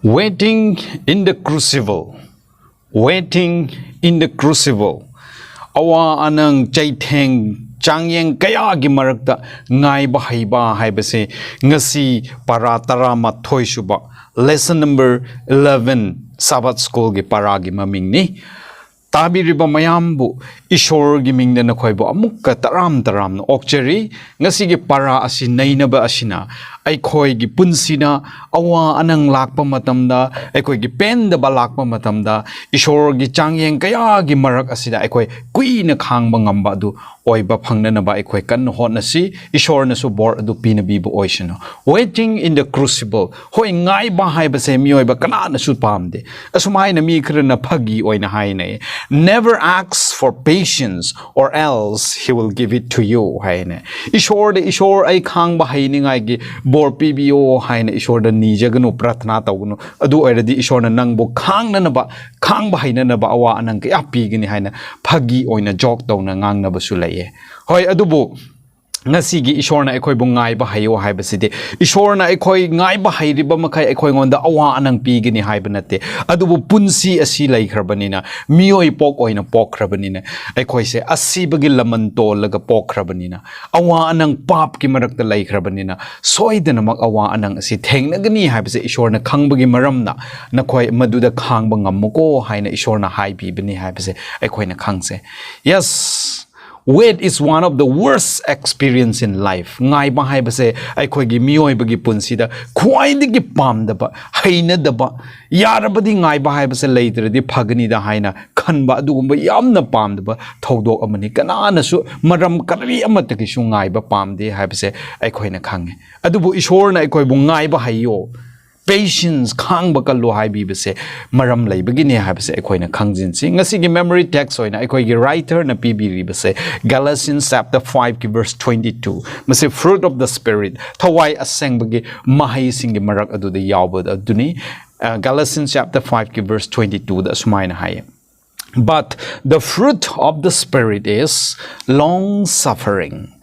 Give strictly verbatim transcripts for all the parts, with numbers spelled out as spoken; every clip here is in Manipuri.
Waiting in the crucible. Waiting in the crucible. ꯑꯋꯥ ꯑꯅꯪ, ꯆꯩꯊꯦꯡ, ꯆꯥꯡꯌꯦꯡ ꯀꯌꯥꯒꯤ ꯃꯔꯛꯇ ꯉꯥꯏꯕ ꯍꯩꯕ ꯍꯥꯏꯕꯁꯦ ꯉꯁꯤ ꯄꯔꯥ ꯇꯔꯥꯃꯥꯊꯣꯏ ꯁꯨꯕ, lesson number eleven, Sabbath Schoolꯒꯤ ꯄꯔꯥꯒꯤ ꯃꯃꯤꯡꯅꯤ꯫ ꯇꯥꯕꯤꯔꯤꯕ ꯃꯌꯥꯝꯕꯨ ꯏꯁꯣꯔꯒꯤ ꯃꯤꯡꯗ ꯅꯈꯣꯏꯕꯨ ꯑꯃꯨꯛꯀ ꯇꯔꯥꯝ ꯇꯔꯥꯝꯅ ꯑꯣꯛꯆꯔꯤ꯫ ꯉꯁꯤꯒꯤ ꯄꯔꯥ ꯑꯁꯤ ꯅꯩꯅꯕ ꯑꯁꯤꯅ ꯑꯩꯈꯣꯏꯒꯤ ꯄꯨꯟꯁꯤꯗ ꯑꯋꯥ ꯑꯅꯪ ꯂꯥꯛꯄ ꯃꯇꯝꯗ, ꯑꯩꯈꯣꯏꯒꯤ ꯄꯦꯟꯗꯕ ꯂꯥꯛꯄ ꯃꯇꯝꯗ, ꯏꯁꯣꯔꯒꯤ ꯆꯥꯡꯌꯦꯡ ꯀꯌꯥꯒꯤ ꯃꯔꯛ ꯑꯁꯤꯗ ꯑꯩꯈꯣꯏ ꯀꯨꯏꯅ ꯈꯥꯡꯕ ꯉꯝꯕ ꯑꯗꯨ ꯑꯣꯏꯕ ꯐꯪꯅꯅꯕ ꯑꯩꯈꯣꯏ ꯀꯟꯅ ꯍꯣꯠꯅꯁꯤ꯫ ꯏꯁꯣꯔꯅꯁꯨ ꯕꯣꯔ ꯑꯗꯨ ꯄꯤꯅꯕꯤꯕ ꯑꯣꯏꯁꯅꯨ꯫ Waiting in the crucible. ꯍꯣꯏ, ꯉꯥꯏꯕ ꯍꯥꯏꯕꯁꯦ ꯃꯤꯑꯣꯏꯕ ꯀꯅꯥꯅꯁꯨ ꯄꯥꯝꯗꯦ꯫ ꯑꯁꯨꯃꯥꯏꯅ ꯃꯤ ꯈꯔꯅ ꯐꯥꯒꯤ ꯑꯣꯏꯅ ꯍꯥꯏꯅꯩ, "Never ask for patience or else he will give it to you" ꯍꯥꯏꯅ꯫ ꯏꯁꯣꯔꯗ, "ꯏꯁꯣꯔ, ꯑꯩ ꯈꯥꯡꯕ ꯍꯩꯅꯤꯡꯉꯥꯏꯒꯤ ꯕꯣꯔ ꯄꯤꯕꯤꯌꯣ" ꯍꯥꯏꯅ ꯏꯁꯣꯔꯗ ꯅꯤꯖꯒꯅꯨ, ꯄ꯭ꯔꯥꯊꯅꯥ ꯇꯧꯒꯅꯨ꯫ ꯑꯗꯨ ꯑꯣꯏꯔꯗꯤ ꯏꯁꯣꯔꯅ ꯅꯪꯕꯨ ꯈꯥꯡꯅꯅꯕ, ꯈꯥꯡꯕ ꯍꯩꯅꯅꯕ ꯑꯋꯥ ꯑꯅꯪ ꯀꯌꯥ ꯄꯤꯒꯅꯤ ꯍꯥꯏꯅ ꯐꯥꯒꯤ ꯑꯣꯏꯅ, ꯖꯣꯛ ꯇꯧꯅ ꯉꯥꯡꯅꯕꯁꯨ ꯂꯩꯌꯦ꯫ ꯍꯣꯏ, ꯑꯗꯨꯕꯨ ꯉꯁꯤꯒꯤ ꯏꯁꯣꯔꯅ ꯑꯩꯈꯣꯏꯕꯨ ꯉꯥꯏꯕ ꯍꯩꯌꯨ ꯍꯥꯏꯕꯁꯤꯗꯤ, ꯏꯁꯣꯔꯅ ꯑꯩꯈꯣꯏ ꯉꯥꯏꯕ ꯍꯩꯔꯤꯕ ꯃꯈꯩ ꯑꯩꯈꯣꯏꯉꯣꯟꯗ ꯑꯋꯥ ꯑꯅꯪ ꯄꯤꯒꯅꯤ ꯍꯥꯏꯕ ꯅꯠꯇꯦ꯫ ꯑꯗꯨꯕꯨ ꯄꯨꯟꯁꯤ ꯑꯁꯤ ꯂꯩꯈ꯭ꯔꯕꯅꯤꯅ, ꯃꯤꯑꯣꯏ ꯄꯣꯛ ꯑꯣꯏꯅ ꯄꯣꯛꯈ꯭ꯔꯕꯅꯤꯅ, ꯑꯩꯈꯣꯏꯁꯦ ꯑꯁꯤꯕꯒꯤ ꯂꯃꯟ ꯇꯣꯜꯂꯒ ꯄꯣꯛꯈ꯭ꯔꯕꯅꯤꯅ, ꯑꯋꯥ ꯑꯅꯪ ꯄꯥꯞꯀꯤ ꯃꯔꯛꯇ ꯂꯩꯈ꯭ꯔꯕꯅꯤꯅ, ꯁꯣꯏꯗꯅꯃꯛ ꯑꯋꯥ ꯑꯅꯪ ꯑꯁꯤ ꯊꯦꯡꯅꯒꯅꯤ ꯍꯥꯏꯕꯁꯦ ꯏꯁꯣꯔꯅ ꯈꯪꯕꯒꯤ ꯃꯔꯝꯅ, "ꯅꯈꯣꯏ ꯃꯗꯨꯗ ꯈꯥꯡꯕ ꯉꯝꯃꯨꯀꯣ" ꯍꯥꯏꯅ ꯏꯁꯣꯔꯅ ꯍꯥꯏꯕꯤꯕꯅꯤ ꯍꯥꯏꯕꯁꯦ ꯑꯩꯈꯣꯏꯅ ꯈꯪꯁꯦ꯫ Yes, wait is one of the worst experience in life. ꯉꯥꯏꯕ ꯍꯥꯏꯕꯁꯦ ꯑꯩꯈꯣꯏꯒꯤ ꯃꯤꯑꯣꯏꯕꯒꯤ ꯄꯨꯟꯁꯤꯗ ꯈ꯭ꯋꯥꯏꯗꯒꯤ ꯄꯥꯝꯗꯕ, ꯍꯩꯅꯗꯕ, ꯌꯥꯔꯕꯗꯤ ꯉꯥꯏꯕ ꯍꯥꯏꯕꯁꯦ ꯂꯩꯇ꯭ꯔꯗꯤ ꯐꯒꯅꯤꯗ ꯍꯥꯏꯅ ꯈꯟꯕ ꯑꯗꯨꯒꯨꯝꯕ ꯌꯥꯝꯅ ꯄꯥꯝꯗꯕ ꯊꯧꯗꯣꯛ ꯑꯃꯅꯤ꯫ ꯀꯅꯥꯅꯁꯨ ꯃꯔꯝ ꯀꯔꯤ ꯑꯃꯠꯇꯒꯤꯁꯨ ꯉꯥꯏꯕ ꯄꯥꯝꯗꯦ ꯍꯥꯏꯕꯁꯦ ꯑꯩꯈꯣꯏꯅ ꯈꯪꯉꯦ꯫ ꯑꯗꯨꯕꯨ ꯏꯁꯣꯔꯅ ꯑꯩꯈꯣꯏꯕꯨ ꯉꯥꯏꯕ ꯍꯩꯌꯣ, patience, ꯈꯥꯡꯕ ꯀꯜꯂꯨ ꯍꯥꯏꯕꯤꯕꯁꯦ ꯃꯔꯝ ꯂꯩꯕꯒꯤꯅꯦ ꯍꯥꯏꯕꯁꯦ ꯑꯩꯈꯣꯏꯅ ꯈꯪꯖꯤꯟꯁꯤ꯫ ꯉꯁꯤꯒꯤ memory text ꯑꯣꯏꯅ ꯑꯩꯈꯣꯏꯒꯤ writerꯅ ꯄꯤꯕꯤꯔꯤꯕꯁꯦ Galatians chapter five ꯀꯤ verse twenty two꯫ ꯃꯁꯤ fruit of the Spirit, ꯊꯋꯥꯏ ꯑꯁꯦꯡꯕꯒꯤ ꯃꯍꯩꯁꯤꯡꯒꯤ ꯃꯔꯛ ꯑꯗꯨꯗ ꯌꯥꯎꯕ ꯑꯗꯨꯅꯤ꯫ ꯑ, Galatians chapter five ꯀꯤ verse twenty two ꯗ ꯑꯁꯨꯃꯥꯏꯅ ꯍꯥꯏꯌꯦ, "But the fruit of the Spirit is long suffering."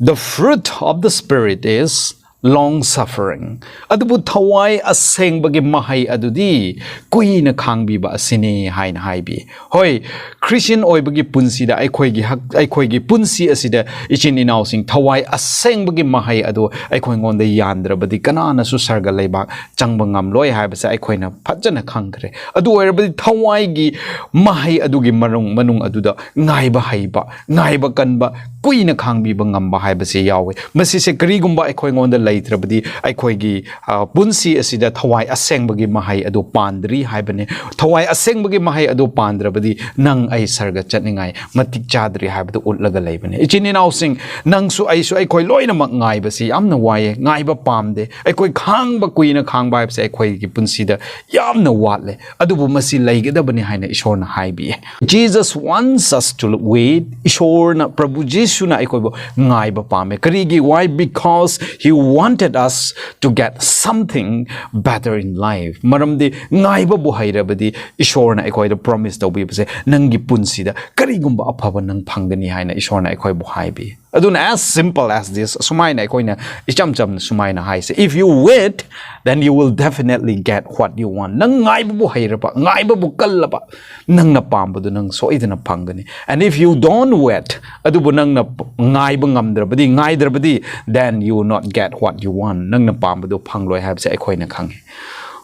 The fruit of the Spirit is long suffering. ꯑꯗꯨꯕꯨ ꯊꯋꯥꯏ ꯑꯁꯦꯡꯕꯒꯤ ꯃꯍꯩ ꯑꯗꯨꯗꯤ ꯀꯨꯏꯅ ꯈꯥꯡꯕꯤꯕ ꯑꯁꯤꯅꯤ ꯍꯥꯏꯅ ꯍꯥꯏꯕꯤ꯫ ꯍꯣꯏ, ꯈ꯭ꯔꯤꯁꯇꯤꯌꯟ ꯑꯣꯏꯕꯒꯤ ꯄꯨꯟꯁꯤꯗ ꯑꯩꯈꯣꯏꯒꯤ ꯍꯛ-, ꯑꯩꯈꯣꯏꯒꯤ ꯄꯨꯟꯁꯤ ꯑꯁꯤꯗ ꯏꯆꯤꯟ ꯏꯅꯥꯎꯁꯤꯡ, ꯊꯋꯥꯏ ꯑꯁꯦꯡꯕꯒꯤ ꯃꯍꯩ ꯑꯗꯨ ꯑꯩꯈꯣꯏꯉꯣꯟꯗ ꯌꯥꯟꯗ꯭ꯔꯕꯗꯤ ꯀꯅꯥꯅꯁꯨ ꯁꯔꯒ ꯂꯩꯕꯥꯛ ꯆꯪꯕ ꯉꯝꯂꯣꯏ ꯍꯥꯏꯕꯁꯦ ꯑꯩꯈꯣꯏꯅ ꯐꯖꯅ ꯈꯪꯈ꯭ꯔꯦ꯫ ꯑꯗꯨ ꯑꯣꯏꯔꯕꯗꯤ ꯊꯋꯥꯏꯒꯤ ꯃꯍꯩ ꯑꯗꯨꯒꯤ ꯃꯔꯨꯡ-, ꯃꯅꯨꯡ ꯑꯗꯨꯗ ꯉꯥꯏꯕ ꯍꯩꯕ, ꯉꯥꯏꯕ ꯀꯟꯕ, ꯀꯨꯏꯅ ꯈꯥꯡꯕꯤꯕ ꯉꯝꯕ ꯍꯥꯏꯕꯁꯤ ꯌꯥꯎꯋꯤ꯫ ꯃꯁꯤꯁꯦ ꯀꯔꯤꯒꯨꯝꯕ ꯑꯩꯈꯣꯏꯉꯣꯟꯗ ꯂꯩꯇ꯭ꯔꯕꯗꯤ ꯑꯩꯈꯣꯏꯒꯤ, ꯑ, ꯄꯨꯟꯁꯤ ꯑꯁꯤꯗ ꯊꯋꯥꯏ ꯑꯁꯦꯡꯕꯒꯤ ꯃꯍꯩ ꯑꯗꯨ ꯄꯥꯟꯗ꯭ꯔꯤ ꯍꯥꯏꯕꯅꯤ꯫ ꯊꯋꯥꯏ ꯑꯁꯦꯡꯕꯒꯤ ꯃꯍꯩ ꯑꯗꯨ ꯄꯥꯟꯗ꯭ꯔꯕꯗꯤ ꯅꯪ ꯑꯩ ꯁꯔꯒ ꯆꯠꯅꯤꯡꯉꯥꯏ ꯃꯇꯤꯛ ꯆꯥꯗ꯭ꯔꯤ ꯍꯥꯏꯕꯗꯨ ꯎꯠꯂꯒ ꯂꯩꯕꯅꯤ꯫ ꯏꯆꯤꯟ ꯏꯅꯥꯎꯁꯤꯡ, ꯅꯪꯁꯨ ꯑꯩꯁꯨ, ꯑꯩꯈꯣꯏ ꯂꯣꯏꯅꯃꯛ ꯉꯥꯏꯕꯁꯤ ꯌꯥꯝꯅ ꯋꯥꯏꯌꯦ, ꯉꯥꯏꯕ ꯄꯥꯝꯗꯦ꯫ ꯑꯩꯈꯣꯏ ꯈꯥꯡꯕ, ꯀꯨꯏꯅ ꯈꯥꯡꯕ ꯍꯥꯏꯕꯁꯦ ꯑꯩꯈꯣꯏꯒꯤ ꯄꯨꯟꯁꯤꯗ ꯌꯥꯝꯅ ꯋꯥꯠꯂꯦ꯫ ꯑꯗꯨꯕꯨ ꯃꯁꯤ ꯂꯩꯒꯗꯕꯅꯤ ꯍꯥꯏꯅ ꯏꯁꯣꯔꯅ ꯍꯥꯏꯕꯤꯌꯦ꯫ Jesus wants us to wait. ꯏꯁꯣꯔꯅ, ꯄ꯭ꯔꯚꯨ ꯖꯤꯁꯨꯅ ꯑꯩꯈꯣꯏꯕꯨ ꯉꯥꯏꯕ ꯄꯥꯝꯃꯦ꯫ ꯀꯔꯤꯒꯤ? Why? Because he wanted us to get something better in life. ꯃꯔꯝꯗꯤ ꯉꯥꯏꯕꯕꯨ ꯍꯩꯔꯕꯗꯤ ꯏꯁꯣꯔꯅ ꯑꯩꯈꯣꯏꯗ ꯄ꯭ꯔꯣꯃꯤꯁ ꯇꯧꯕꯤꯕꯁꯦ, ꯅꯪꯒꯤ ꯄꯨꯟꯁꯤꯗ ꯀꯔꯤꯒꯨꯝꯕ ꯑꯐꯕ ꯅꯪ ꯐꯪꯒꯅꯤ ꯍꯥꯏꯅ ꯏꯁꯣꯔꯅ ꯑꯩꯈꯣꯏꯕꯨ ꯍꯥꯏꯕꯤ꯫ ꯑꯗꯨꯅ, as simple as this, ꯁꯨꯃꯥꯏꯅ ꯑꯩꯈꯣꯏꯅ ꯏꯆꯝ ꯆꯝꯅ ꯁꯨꯃꯥꯏꯅ ꯍꯥꯏꯁꯦ, "If you wait, then you will definitely get what you want." ꯅꯪ ꯉꯥꯏꯕꯕꯨ ꯍꯩꯔꯕ, ꯉꯥꯏꯕꯕꯨ ꯀꯜꯂꯕ, ꯅꯪꯅ ꯄꯥꯝꯕꯗꯨ ꯅꯪ ꯁꯣꯏꯗꯅ ꯐꯪꯒꯅꯤ꯫ And if you don't wait, ꯑꯗꯨꯕꯨ ꯅꯪꯅ ꯉꯥꯏꯕ ꯉꯝꯗ꯭ꯔꯕꯗꯤ, ꯉꯥꯏꯗ꯭ꯔꯕꯗꯤ, then you will not get what you want. ꯅꯪꯅ ꯄꯥꯝꯕꯗꯨ ꯐꯪꯂꯣꯏ ꯍꯥꯏꯕꯁꯦ ꯑꯩꯈꯣꯏꯅ ꯈꯪꯉꯤ꯫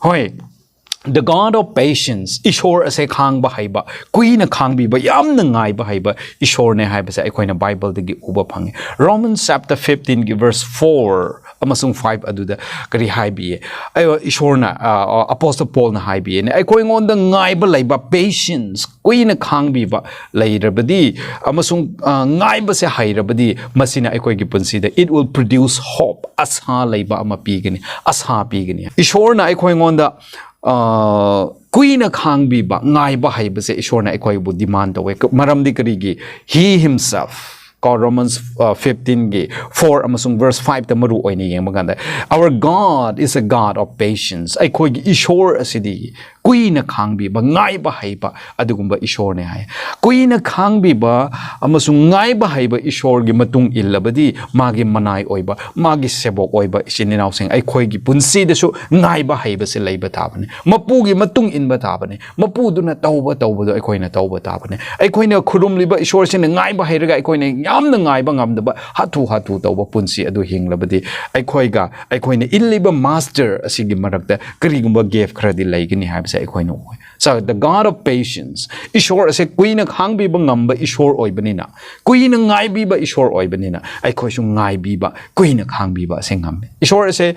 ꯍꯣꯏ, the God of patience, ꯏꯁꯣꯔ ꯑꯁꯦ ꯈꯥꯡꯕ ꯍꯩꯕ, ꯀꯨꯏꯅ ꯈꯥꯡꯕꯤꯕ, ꯌꯥꯝꯅ ꯉꯥꯏꯕ ꯍꯩꯕ ꯏꯁꯣꯔꯅꯦ ꯍꯥꯏꯕꯁꯦ ꯑꯩꯈꯣꯏꯅ ꯕꯥꯏꯕꯜꯗꯒꯤ ꯎꯕ ꯐꯪꯉꯤ꯫ Romans chapter fifteen ꯒꯤ verse four ꯑꯃꯁꯨꯡ five ꯑꯗꯨꯗ ꯀꯔꯤ ꯍꯥꯏꯕꯤꯌꯦ? ꯑꯩ, ꯏꯁꯣꯔꯅ, ꯑ, ꯑ, Apostle Paulꯅ ꯍꯥꯏꯕꯤꯌꯦꯅꯦ, ꯑꯩꯈꯣꯏꯉꯣꯟꯗ ꯉꯥꯏꯕ ꯂꯩꯕ, patience, ꯀꯨꯏꯅ ꯈꯥꯡꯕꯤꯕ ꯂꯩꯔꯕꯗꯤ ꯑꯃꯁꯨꯡ, ꯑ, ꯉꯥꯏꯕꯁꯦ ꯍꯩꯔꯕꯗꯤ, ꯃꯁꯤꯅ ꯑꯩꯈꯣꯏꯒꯤ ꯄꯨꯟꯁꯤꯗ, it will produce hope, ꯑꯁꯥ ꯂꯩꯕ ꯑꯃ ꯄꯤꯒꯅꯤ, ꯑꯁꯥ ꯄꯤꯒꯅꯤ꯫ ꯏꯁꯣꯔꯅ ꯑꯩꯈꯣꯏꯉꯣꯟꯗ, ꯑ, ꯀꯨꯏꯅ ꯈꯥꯡꯕꯤꯕ, ꯉꯥꯏꯕ ꯍꯩꯕꯁꯦ ꯏꯁꯣꯔꯅ ꯑꯩꯈꯣꯏꯕꯨ demand ꯇꯧꯋꯦ꯫ ꯀ-, ꯃꯔꯝꯗꯤ ꯀꯔꯤꯒꯤ? He himself, ꯀꯣ, Romans, ꯑ, fifteen ꯒꯤ four ꯑꯃꯁꯨꯡ verse five ꯇ ꯃꯔꯨ ꯑꯣꯏꯅ ꯌꯦꯡꯕ ꯀꯥꯟꯗ, "Our God is a God of patience." ꯑꯩꯈꯣꯏꯒꯤ ꯏꯁꯣꯔ ꯑꯁꯤꯗꯤ ꯀꯨꯏꯅ ꯈꯥꯡꯕꯤꯕ, ꯉꯥꯏꯕ ꯍꯩꯕ ꯑꯗꯨꯒꯨꯝꯕ ꯏꯁꯣꯔꯅꯦ ꯍꯥꯏ꯫ ꯀꯨꯏꯅ ꯈꯥꯡꯕꯤꯕ ꯑꯃꯁꯨꯡ ꯉꯥꯏꯕ ꯍꯩꯕ ꯏꯁꯣꯔꯒꯤ ꯃꯇꯨꯡ ꯏꯜꯂꯕꯗꯤ ꯃꯥꯒꯤ ꯃꯅꯥꯏ ꯑꯣꯏꯕ, ꯃꯥꯒꯤ ꯁꯦꯕꯣꯛ ꯑꯣꯏꯕ ꯏꯆꯤꯟ ꯏꯅꯥꯎꯁꯤꯡ, ꯑꯩꯈꯣꯏꯒꯤ ꯄꯨꯟꯁꯤꯗꯁꯨ ꯉꯥꯏꯕ ꯍꯩꯕꯁꯦ ꯂꯩꯕ ꯇꯥꯕꯅꯤ꯫ ꯃꯄꯨꯒꯤ ꯃꯇꯨꯡ ꯏꯟꯕ ꯇꯥꯕꯅꯤ꯫ ꯃꯄꯨꯗꯨꯅ ꯇꯧꯕ ꯇꯧꯕꯗꯣ ꯑꯩꯈꯣꯏꯅ ꯇꯧꯕ ꯇꯥꯕꯅꯤ꯫ ꯑꯩꯈꯣꯏꯅ ꯈꯨꯔꯨꯝꯂꯤꯕ ꯏꯁꯣꯔꯁꯤꯅ ꯉꯥꯏꯕ ꯍꯩꯔꯒ ꯑꯩꯈꯣꯏꯅ ꯌꯥꯝꯅ ꯉꯥꯏꯕ ꯉꯝꯗꯕ, ꯍꯥꯊꯨ ꯍꯥꯊꯨ ꯇꯧꯕ ꯄꯨꯟꯁꯤ ꯑꯗꯨ ꯍꯤꯡꯂꯕꯗꯤ ꯑꯩꯈꯣꯏꯒ ꯑꯩꯈꯣꯏꯅ ꯏꯜꯂꯤꯕ ꯃꯥꯁꯇꯔ ꯑꯁꯤꯒꯤ ꯃꯔꯛꯇ ꯀꯔꯤꯒꯨꯝꯕ ꯒꯦꯞ ꯈꯔꯗꯤ ꯂꯩꯒꯅꯤ ꯍꯥꯏꯕꯁꯦ ꯑꯩꯈꯣꯏꯅ ꯎꯏ꯫ So, the God of patience, ꯏꯁꯣꯔ ꯑꯁꯦ ꯀꯨꯏꯅ ꯈꯥꯡꯕꯤꯕ ꯉꯝꯕ ꯏꯁꯣꯔ ꯑꯣꯏꯕꯅꯤꯅ, ꯀꯨꯏꯅ ꯉꯥꯏꯕꯤꯕ ꯏꯁꯣꯔ ꯑꯣꯏꯕꯅꯤꯅ ꯑꯩꯈꯣꯏꯁꯨ ꯉꯥꯏꯕꯤꯕ, ꯀꯨꯏꯅ ꯈꯥꯡꯕꯤꯕ ꯑꯁꯦ ꯉꯝꯃꯦ꯫ ꯏꯁꯣꯔ ꯑꯁꯦ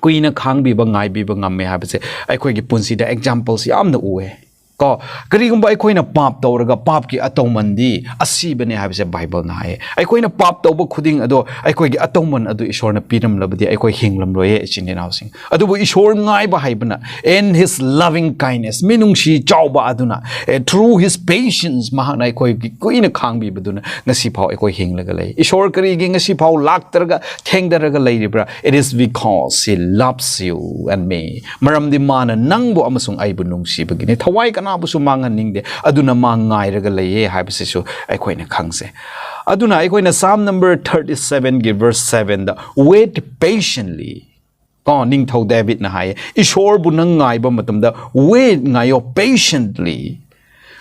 ꯀꯨꯏꯅ ꯈꯥꯡꯕꯤꯕ, ꯉꯥꯏꯕꯤꯕ ꯉꯝꯃꯦ ꯍꯥꯏꯕꯁꯦ ꯑꯩꯈꯣꯏꯒꯤ ꯄꯨꯟꯁꯤꯗ ꯑꯦꯛꯖꯥꯝꯄꯜꯁ ꯌꯥꯝꯅ ꯎꯑꯦ꯫ ꯀꯣ, ꯀꯔꯤꯒꯨꯝꯕ ꯑꯩꯈꯣꯏꯅ ꯄꯥꯞ ꯇꯧꯔꯒ ꯄꯥꯞꯀꯤ ꯑꯇꯧꯃꯟꯗꯤ ꯑꯁꯤꯕꯅꯦ ꯍꯥꯏꯕꯁꯦ ꯕꯥꯏꯕꯜꯅ ꯍꯥꯏꯌꯦ꯫ ꯑꯩꯈꯣꯏꯅ ꯄꯥꯞ ꯇꯧꯕ ꯈꯨꯗꯤꯡ ꯑꯗꯣ ꯑꯩꯈꯣꯏꯒꯤ ꯑꯇꯧꯃꯟ ꯑꯗꯨ ꯏꯁꯣꯔꯅ ꯄꯤꯔꯝꯂꯕꯗꯤ ꯑꯩꯈꯣꯏ ꯍꯤꯡꯂꯝꯂꯣꯏꯌꯦ, ꯏꯆꯤꯟ ꯏꯅꯥꯎꯁꯤꯡ꯫ ꯑꯗꯨꯕꯨ ꯏꯁꯣꯔ ꯉꯥꯏꯕ ꯍꯩꯕꯅ, in his loving kindness, ꯃꯤꯅꯨꯡꯁꯤ ꯆꯥꯎꯕ ꯑꯗꯨꯅ, eh, through his patience, ꯃꯍꯥꯛꯅ ꯑꯩꯈꯣꯏꯒꯤ ꯀꯨꯏꯅ ꯈꯥꯡꯕꯤꯕꯗꯨꯅ ꯉꯁꯤ ꯐꯥꯎ ꯑꯩꯈꯣꯏ ꯍꯤꯡꯂꯒ ꯂꯩ꯫ ꯏꯁꯣꯔ ꯀꯔꯤꯒꯤ ꯉꯁꯤ ꯐꯥꯎ ꯂꯥꯛꯇ꯭ꯔꯒ ꯊꯦꯡꯗꯔꯒ ꯂꯩꯔꯤꯕ꯭ꯔꯥ? It is because he loves you and me. ꯃꯔꯝꯗꯤ ꯃꯥꯅ ꯅꯪꯕꯨ ꯑꯃꯁꯨꯡ ꯑꯩꯕꯨ ꯅꯨꯡꯁꯤꯕꯒꯤꯅꯤ꯫ ꯊꯋꯥꯏ ꯀꯅꯥꯕꯨꯁꯨ ꯃꯥꯡꯍꯟꯅꯤꯡꯗꯦ, ꯑꯗꯨꯅ ꯃꯥ ꯉꯥꯏꯔꯒ ꯂꯩꯌꯦ ꯍꯥꯏꯕꯁꯤꯁꯨ ꯑꯩꯈꯣꯏꯅ ꯈꯪꯁꯦ꯫ ꯑꯗꯨꯅ ꯑꯩꯈꯣꯏꯅ Psalm number thirty seven ꯒꯤ verse seven ꯗ, "Wait patiently." ꯀꯣ, ꯅꯤꯡꯊꯧ ꯗꯦꯕꯤꯠꯅ ꯍꯥꯏꯌꯦ, "ꯏꯁꯣꯔꯕꯨ ꯅꯪ ꯉꯥꯏꯕ ꯃꯇꯝꯗ, wait, ꯉꯥꯏꯌꯣ, patiently,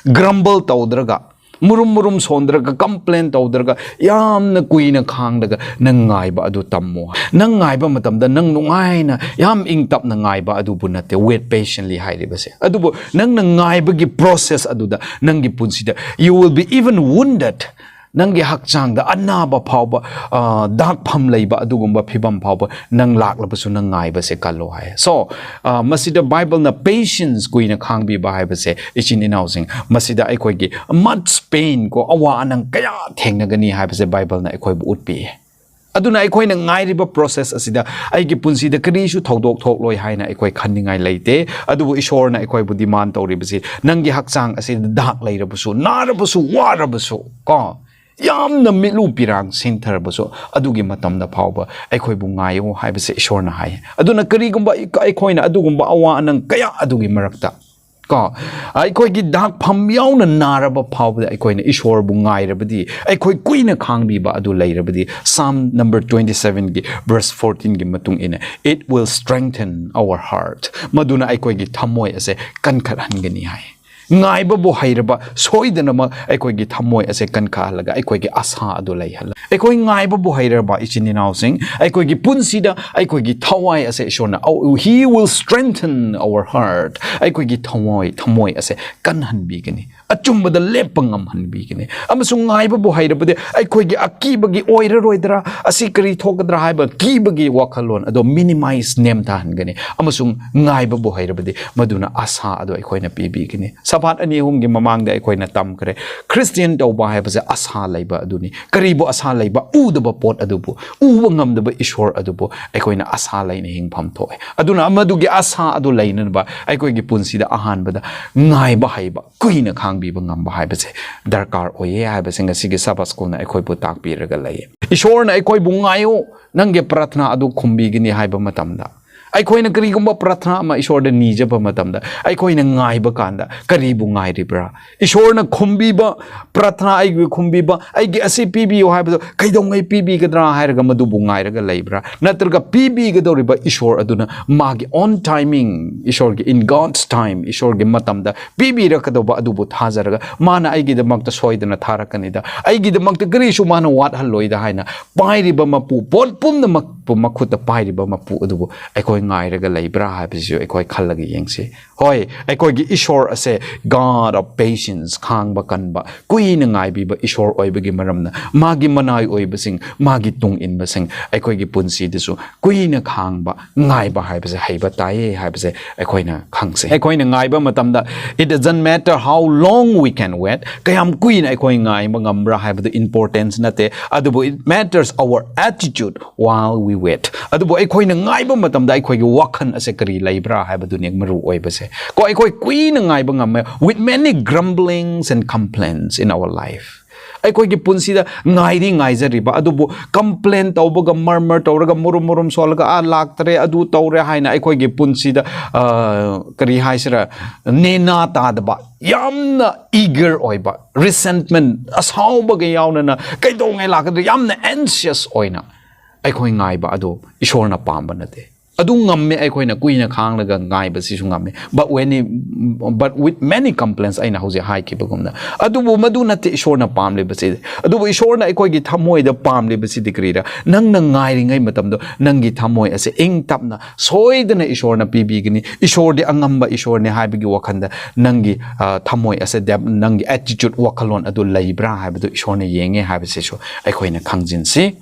grumble ꯇꯧꯗ꯭ꯔꯒ, ꯃꯨꯔꯨꯝ ꯃꯨꯔꯨꯝ ꯁꯣꯟꯗ꯭ꯔꯒ, complain ꯇꯧꯗ꯭ꯔꯒ, ꯌꯥꯝꯅ ꯀꯨꯏꯅ ꯈꯥꯡꯂꯒ ꯅꯪ ꯉꯥꯏꯕ ꯑꯗꯨ ꯇꯝꯃꯣ꯫ ꯅꯪ ꯉꯥꯏꯕ ꯃꯇꯝꯗ ꯅꯪ ꯅꯨꯡꯉꯥꯏꯅ, ꯌꯥꯝ ꯏꯪ ꯇꯞꯅ ꯉꯥꯏꯕ ꯑꯗꯨꯕꯨ ꯅꯠꯇꯦ wait patiently ꯍꯥꯏꯔꯤꯕꯁꯦ꯫ ꯑꯗꯨꯕꯨ ꯅꯪꯅ ꯉꯥꯏꯕꯒꯤ process ꯑꯗꯨꯗ ꯅꯪꯒꯤ ꯄꯨꯟꯁꯤꯗ you will be even wounded, ꯅꯪꯒꯤ ꯍꯛꯆꯥꯡꯗ ꯑꯅꯥꯕ ꯐꯥꯎꯕ, ꯑ, ꯗꯥꯛꯐꯝ ꯂꯩꯕ ꯑꯗꯨꯒꯨꯝꯕ ꯐꯤꯕꯝ ꯐꯥꯎꯕ ꯅꯪ ꯂꯥꯛꯂꯕꯁꯨ ꯅꯪ ꯉꯥꯏꯕꯁꯦ ꯀꯜꯂꯣ" ꯍꯥꯏ꯫ So, ꯑ, ꯃꯁꯤꯗ ꯕꯥꯏꯕꯜꯅ patience, ꯀꯨꯏꯅ ꯈꯥꯡꯕꯤꯕ ꯍꯥꯏꯕꯁꯦ, ꯏꯆꯤꯟ ꯏꯅꯥꯎꯁꯤꯡ, ꯃꯁꯤꯗ ꯑꯩꯈꯣꯏꯒꯤ much pain ꯀꯣ, ꯑꯋꯥ ꯑꯅꯪ ꯀꯌꯥ ꯊꯦꯡꯅꯒꯅꯤ ꯍꯥꯏꯕꯁꯦ ꯕꯥꯏꯕꯜꯅ ꯑꯩꯈꯣꯏꯕꯨ ꯎꯠꯄꯤꯌꯦ꯫ ꯑꯗꯨꯅ ꯑꯩꯈꯣꯏꯅ ꯉꯥꯏꯔꯤꯕ process ꯑꯁꯤꯗ ꯑꯩꯒꯤ ꯄꯨꯟꯁꯤꯗ ꯀꯔꯤꯁꯨ ꯊꯧꯗꯣꯛ ꯊꯣꯛꯂꯣꯏ ꯍꯥꯏꯅ ꯑꯩꯈꯣꯏ ꯈꯟꯅꯤꯡꯉꯥꯏ ꯂꯩꯇꯦ꯫ ꯑꯗꯨꯕꯨ ꯏꯁꯣꯔꯅ ꯑꯩꯈꯣꯏꯕꯨ demand ꯇꯧꯔꯤꯕꯁꯤ, ꯅꯪꯒꯤ ꯍꯛꯆꯥꯡ ꯑꯁꯤꯗ ꯗꯥꯛ ꯂꯩꯔꯕꯁꯨ, ꯅꯥꯔꯕꯁꯨ, ꯋꯥꯔꯕꯁꯨ, ꯀꯣ, ꯌꯥꯝꯅ ꯃꯤꯠꯂꯨ ꯄꯤꯔꯥꯡ ꯁꯤꯟꯊꯔꯕꯁꯨ, ꯑꯗꯨꯒꯤ ꯃꯇꯝꯗ ꯐꯥꯎꯕ ꯑꯩꯈꯣꯏꯕꯨ ꯉꯥꯏꯌꯨ ꯍꯥꯏꯕꯁꯦ ꯏꯁꯣꯔꯅ ꯍꯥꯏ꯫ ꯑꯗꯨꯅ ꯀꯔꯤꯒꯨꯝꯕ ꯑꯩꯈꯣꯏꯅ ꯑꯗꯨꯒꯨꯝꯕ ꯑꯋꯥ ꯑꯅꯪ ꯀꯌꯥ ꯑꯗꯨꯒꯤ ꯃꯔꯛꯇ ꯀꯣ, ꯑꯩꯈꯣꯏꯒꯤ ꯗꯥꯛꯐꯝ ꯌꯥꯎꯅ ꯅꯥꯔꯕ ꯐꯥꯎꯕꯗ ꯑꯩꯈꯣꯏꯅ ꯏꯁꯣꯔꯕꯨ ꯉꯥꯏꯔꯕꯗꯤ, ꯑꯩꯈꯣꯏ ꯀꯨꯏꯅ ꯈꯥꯡꯕꯤꯕ ꯑꯗꯨ ꯂꯩꯔꯕꯗꯤ, Psalm number twenty sevenꯒꯤ verse fourteenꯒꯤ ꯃꯇꯨꯡ ꯏꯟꯅ, "It will strengthen our heart." ꯃꯗꯨꯅ ꯑꯩꯈꯣꯏꯒꯤ ꯊꯃꯣꯏ ꯑꯁꯦ ꯀꯟꯈꯠꯍꯟꯒꯅꯤ ꯍꯥꯏ꯫ ꯉꯥꯏꯕꯕꯨ ꯍꯩꯔꯕ, ꯁꯣꯏꯗꯅꯃꯛ ꯑꯩꯈꯣꯏꯒꯤ ꯊꯃꯣꯏ ꯑꯁꯦ ꯀꯟꯈꯠꯍꯜꯂꯒ ꯑꯩꯈꯣꯏꯒꯤ ꯑꯁꯥ ꯑꯗꯨ ꯂꯩꯍꯜꯂ꯫ ꯑꯩꯈꯣꯏ ꯉꯥꯏꯕꯕꯨ ꯍꯩꯔꯕ ꯏꯆꯤꯟ ꯏꯅꯥꯎꯁꯤꯡ, ꯑꯩꯈꯣꯏꯒꯤ ꯄꯨꯟꯁꯤꯗ ꯑꯩꯈꯣꯏꯒꯤ ꯊꯋꯥꯏ ꯑꯁꯦ ꯏꯁꯣꯔꯅ, "Oh, he will strengthen our heart." ꯑꯩꯈꯣꯏꯒꯤ ꯊꯃꯣꯏ, ꯊꯃꯣꯏ ꯑꯁꯦ ꯀꯟꯍꯟꯕꯤꯒꯅꯤ, ꯑꯆꯨꯝꯕꯗ ꯂꯦꯞꯄ ꯉꯝꯍꯟꯕꯤꯒꯅꯤ꯫ ꯑꯃꯁꯨꯡ ꯉꯥꯏꯕꯕꯨ ꯍꯩꯔꯕꯗꯤ ꯑꯩꯈꯣꯏꯒꯤ ꯑꯀꯤꯕꯒꯤ ꯑꯣꯏꯔꯔꯣꯏꯗ꯭ꯔꯥ, ꯑꯁꯤ ꯀꯔꯤ ꯊꯣꯛꯀꯗ꯭ꯔꯥ ꯍꯥꯏꯕ ꯀꯤꯕꯒꯤ ꯋꯥꯈꯜꯂꯣꯟ ꯑꯗꯣ minimize, ꯅꯦꯝꯊꯍꯟꯒꯅꯤ꯫ ꯑꯃꯁꯨꯡ ꯉꯥꯏꯕꯕꯨ ꯍꯩꯔꯕꯗꯤ ꯃꯗꯨꯅ ꯑꯁꯥ ꯑꯗꯣ ꯑꯩꯈꯣꯏꯅ ꯄꯤꯕꯤꯒꯅꯤ꯫ ꯁꯕꯥꯠ ꯑꯅꯤ ꯑꯍꯨꯝꯒꯤ ꯃꯃꯥꯡꯗ ꯑꯩꯈꯣꯏꯅ ꯇꯝꯈ꯭ꯔꯦ, ꯈ꯭ꯔꯤꯁꯇꯤꯌꯟ ꯇꯧꯕ ꯍꯥꯏꯕꯁꯦ ꯑꯁꯥ ꯂꯩꯕ ꯑꯗꯨꯅꯤ꯫ ꯀꯔꯤꯕꯨ ꯑꯁꯥ ꯂꯩꯕ? ꯎꯗꯕ ꯄꯣꯠ ꯑꯗꯨꯕꯨ, ꯎꯕ ꯉꯝꯗꯕ ꯏꯁꯣꯔ ꯑꯗꯨꯕꯨ ꯑꯩꯈꯣꯏꯅ ꯑꯁꯥ ꯂꯩꯅ ꯍꯤꯡꯐꯝ ꯊꯣꯛꯑꯦ꯫ ꯑꯗꯨꯅ ꯃꯗꯨꯒꯤ ꯑꯁꯥ ꯑꯗꯨ ꯂꯩꯅꯅꯕ ꯑꯩꯈꯣꯏꯒꯤ ꯄꯨꯟꯁꯤꯗ ꯑꯍꯥꯟꯕꯗ ꯉꯥꯏꯕ ꯍꯩꯕ, ꯀꯨꯏꯅ ꯈꯥꯡꯕꯤꯕ ꯉꯝꯕ ꯍꯥꯏꯕꯁꯦ ꯗꯔꯀꯥꯔ ꯑꯣꯏꯌꯦ ꯍꯥꯏꯕꯁꯦ ꯉꯁꯤꯒꯤ ꯁꯕꯥꯠ ꯁ꯭ꯀꯨꯜꯅ ꯑꯩꯈꯣꯏꯕꯨ ꯇꯥꯛꯄꯤꯔꯒ ꯂꯩꯌꯦ꯫ ꯏꯁꯣꯔꯅ ꯑꯩꯈꯣꯏꯕꯨ "ꯉꯥꯏꯌꯨ, ꯅꯪꯒꯤ ꯄ꯭ꯔꯊꯅꯥ ꯑꯗꯨ ꯈꯨꯝꯕꯤꯒꯅꯤ" ꯍꯥꯏꯕ ꯃꯇꯝꯗ, ꯑꯩꯈꯣꯏꯅ ꯀꯔꯤꯒꯨꯝꯕ ꯄ꯭ꯔꯊꯅꯥ ꯑꯃ ꯏꯁꯣꯔꯗ ꯅꯤꯖꯕ ꯃꯇꯝꯗ, ꯑꯩꯈꯣꯏꯅ ꯉꯥꯏꯕ ꯀꯥꯟꯗ ꯀꯔꯤꯕꯨ ꯉꯥꯏꯔꯤꯕ꯭ꯔꯥ? ꯏꯁꯣꯔꯅ ꯈꯨꯝꯕꯤꯕ ꯄ꯭ꯔꯊꯅꯥ, ꯑꯩꯒꯤ ꯈꯨꯝꯕꯤꯕ, ꯑꯩꯒꯤ ꯑꯁꯤ ꯄꯤꯕꯤꯌꯨ ꯍꯥꯏꯕꯗꯣ ꯀꯩꯗꯧꯉꯩ ꯄꯤꯕꯤꯒꯗ꯭ꯔꯥ ꯍꯥꯏꯔꯒ ꯃꯗꯨꯕꯨ ꯉꯥꯏꯔꯒ ꯂꯩꯕ꯭ꯔꯥ? ꯅꯠꯇ꯭ꯔꯒ ꯄꯤꯕꯤꯒꯗꯧꯔꯤꯕ ꯏꯁꯣꯔ ꯑꯗꯨꯅ ꯃꯥꯒꯤ on timing, ꯏꯁꯣꯔꯒꯤ, in God's time, ꯏꯁꯣꯔꯒꯤ ꯃꯇꯝꯗ ꯄꯤꯕꯤꯔꯛꯀꯗꯧꯕ ꯑꯗꯨꯕꯨ ꯊꯥꯖꯔꯒ, "ꯃꯥꯅ ꯑꯩꯒꯤꯗꯃꯛꯇ ꯁꯣꯏꯗꯅ ꯊꯥꯔꯛꯀꯅꯤꯗ, ꯑꯩꯒꯤꯗꯃꯛꯇ ꯀꯔꯤꯁꯨ ꯃꯥꯅ ꯋꯥꯠꯍꯜꯂꯣꯏꯗ" ꯍꯥꯏꯅ ꯄꯥꯏꯔꯤꯕ ꯃꯄꯨ, ꯄꯣꯠ ꯄꯨꯝꯅꯃꯛꯄꯨ ꯃꯈꯨꯠꯇ ꯄꯥꯏꯔꯤꯕ ꯃꯄꯨ ꯑꯗꯨꯕꯨ ꯑꯩꯈꯣꯏ ꯉꯥꯏꯔꯒ ꯂꯩꯕ꯭ꯔꯥ ꯍꯥꯏꯕꯁꯤꯁꯨ ꯑꯩꯈꯣꯏ ꯈꯜꯂꯒ ꯌꯦꯡꯁꯤ꯫ ꯍꯣꯏ, ꯑꯩꯈꯣꯏꯒꯤ ꯏꯁꯣꯔ ꯑꯁꯦ God of patience, ꯈꯥꯡꯕ ꯀꯟꯕ, ꯀꯨꯏꯅ ꯉꯥꯏꯕꯤꯕ ꯏꯁꯣꯔ ꯑꯣꯏꯕꯒꯤ ꯃꯔꯝꯅ ꯃꯥꯒꯤ ꯃꯅꯥꯏ ꯑꯣꯏꯕꯁꯤꯡ, ꯃꯥꯒꯤ ꯇꯨꯡ ꯏꯟꯕꯁꯤꯡ, ꯑꯩꯈꯣꯏꯒꯤ ꯄꯨꯟꯁꯤꯗꯁꯨ ꯀꯨꯏꯅ ꯈꯥꯡꯕ, ꯉꯥꯏꯕ ꯍꯥꯏꯕꯁꯦ ꯍꯩꯕ ꯇꯥꯏꯌꯦ ꯍꯥꯏꯕꯁꯦ ꯑꯩꯈꯣꯏꯅ ꯈꯪꯁꯦ꯫ ꯑꯩꯈꯣꯏꯅ ꯉꯥꯏꯕ ꯃꯇꯝꯗ, it doesn't matter how long we can wait, ꯀꯌꯥꯝ ꯀꯨꯏꯅ ꯑꯩꯈꯣꯏ ꯉꯥꯏꯕ ꯉꯝꯕ꯭ꯔꯥ ꯍꯥꯏꯕꯗꯨ importance ꯅꯠꯇꯦ, ꯑꯗꯨꯕꯨ it matters our attitude while we wait. ꯑꯗꯨꯕꯨ ꯑꯩꯈꯣꯏꯅ ꯉꯥꯏꯕ ꯃꯇꯝꯗ ꯑꯩꯈꯣꯏ ꯑꯩꯈꯣꯏꯒꯤ ꯋꯥꯈꯜ ꯑꯁꯦ ꯀꯔꯤ ꯂꯩꯕ꯭ꯔꯥ ꯍꯥꯏꯕꯗꯨꯅꯤ ꯃꯔꯨ ꯑꯣꯏꯕꯁꯦ꯫ ꯀꯣ, ꯑꯩꯈꯣꯏ ꯀꯨꯏꯅ ꯉꯥꯏꯕ ꯉꯝꯃꯦ, with many grumblings and complaints in our life꯫ ꯑꯩꯈꯣꯏꯒꯤ ꯄꯨꯟꯁꯤꯗ ꯉꯥꯏꯗꯤ ꯉꯥꯏꯖꯔꯤꯕ, ꯑꯗꯨꯕꯨ complain ꯇꯧꯕꯒ, murmur ꯇꯧꯔꯒ, ꯃꯔꯨꯝ ꯃꯔꯨꯝ ꯁꯣꯜꯂꯒ, "ꯑꯥ, ꯂꯥꯛꯇꯔꯦ, ꯑꯗꯨ ꯇꯧꯔꯦ" ꯍꯥꯏꯅ ꯑꯩꯈꯣꯏꯒꯤ ꯄꯨꯟꯁꯤꯗ, ꯑ, ꯀꯔꯤ ꯍꯥꯏꯁꯤꯔꯥ, ꯅꯦꯅꯥ ꯇꯥꯗꯕ, ꯌꯥꯝꯅ eager ꯑꯣꯏꯕ, resentment, ꯑꯁꯥꯎꯕꯒ ꯌꯥꯎꯅꯅ ꯀꯩꯗꯧꯉꯩ ꯂꯥꯛꯀꯗ꯭ꯔꯥ, ꯌꯥꯝꯅ anxious ꯑꯣꯏꯅ ꯑꯩꯈꯣꯏ ꯉꯥꯏꯕ ꯑꯗꯨ ꯏꯁꯣꯔꯅ ꯄꯥꯝꯕ ꯅꯠꯇꯦ꯫ ꯑꯗꯨ ꯉꯝꯃꯦ, ꯑꯩꯈꯣꯏꯅ ꯀꯨꯏꯅ ꯈꯥꯡꯂꯒ ꯉꯥꯏꯕꯁꯤꯁꯨ ꯉꯝꯃꯦ, but when, but with many complaints, ꯑꯩꯅ ꯍꯧꯖꯤꯛ ꯍꯥꯏꯈꯤꯕꯒꯨꯝꯅ꯫ ꯑꯗꯨꯕꯨ ꯃꯗꯨ ꯅꯠꯇꯦ ꯏꯁꯣꯔꯅ ꯄꯥꯝꯂꯤꯕꯁꯤ꯫ ꯑꯗꯨꯕꯨ ꯏꯁꯣꯔꯅ ꯑꯩꯈꯣꯏꯒꯤ ꯊꯃꯣꯏꯗ ꯄꯥꯝꯂꯤꯕꯁꯤꯗꯤ ꯀꯔꯤꯔ? ꯅꯪꯅ ꯉꯥꯏꯔꯤꯉꯩ ꯃꯇꯝꯗꯣ ꯅꯪꯒꯤ ꯊꯃꯣꯏ ꯑꯁꯦ ꯏꯪ ꯇꯞꯅ, ꯁꯣꯏꯗꯅ ꯏꯁꯣꯔꯅ ꯄꯤꯕꯤꯒꯅꯤ꯫ ꯏꯁꯣꯔꯗꯤ ꯑꯉꯝꯕ ꯏꯁꯣꯔꯅꯤ ꯍꯥꯏꯕꯒꯤ ꯋꯥꯈꯜꯗ ꯅꯪꯒꯤ, ꯑ, ꯊꯃꯣꯏ ꯑꯁꯦ ꯗꯦꯞ-, ꯅꯪꯒꯤ attitude, ꯋꯥꯈꯜꯂꯣꯟ ꯑꯗꯨ ꯂꯩꯕ꯭ꯔꯥ ꯍꯥꯏꯕꯗꯨ ꯏꯁꯣꯔꯅ ꯌꯦꯡꯉꯦ ꯍꯥꯏꯕꯁꯤꯁꯨ ꯑꯩꯈꯣꯏꯅ ꯈꯪꯖꯤꯟꯁꯤ꯫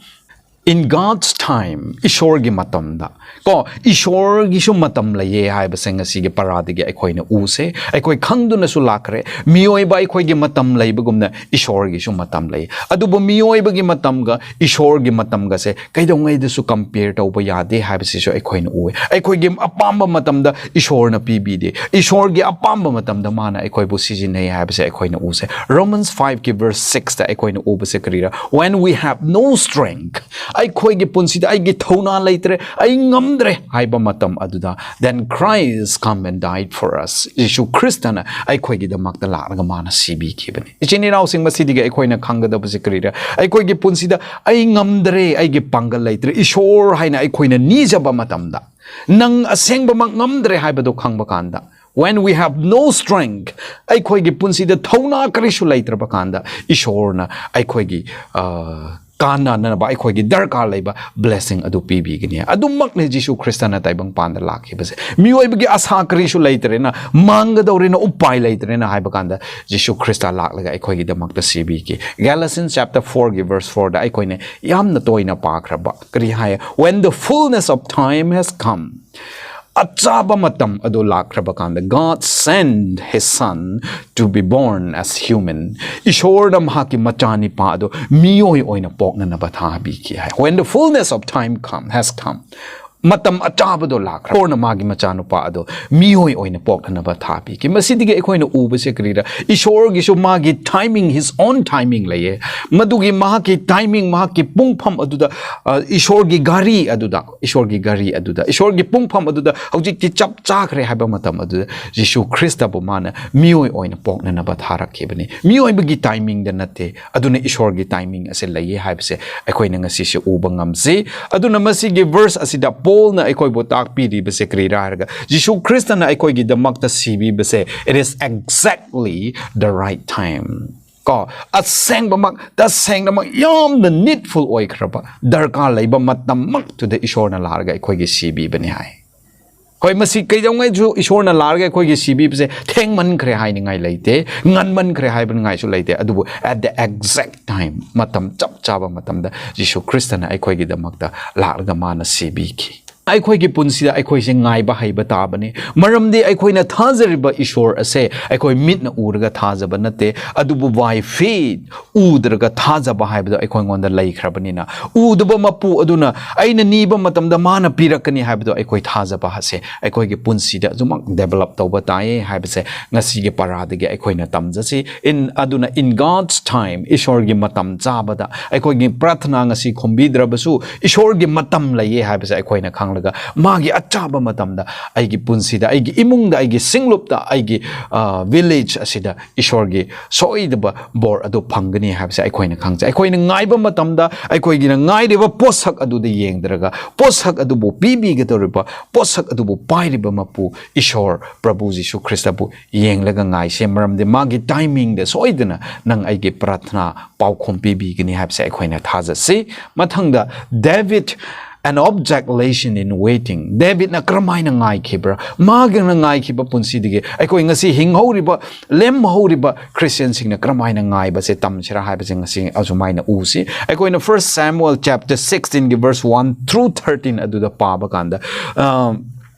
In God's time, ꯏꯁꯣꯔꯒꯤ ꯃꯇꯝꯗ, ꯀꯣ, ꯏꯁꯣꯔꯒꯤꯁꯨ ꯃꯇꯝ ꯂꯩꯌꯦ ꯍꯥꯏꯕꯁꯦ ꯉꯁꯤꯒꯤ ꯄꯔꯥꯗꯒꯤ ꯑꯩꯈꯣꯏꯅ ꯎꯁꯦ꯫ ꯑꯩꯈꯣꯏ ꯈꯪꯗꯨꯅꯁꯨ ꯂꯥꯛꯈ꯭ꯔꯦ, ꯃꯤꯑꯣꯏꯕ ꯑꯩꯈꯣꯏꯒꯤ ꯃꯇꯝ ꯂꯩꯕꯒꯨꯝꯅ ꯏꯁꯣꯔꯒꯤꯁꯨ ꯃꯇꯝ ꯂꯩ꯫ ꯑꯗꯨꯕꯨ ꯃꯤꯑꯣꯏꯕꯒꯤ ꯃꯇꯝꯒ ꯏꯁꯣꯔꯒꯤ ꯃꯇꯝꯒꯁꯦ ꯀꯩꯗꯧꯉꯩꯗꯁꯨ compare ꯇꯧꯕ ꯌꯥꯗꯦ ꯍꯥꯏꯕꯁꯤꯁꯨ ꯑꯩꯈꯣꯏꯅ ꯎꯏ꯫ ꯑꯩꯈꯣꯏꯒꯤ ꯑꯄꯥꯝꯕ ꯃꯇꯝꯗ ꯏꯁꯣꯔꯅ ꯄꯤꯕꯤꯗꯦ, ꯏꯁꯣꯔꯒꯤ ꯑꯄꯥꯝꯕ ꯃꯇꯝꯗ ꯃꯥꯅ ꯑꯩꯈꯣꯏꯕꯨ ꯁꯤꯖꯤꯟꯅꯩ ꯍꯥꯏꯕꯁꯦ ꯑꯩꯈꯣꯏꯅ ꯎꯁꯦ꯫ Romans five ꯀꯤ verse six ꯇ ꯑꯩꯈꯣꯏꯅ ꯎꯕꯁꯦ ꯀꯔꯤꯔ? When we have no strength, ꯑꯩꯈꯣꯏꯒꯤ ꯄꯨꯟꯁꯤꯗ ꯑꯩꯒꯤ ꯊꯧꯅꯥ ꯂꯩꯇ꯭ꯔꯦ, ꯑꯩ ꯉꯝꯗ꯭ꯔꯦ ꯍꯥꯏꯕ ꯃꯇꯝ ꯑꯗꯨꯗ, then Christ come and died for us. ꯌꯤꯁꯨ ꯈ꯭ꯔꯤꯁꯇꯅ ꯑꯩꯈꯣꯏꯒꯤꯗꯃꯛꯇ ꯂꯥꯛꯂꯒ ꯃꯥꯅ ꯁꯤꯕꯤꯈꯤꯕꯅꯤ꯫ ꯏꯆꯤꯟ ꯏꯅꯥꯎꯁꯤꯡ, ꯃꯁꯤꯗꯒꯤ ꯑꯩꯈꯣꯏꯅ ꯈꯪꯒꯗꯕꯁꯤ ꯀꯔꯤꯔ? ꯑꯩꯈꯣꯏꯒꯤ ꯄꯨꯟꯁꯤꯗ ꯑꯩ ꯉꯝꯗ꯭ꯔꯦ, ꯑꯩꯒꯤ ꯄꯥꯡꯒꯜ ꯂꯩꯇ꯭ꯔꯦ, ꯏꯁꯣꯔ ꯍꯥꯏꯅ ꯑꯩꯈꯣꯏꯅ ꯅꯤꯖꯕ ꯃꯇꯝꯗ, ꯅꯪ ꯑꯁꯦꯡꯕꯃꯛ ꯉꯝꯗ꯭ꯔꯦ ꯍꯥꯏꯕꯗꯨ ꯈꯪꯕ ꯀꯥꯟꯗ, when we have no strength, ꯑꯩꯈꯣꯏꯒꯤ ꯄꯨꯟꯁꯤꯗ ꯊꯧꯅꯥ ꯀꯔꯤꯁꯨ ꯂꯩꯇ꯭ꯔꯕ ꯀꯥꯟꯗ, ꯏꯁꯣꯔꯅ ꯑꯩꯈꯣꯏꯒꯤ, ꯑ, ꯀꯥꯟꯅꯅꯕ, ꯑꯩꯈꯣꯏꯒꯤ ꯗꯔꯀꯥꯔ ꯂꯩꯕ blessing ꯑꯗꯨ ꯄꯤꯕꯤꯒꯅꯤ꯫ ꯑꯗꯨꯃꯛꯅꯤ ꯖꯤꯁꯨ ꯈ꯭ꯔꯤꯁꯇꯅ ꯇꯥꯏꯕꯪ ꯄꯥꯟꯗ ꯂꯥꯛꯈꯤꯕꯁꯦ꯫ ꯃꯤꯑꯣꯏꯕꯒꯤ ꯑꯁꯥ ꯀꯔꯤꯁꯨ ꯂꯩꯇ꯭ꯔꯦꯅ, ꯃꯥꯡꯒꯗꯧꯔꯦꯅ, ꯎꯄꯥꯏ ꯂꯩꯇ꯭ꯔꯦꯅ ꯍꯥꯏꯕ ꯀꯥꯟꯗ, ꯖꯤꯁꯨ ꯈ꯭ꯔꯤꯁꯇ ꯂꯥꯛꯂꯒ ꯑꯩꯈꯣꯏꯒꯤꯗꯃꯛꯇ ꯁꯤꯕꯤꯈꯤ꯫ Galatians chapter four ꯒꯤ verse four ꯗ ꯑꯩꯈꯣꯏꯅ ꯌꯥꯝꯅ ꯇꯣꯏꯅ ꯄꯥꯈ꯭ꯔꯕ ꯀꯔꯤ ꯍꯥꯏ? When the fullness of time has come, ꯑꯆꯥꯕ ꯃꯇꯝ ꯑꯗꯨ ꯂꯥꯛꯈ꯭ꯔꯕ ꯀꯥꯟꯗ, God sent his son to be born as human. ꯏꯁꯣꯔꯅ ꯃꯍꯥꯛꯀꯤ ꯃꯆꯥꯅꯤꯄꯥ ꯑꯗꯨ ꯃꯤꯑꯣꯏ ꯑꯣꯏꯅ ꯄꯣꯛꯅꯅꯕ ꯊꯥꯕꯤꯈꯤ ꯍꯥꯏ꯫ When the fullness of time come, has come, ꯃꯇꯝ ꯑꯆꯥꯕꯗꯣ ꯂꯥꯛꯈ꯭ꯔꯦ꯫ ꯏꯁꯣꯔꯅ ꯃꯥꯒꯤ ꯃꯆꯥꯅꯨꯄꯥ ꯑꯗꯣ ꯃꯤꯑꯣꯏ ꯑꯣꯏꯅ ꯄꯣꯛꯅꯅꯕ ꯊꯥꯕꯤꯈꯤ꯫ ꯃꯁꯤꯗꯒꯤ ꯑꯩꯈꯣꯏꯅ ꯎꯕꯁꯦ ꯀꯔꯤꯔ? ꯏꯁꯣꯔꯒꯤꯁꯨ ꯃꯥꯒꯤ timing, his own timing ꯂꯩꯌꯦ꯫ ꯃꯗꯨꯒꯤ ꯃꯍꯥꯛꯀꯤ timing, ꯃꯍꯥꯛꯀꯤ ꯄꯨꯡꯐꯝ ꯑꯗꯨꯗ, ꯑ, ꯏꯁꯣꯔꯒꯤ ꯒꯥꯔꯤ ꯑꯗꯨꯗ, ꯏꯁꯣꯔꯒꯤ ꯒꯥꯔꯤ ꯑꯗꯨꯗ, ꯏꯁꯣꯔꯒꯤ ꯄꯨꯡꯐꯝ ꯑꯗꯨꯗ ꯍꯧꯖꯤꯛꯇꯤ ꯆꯞ ꯆꯥꯈ꯭ꯔꯦ ꯍꯥꯏꯕ ꯃꯇꯝ ꯑꯗꯨꯗ ꯖꯤꯁꯨ ꯈ꯭ꯔꯤꯁꯇꯕꯨ ꯃꯥꯅ ꯃꯤꯑꯣꯏ ꯑꯣꯏꯅ ꯄꯣꯛꯅꯅꯕ ꯊꯥꯔꯛꯈꯤꯕꯅꯤ꯫ ꯃꯤꯑꯣꯏꯕꯒꯤ timingꯗ ꯅꯠꯇꯦ꯫ ꯑꯗꯨꯅ ꯏꯁꯣꯔꯒꯤ timing ꯑꯁꯦ ꯂꯩꯌꯦ ꯍꯥꯏꯕꯁꯦ ꯑꯩꯈꯣꯏꯅ ꯉꯁꯤꯁꯦ ꯎꯕ ꯉꯝꯁꯤ꯫ ꯑꯗꯨꯅ ꯃꯁꯤꯒꯤ verse ꯑꯁꯤꯗ ꯄꯣꯜꯅ ꯑꯩꯈꯣꯏꯕꯨ ꯇꯥꯛꯄꯤꯔꯤꯕꯁꯦ ꯀꯔꯤꯔꯥ ꯍꯥꯏꯔꯒ, ꯖꯤꯁꯨ ꯈ꯭ꯔꯤꯁꯇꯅ ꯑꯩꯈꯣꯏꯒꯤꯗꯃꯛꯇ ꯁꯤꯕꯤꯕꯁꯦ, it is exactly the right time꯫ ꯀꯣ, ꯑꯁꯦꯡꯕꯃꯛ, ꯇꯁꯦꯡꯅꯃꯛ ꯌꯥꯝꯅ needful ꯑꯣꯏꯈ꯭ꯔꯕ, ꯗꯔꯀꯥꯔ ꯂꯩꯕ ꯃꯇꯝꯃꯛꯇꯨꯗ ꯏꯁꯣꯔꯅ ꯂꯥꯛꯑꯒ ꯑꯩꯈꯣꯏꯒꯤ ꯁꯤꯕꯤꯕꯅꯤ ꯍꯥꯏ꯫ ꯍꯣꯏ, ꯃꯁꯤ ꯀꯩꯗꯧꯉꯩꯁꯨ ꯏꯁꯣꯔꯅ ꯂꯥꯛꯑꯒ ꯑꯩꯈꯣꯏꯒꯤ ꯁꯤꯕꯤꯕꯁꯦ ꯊꯦꯡꯃꯟꯈ꯭ꯔꯦ ꯍꯥꯏꯅꯤꯡꯉꯥꯏ ꯂꯩꯇꯦ, ꯉꯟꯃꯟꯈ꯭ꯔꯦ ꯍꯥꯏꯕꯅꯤꯡꯉꯥꯏꯁꯨ ꯂꯩꯇꯦ꯫ ꯑꯗꯨꯕꯨ at the exact time, ꯃꯇꯝ ꯆꯞ ꯆꯥꯕ ꯃꯇꯝꯗ ꯖꯤꯁꯨ ꯈ꯭ꯔꯤꯁꯇꯅ ꯑꯩꯈꯣꯏꯒꯤꯗꯃꯛꯇ ꯂꯥꯛꯂꯒ ꯃꯥꯅ ꯁꯤꯕꯤꯈꯤ꯫ ꯑꯩꯈꯣꯏꯒꯤ ꯄꯨꯟꯁꯤꯗ ꯑꯩꯈꯣꯏꯁꯦ ꯉꯥꯏꯕ ꯍꯩꯕ ꯇꯥꯕꯅꯤ꯫ ꯃꯔꯝꯗꯤ ꯑꯩꯈꯣꯏꯅ ꯊꯥꯖꯔꯤꯕ ꯏꯁꯣꯔ ꯑꯁꯦ ꯑꯩꯈꯣꯏ ꯃꯤꯠꯅ ꯎꯔꯒ ꯊꯥꯖꯕ ꯅꯠꯇꯦ, ꯑꯗꯨꯕꯨ by faith, ꯎꯗ꯭ꯔꯒ ꯊꯥꯖꯕ ꯍꯥꯏꯕꯗꯣ ꯑꯩꯈꯣꯏꯉꯣꯟꯗ ꯂꯩꯈ꯭ꯔꯕꯅꯤꯅ, ꯎꯗꯕ ꯃꯄꯨ ꯑꯗꯨꯅ ꯑꯩꯅ ꯅꯤꯕ ꯃꯇꯝꯗ ꯃꯥꯅ ꯄꯤꯔꯛꯀꯅꯤ ꯍꯥꯏꯕꯗꯣ ꯑꯩꯈꯣꯏ ꯊꯥꯖꯕ ꯑꯁꯦ ꯑꯩꯈꯣꯏꯒꯤ ꯄꯨꯟꯁꯤꯗ ꯑꯗꯨꯃꯛ develop ꯇꯧꯕ ꯇꯥꯏꯌꯦ ꯍꯥꯏꯕꯁꯦ ꯉꯁꯤꯒꯤ ꯄꯔꯥꯗꯒꯤ ꯑꯩꯈꯣꯏꯅ ꯇꯝꯖꯁꯤ꯫ In, ꯑꯗꯨꯅ in God's time, ꯏꯁꯣꯔꯒꯤ ꯃꯇꯝ ꯆꯥꯕꯗ ꯑꯩꯈꯣꯏꯒꯤ ꯄ꯭ꯔꯥꯊꯅꯥ ꯉꯁꯤ ꯈꯨꯝꯕꯤꯗ꯭ꯔꯕꯁꯨ ꯏꯁꯣꯔꯒꯤ ꯃꯇꯝ ꯂꯩꯌꯦ ꯍꯥꯏꯕꯁꯦ ꯑꯩꯈꯣꯏꯅ ꯈꯪꯂꯒ ꯃꯥꯒꯤ ꯑꯆꯥꯕ ꯃꯇꯝꯗ ꯑꯩꯒꯤ ꯄꯨꯟꯁꯤꯗ, ꯑꯩꯒꯤ ꯏꯃꯨꯡꯗ, ꯑꯩꯒꯤ ꯁꯤꯡꯂꯨꯞꯇ, ꯑꯩꯒꯤ, ꯑ, village ꯑꯁꯤꯗ ꯏꯁꯣꯔꯒꯤ ꯁꯣꯏꯗꯕ ꯕꯣꯔ ꯑꯗꯨ ꯐꯪꯒꯅꯤ ꯍꯥꯏꯕꯁꯦ ꯑꯩꯈꯣꯏꯅ ꯈꯪꯖꯩ꯫ ꯑꯩꯈꯣꯏꯅ ꯉꯥꯏꯕ ꯃꯇꯝꯗ ꯑꯩꯈꯣꯏꯒꯤꯅ ꯉꯥꯏꯔꯤꯕ ꯄꯣꯠꯁꯛ ꯑꯗꯨꯗ ꯌꯦꯡꯗ꯭ꯔꯒ ꯄꯣꯠꯁꯛ ꯑꯗꯨꯕꯨ ꯄꯤꯕꯤꯒꯗꯧꯔꯤꯕ, ꯄꯣꯠꯁꯛ ꯑꯗꯨꯕꯨ ꯄꯥꯏꯔꯤꯕ ꯃꯄꯨ ꯏꯁꯣꯔ ꯄ꯭ꯔꯚꯨ ꯖꯤꯁꯨ ꯈ꯭ꯔꯤꯁꯇꯕꯨ ꯌꯦꯡꯂꯒ ꯉꯥꯏꯁꯦ꯫ ꯃꯔꯝꯗꯤ ꯃꯥꯒꯤ timingꯗ ꯁꯣꯏꯗꯅ ꯅꯪ ꯑꯩꯒꯤ ꯄ꯭ꯔꯥꯊꯅꯥ ꯄꯥꯎꯈꯨꯝ ꯄꯤꯕꯤꯒꯅꯤ ꯍꯥꯏꯕꯁꯦ ꯑꯩꯈꯣꯏꯅ ꯊꯥꯖꯁꯤ꯫ ꯃꯊꯪꯗ, David, an object lesson in waiting. ꯗꯦꯕꯤꯠꯅ ꯀꯔꯝꯍꯥꯏꯅ ꯉꯥꯏꯈꯤꯕ꯭ꯔꯥ? ꯃꯥꯒꯤꯅ ꯉꯥꯏꯈꯤꯕ ꯄꯨꯟꯁꯤꯗꯒꯤ ꯑꯩꯈꯣꯏ ꯉꯁꯤ ꯍꯤꯡꯍꯧꯔꯤꯕ, ꯂꯦꯝꯍꯧꯔꯤꯕ ꯈ꯭ꯔꯤꯁꯇꯤꯌꯟꯁꯤꯡꯅ ꯀꯔꯝꯍꯥꯏꯅ ꯉꯥꯏꯕꯁꯦ ꯇꯝꯁꯤꯔꯥ ꯍꯥꯏꯕꯁꯦ ꯉꯁꯤ ꯑꯁꯨꯃꯥꯏꯅ ꯎꯁꯤ꯫ ꯑꯩꯈꯣꯏꯅ First Samuel chapter sixteenꯒꯤ verse one through thirteen ꯑꯗꯨꯗ ꯄꯥꯕ ꯀꯥꯟꯗ, ꯑ,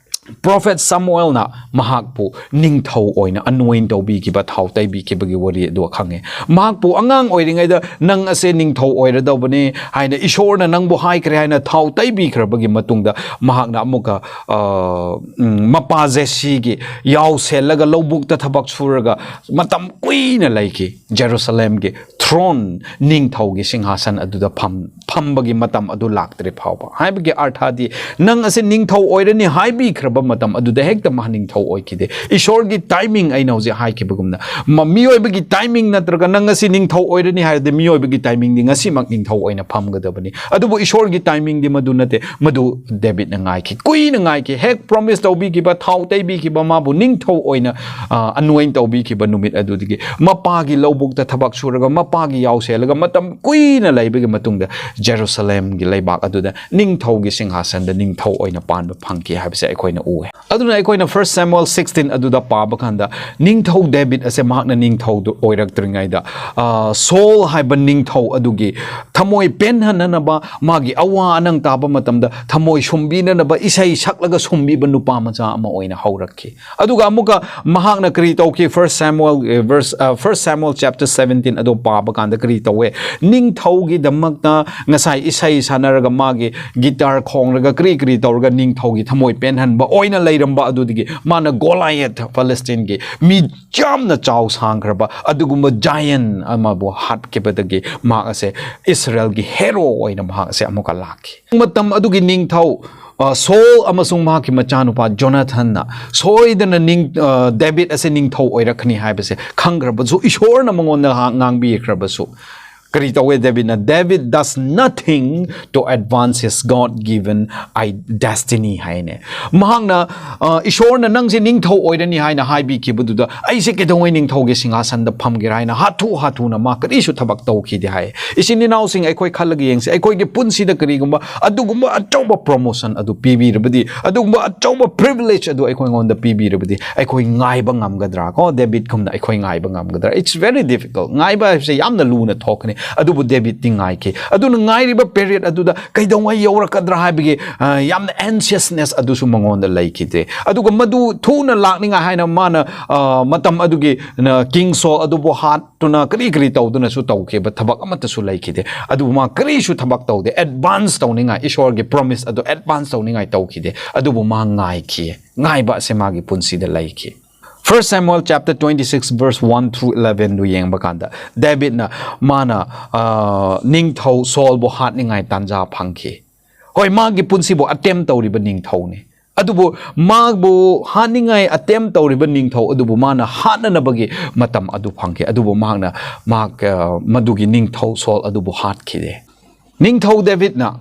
ꯄ꯭ꯔꯣꯐꯦꯠ ꯁꯥꯃꯨꯑꯦꯜꯅ ꯃꯍꯥꯛꯄꯨ ꯅꯤꯡꯊꯧ ꯑꯣꯏꯅ ꯑꯅꯣꯏꯟ ꯇꯧꯕꯤꯈꯤꯕ, ꯊꯥꯎ ꯇꯩꯕꯤꯈꯤꯕꯒꯤ ꯋꯥꯔꯤ ꯑꯗꯨ ꯈꯪꯉꯦ꯫ ꯃꯍꯥꯛꯄꯨ ꯑꯉꯥꯡ ꯑꯣꯏꯔꯤꯉꯩꯗ, "ꯅꯪ ꯑꯁꯦ ꯅꯤꯡꯊꯧ ꯑꯣꯏꯔꯗꯧꯕꯅꯤ" ꯍꯥꯏꯅ ꯏꯁꯣꯔꯅ ꯅꯪꯕꯨ ꯍꯥꯏꯈ꯭ꯔꯦ ꯍꯥꯏꯅ ꯊꯥꯎ ꯇꯩꯕꯤꯈ꯭ꯔꯕꯒꯤ ꯃꯇꯨꯡꯗ, ꯃꯍꯥꯛꯅ ꯑꯃꯨꯛꯀ, ꯑ, ꯎꯝ, ꯃꯄꯥ ꯖꯦꯁꯤꯒꯤ ꯌꯥꯎ ꯁꯦꯜꯂꯒ ꯂꯧꯕꯨꯛꯇ ꯊꯕꯛ ꯁꯨꯔꯒ ꯃꯇꯝ ꯀꯨꯏꯅ ꯂꯩꯈꯤ꯫ ꯖꯦꯔꯨꯁꯂꯦꯝꯒꯤ ꯊ꯭ꯔꯣꯟ, ꯅꯤꯡꯊꯧꯒꯤ ꯁꯤꯡꯍꯥꯁꯟ ꯑꯗꯨꯗ ꯐꯝ-, ꯐꯝꯕꯒꯤ ꯃꯇꯝ ꯑꯗꯨ ꯂꯥꯛꯇ꯭ꯔꯤ ꯐꯥꯎꯕ꯫ ꯍꯥꯏꯕꯒꯤ ꯑꯔꯊꯗꯤ, ꯅꯪ ꯑꯁꯤ ꯅꯤꯡꯊꯧ ꯑꯣꯏꯔꯅꯤ ꯍꯥꯏꯕꯤꯈ꯭ꯔꯕ ꯃꯇꯝ ꯑꯗꯨꯗ ꯍꯦꯛꯇ ꯃꯥ ꯅꯤꯡꯊꯧ ꯑꯣꯏꯈꯤꯗꯦ꯫ ꯏꯁꯣꯔꯒꯤ ꯇꯥꯏꯃꯤꯡ, ꯑꯩꯅ ꯍꯧꯖꯤꯛ ꯍꯥꯏꯈꯤꯕꯒꯨꯝꯅ, ꯃ-, ꯃꯤꯑꯣꯏꯕꯒꯤ ꯇꯥꯏꯃꯤꯡ ꯅꯠꯇ꯭ꯔꯒ ꯅꯪ ꯑꯁꯤ ꯅꯤꯡꯊꯧ ꯑꯣꯏꯔꯅꯤ ꯍꯥꯏꯔꯗꯤ, ꯃꯤꯑꯣꯏꯕꯒꯤ ꯇꯥꯏꯃꯤꯡꯗꯤ ꯉꯁꯤꯃꯛ ꯅꯤꯡꯊꯧ ꯑꯣꯏꯅ ꯐꯝꯒꯗꯕꯅꯤ꯫ ꯑꯗꯨꯕꯨ ꯏꯁꯣꯔꯒꯤ ꯇꯥꯏꯃꯤꯡꯗꯤ ꯃꯗꯨ ꯅꯠꯇꯦ꯫ ꯃꯗꯨ ꯗꯦꯕꯤꯠꯅ ꯉꯥꯏꯈꯤ, ꯀꯨꯏꯅ ꯉꯥꯏꯈꯤ꯫ ꯍꯦꯛ ꯄ꯭ꯔꯣꯃꯤꯁ ꯇꯧꯕꯤꯈꯤꯕ, ꯊꯥꯎ ꯇꯩꯕꯤꯈꯤꯕ, ꯃꯥꯕꯨ ꯅꯤꯡꯊꯧ ꯑꯣꯏꯅ, ꯑ, ꯑꯅꯣꯏꯟ ꯇꯧꯕꯤꯈꯤꯕ ꯅꯨꯃꯤꯠ ꯑꯗꯨꯗꯒꯤ ꯃꯄꯥꯒꯤ ꯂꯧꯕꯨꯛꯇ ꯊꯕꯛ ꯁꯨꯔꯒ, ꯃꯄꯥꯒꯤ ꯌꯥꯎ ꯁꯦꯜꯂꯒ ꯃꯇꯝ ꯀꯨꯏꯅ ꯂꯩꯕꯒꯤ ꯃꯇꯨꯡꯗ ꯖꯦꯔꯨꯁꯂꯦꯝꯒꯤ ꯂꯩꯕꯥꯛ ꯑꯗꯨꯗ ꯅꯤꯡꯊꯧꯒꯤ ꯁꯤꯡꯍꯥꯁꯟꯗ ꯅꯤꯡꯊꯧ ꯑꯣꯏꯅ ꯄꯥꯟꯕ ꯐꯪꯈꯤ ꯍꯥꯏꯕꯁꯦ ꯑꯩꯈꯣꯏꯅ ꯎꯑꯦ꯫ ꯑꯗꯨꯅ ꯑꯩꯈꯣꯏꯅ First Samuel sixteen ꯑꯗꯨꯗ ꯄꯥꯕ ꯀꯥꯟꯗ, ꯅꯤꯡꯊꯧ ꯗꯦꯕꯤꯠ ꯑꯁꯦ ꯃꯍꯥꯛꯅ ꯅꯤꯡꯊꯧꯗꯨ ꯑꯣꯏꯔꯛꯇ꯭ꯔꯤꯉꯩꯗ, ꯑ, ꯁꯣꯜ ꯍꯥꯏꯕ ꯅꯤꯡꯊꯧ ꯑꯗꯨꯒꯤ ꯊꯃꯣꯏ ꯄꯦꯟꯍꯟꯅꯅꯕ, ꯃꯥꯒꯤ ꯑꯋꯥ ꯑꯅꯪ ꯇꯥꯕ ꯃꯇꯝꯗ ꯊꯃꯣꯏ ꯁꯨꯝꯕꯤꯅꯅꯕ ꯏꯁꯩ ꯁꯛꯂꯒ ꯁꯨꯝꯕꯤꯕ ꯅꯨꯄꯥ ꯃꯆꯥ ꯑꯃ ꯑꯣꯏꯅ ꯍꯧꯔꯛꯈꯤ꯫ ꯑꯗꯨꯒ ꯑꯃꯨꯛꯀ ꯃꯍꯥꯛꯅ ꯀꯔꯤ ꯇꯧꯈꯤ? First Samuel, ꯑ, verse, ꯑ, First Samuel chapter seventeen ꯑꯗꯨ ꯄꯥꯕ ꯀꯥꯟꯗ ꯀꯔꯤ ꯇꯧꯋꯦ? ꯅꯤꯡꯊꯧꯒꯤꯗꯃꯛꯇ ꯉꯁꯥꯏ ꯏꯁꯩ ꯁꯥꯟꯅꯔꯒ, ꯃꯥꯒꯤ ꯒꯤꯇꯥꯔ ꯈꯣꯡꯂꯒ, ꯀꯔꯤ ꯀꯔꯤ ꯇꯧꯔꯒ ꯅꯤꯡꯊꯧꯒꯤ ꯊꯃꯣꯏ ꯄꯦꯟꯍꯟꯕ ꯑꯣꯏꯅ ꯂꯩꯔꯝꯕ ꯑꯗꯨꯗꯒꯤ ꯃꯥꯅ ꯒꯣꯂꯥꯏꯌꯠ, ꯐꯂꯁꯇꯤꯟꯒꯤ ꯃꯤ ꯌꯥꯝꯅ ꯆꯥꯎ ꯁꯥꯡꯈ꯭ꯔꯕ ꯑꯗꯨꯒꯨꯝꯕ ꯖꯥꯌꯟ ꯑꯃꯕꯨ ꯍꯥꯠꯈꯤꯕꯗꯒꯤ ꯃꯍꯥꯛ ꯑꯁꯦ ꯏꯁꯔꯥꯌꯦꯜꯒꯤ ꯍꯦꯔꯣ ꯑꯣꯏꯅ ꯃꯍꯥꯛ ꯑꯁꯦ ꯑꯃꯨꯛꯀ ꯂꯥꯛꯈꯤ꯫ ꯃꯇꯝ ꯑꯗꯨꯒꯤ ꯅꯤꯡꯊꯧ, ꯑ, ꯁꯣꯜ ꯑꯃꯁꯨꯡ ꯃꯍꯥꯛꯀꯤ ꯃꯆꯥꯅꯨꯄꯥ ꯖꯣꯅꯥꯊꯟꯅ ꯁꯣꯏꯗꯅ ꯅꯤꯡ-, ꯑ, ꯗꯦꯕꯤꯠ ꯑꯁꯦ ꯅꯤꯡꯊꯧ ꯑꯣꯏꯔꯛꯀꯅꯤ ꯍꯥꯏꯕꯁꯦ ꯈꯪꯈ꯭ꯔꯕꯁꯨ, ꯏꯁꯣꯔꯅ ꯃꯉꯣꯟꯗ ꯉꯥꯡꯕꯤꯈ꯭ꯔꯕꯁꯨ, ꯀꯔꯤ ꯇꯧꯋꯦ ꯗꯦꯕꯤꯠꯅ? "David does nothing to advance his God given destiny" ꯍꯥꯏꯅꯦ꯫ ꯃꯍꯥꯛꯅ, ꯑ, ꯏꯁꯣꯔꯅ ꯅꯪꯁꯦ ꯅꯤꯡꯊꯧ ꯑꯣꯏꯔꯅꯤ ꯍꯥꯏꯅ ꯍꯥꯏꯕꯤꯈꯤꯕꯗꯨꯗ, "ꯑꯩꯁꯦ ꯀꯩꯗꯧꯉꯩ ꯅꯤꯡꯊꯧꯒꯤ ꯁꯤꯡꯍꯥꯁꯟꯗ ꯐꯝꯒꯦꯔꯥ?" ꯍꯥꯏꯅ ꯍꯥꯊꯨ ꯍꯥꯊꯨꯅ ꯃꯥ ꯀꯔꯤꯁꯨ ꯊꯕꯛ ꯇꯧꯈꯤꯗꯦ ꯍꯥꯏ꯫ ꯏꯆꯤꯟ ꯏꯅꯥꯎꯁꯤꯡ, ꯑꯩꯈꯣꯏ ꯈꯜꯂꯒ ꯌꯦꯡꯁꯦ, ꯑꯩꯈꯣꯏꯒꯤ ꯄꯨꯟꯁꯤꯗ ꯀꯔꯤꯒꯨꯝꯕ ꯑꯗꯨꯒꯨꯝꯕ ꯑꯆꯧꯕ promotion ꯑꯗꯨ ꯄꯤꯕꯤꯔꯕꯗꯤ, ꯑꯗꯨꯒꯨꯝꯕ ꯑꯆꯧꯕ privilege ꯑꯗꯨ ꯑꯩꯈꯣꯏꯉꯣꯟꯗ ꯄꯤꯕꯤꯔꯕꯗꯤ, ꯑꯩꯈꯣꯏ ꯉꯥꯏꯕ ꯉꯝꯒꯗ꯭ꯔꯥ? ꯀꯣ, ꯗꯦꯕꯤꯠꯀꯨꯝꯅ ꯑꯩꯈꯣꯏ ꯉꯥꯏꯕ ꯉꯝꯒꯗ꯭ꯔꯥ? It's very difficult. ꯉꯥꯏꯕ ꯍꯥꯏꯕꯁꯦ ꯌꯥꯝꯅ ꯂꯨꯅ ꯊꯣꯛꯀꯅꯤ꯫ ꯑꯗꯨꯕꯨ ꯗꯦꯕꯤꯠꯇꯤ ꯉꯥꯏꯈꯤ꯫ ꯑꯗꯨꯅ ꯉꯥꯏꯔꯤꯕ period ꯑꯗꯨꯗ ꯀꯩꯗꯧꯉꯩ ꯌꯧꯔꯛꯀꯗ꯭ꯔꯥ ꯍꯥꯏꯕꯒꯤ, ꯑ, ꯌꯥꯝꯅ anxiousness ꯑꯗꯨꯁꯨ ꯃꯉꯣꯟꯗ ꯂꯩꯈꯤꯗꯦ꯫ ꯑꯗꯨꯒ ꯃꯗꯨ ꯊꯨꯅ ꯂꯥꯛꯅꯤꯡꯉꯥꯏ ꯍꯥꯏꯅ ꯃꯥꯅ, ꯑ, ꯃꯇꯝ ꯑꯗꯨꯒꯤ, ꯅ, King Saul ꯑꯗꯨꯕꯨ ꯍꯥꯠꯇꯨꯅ ꯀꯔꯤ ꯀꯔꯤ ꯇꯧꯗꯨꯅꯁꯨ ꯇꯧꯈꯤꯕ ꯊꯕꯛ ꯑꯃꯠꯇꯁꯨ ꯂꯩꯈꯤꯗꯦ꯫ ꯑꯗꯨꯕꯨ ꯃꯥ ꯀꯔꯤꯁꯨ ꯊꯕꯛ ꯇꯧꯗꯦ꯫ Advance ꯇꯧꯅꯤꯡꯉꯥꯏ, ꯏꯁꯣꯔꯒꯤ promise ꯑꯗꯨ advance ꯇꯧꯅꯤꯡꯉꯥꯏ ꯇꯧꯈꯤꯗꯦ꯫ ꯑꯗꯨꯕꯨ ꯃꯥ ꯉꯥꯏꯈꯤ꯫ ꯉꯥꯏꯕ ꯑꯁꯦ ꯃꯥꯒꯤ ꯄꯨꯟꯁꯤꯗ ꯂꯩꯈꯤ꯫ First Samuel chapter twenty-six verse one through eleven ꯗꯨ ꯌꯦꯡꯕ ꯀꯥꯟꯗ, ꯗꯦꯕꯤꯠꯅ ꯃꯥꯅ, ꯑ, ꯅꯤꯡꯊꯧ ꯁꯣꯜꯕꯨ ꯍꯥꯠꯅꯤꯡꯉꯥꯏ ꯇꯥꯟꯖꯥ ꯐꯪꯈꯤ꯫ ꯍꯣꯏ, ꯃꯥꯒꯤ ꯄꯨꯟꯁꯤꯕꯨ attempt ꯇꯧꯔꯤꯕ ꯅꯤꯡꯊꯧꯅꯤ꯫ ꯑꯗꯨꯕꯨ ꯃꯥꯕꯨ ꯍꯥꯠꯅꯤꯡꯉꯥꯏ attempt ꯇꯧꯔꯤꯕ ꯅꯤꯡꯊꯧ ꯑꯗꯨꯕꯨ ꯃꯥꯅ ꯍꯥꯠꯅꯅꯕꯒꯤ ꯃꯇꯝ ꯑꯗꯨ ꯐꯪꯈꯤ꯫ ꯑꯗꯨꯕꯨ ꯃꯍꯥꯛꯅ, ꯃꯍꯥꯛ, ꯑ, ꯃꯗꯨꯒꯤ ꯅꯤꯡꯊꯧ ꯁꯣꯜ ꯑꯗꯨꯕꯨ ꯍꯥꯠꯈꯤꯗꯦ꯫ ꯅꯤꯡꯊꯧ ꯗꯦꯕꯤꯠꯅ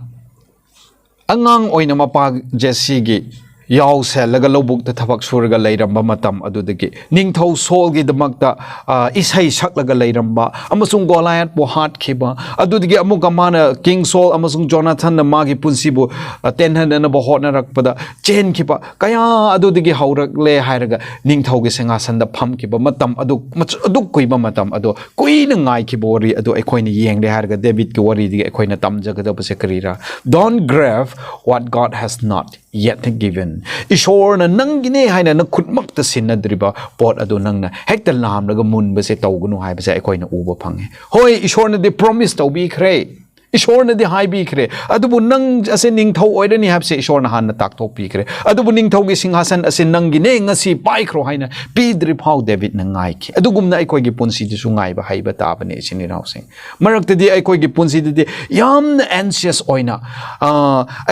ꯑꯉꯥꯡ ꯑꯣꯏꯅ ꯃꯄꯥ ꯖꯦꯁꯤꯒꯤ ꯌꯥꯎ ꯁꯦꯜꯂꯒ ꯂꯧꯕꯨꯛꯇ ꯊꯕꯛ ꯁꯨꯔꯒ ꯂꯩꯔꯝꯕ ꯃꯇꯝ ꯑꯗꯨꯗꯒꯤ ꯅꯤꯡꯊꯧ ꯁꯣꯜꯒꯤꯗꯃꯛꯇ, ꯑ, ꯏꯁꯩ ꯁꯛꯂꯒ ꯂꯩꯔꯝꯕ ꯑꯃꯁꯨꯡ ꯒꯣꯂꯥꯌꯠꯄꯨ ꯍꯥꯠꯈꯤꯕ, ꯑꯗꯨꯗꯒꯤ ꯑꯃꯨꯛꯀ ꯃꯥꯅ King Saul ꯑꯃꯁꯨꯡ ꯖꯣꯅꯥꯊꯟꯅ ꯃꯥꯒꯤ ꯄꯨꯟꯁꯤꯕꯨ, ꯑ, ꯇꯦꯟꯍꯟꯅꯅꯕ ꯍꯣꯠꯅꯔꯛꯄꯗ ꯆꯦꯟꯈꯤꯕ ꯀꯌꯥ ꯑꯗꯨꯗꯒꯤ ꯍꯧꯔꯛꯂꯦ ꯍꯥꯏꯔꯒ ꯅꯤꯡꯊꯧꯒꯤ ꯁꯤꯡꯍꯥꯁꯟꯗ ꯐꯝꯈꯤꯕ ꯃꯇꯝ ꯑꯗꯨ, ꯃꯆ-, ꯑꯗꯨꯛ ꯀꯨꯏꯕ ꯃꯇꯝ ꯑꯗꯨ, ꯀꯨꯏꯅ ꯉꯥꯏꯈꯤꯕ ꯋꯥꯔꯤ ꯑꯗꯨ ꯑꯩꯈꯣꯏꯅ ꯌꯦꯡꯂꯦ ꯍꯥꯏꯔꯒ ꯗꯦꯕꯤꯠꯀꯤ ꯋꯥꯔꯤꯗꯒꯤ ꯑꯩꯈꯣꯏꯅ ꯇꯝꯖꯒꯗꯕꯁꯦ ꯀꯔꯤꯔꯥ? Don't grab what God has not yet given. ꯏꯁꯣꯔꯅ ꯅꯪꯒꯤꯅꯦ ꯍꯥꯏꯅ ꯅꯈꯨꯠꯃꯛꯇ ꯁꯤꯟꯅꯗ꯭ꯔꯤꯕ ꯄꯣꯠ ꯑꯗꯨ ꯅꯪꯅ ꯍꯦꯛꯇ ꯂꯥꯝꯂꯒ ꯃꯨꯟꯕꯁꯦ ꯇꯧꯒꯅꯨ ꯍꯥꯏꯕꯁꯦ ꯑꯩꯈꯣꯏꯅ ꯎꯕ ꯐꯪꯉꯦ꯫ ꯍꯣꯏ, ꯏꯁꯣꯔꯅꯗꯤ promise ꯇꯧꯕꯤꯈ꯭ꯔꯦ, ꯏꯁꯣꯔꯅꯗꯤ ꯍꯥꯏꯕꯤꯈ꯭ꯔꯦ, ꯑꯗꯨꯕꯨ ꯅꯪ ꯑꯁꯦ ꯅꯤꯡꯊꯧ ꯑꯣꯏꯔꯅꯤ ꯍꯥꯏꯕꯁꯦ ꯏꯁꯣꯔꯅ ꯍꯥꯟꯅ ꯇꯥꯛꯊꯣꯛꯄꯤꯈ꯭ꯔꯦ꯫ ꯑꯗꯨꯕꯨ ꯅꯤꯡꯊꯧꯒꯤ ꯁꯤꯡꯍꯥꯁꯟ ꯑꯁꯤ ꯅꯪꯒꯤꯅꯦ, ꯉꯁꯤ ꯄꯥꯏꯈ꯭ꯔꯣ ꯍꯥꯏꯅ ꯄꯤꯗ꯭ꯔꯤ ꯐꯥꯎ ꯗꯦꯕꯤꯠꯅ ꯉꯥꯏꯈꯤ꯫ ꯑꯗꯨꯒꯨꯝꯅ ꯑꯩꯈꯣꯏꯒꯤ ꯄꯨꯟꯁꯤꯗꯁꯨ ꯉꯥꯏꯕ ꯍꯩꯕ ꯇꯥꯕꯅꯦ, ꯏꯆꯤꯟ ꯏꯅꯥꯎꯁꯤꯡ꯫ ꯃꯔꯛꯇꯗꯤ ꯑꯩꯈꯣꯏꯒꯤ ꯄꯨꯟꯁꯤꯗꯗꯤ ꯌꯥꯝꯅ anxious ꯑꯣꯏꯅ, ꯑ,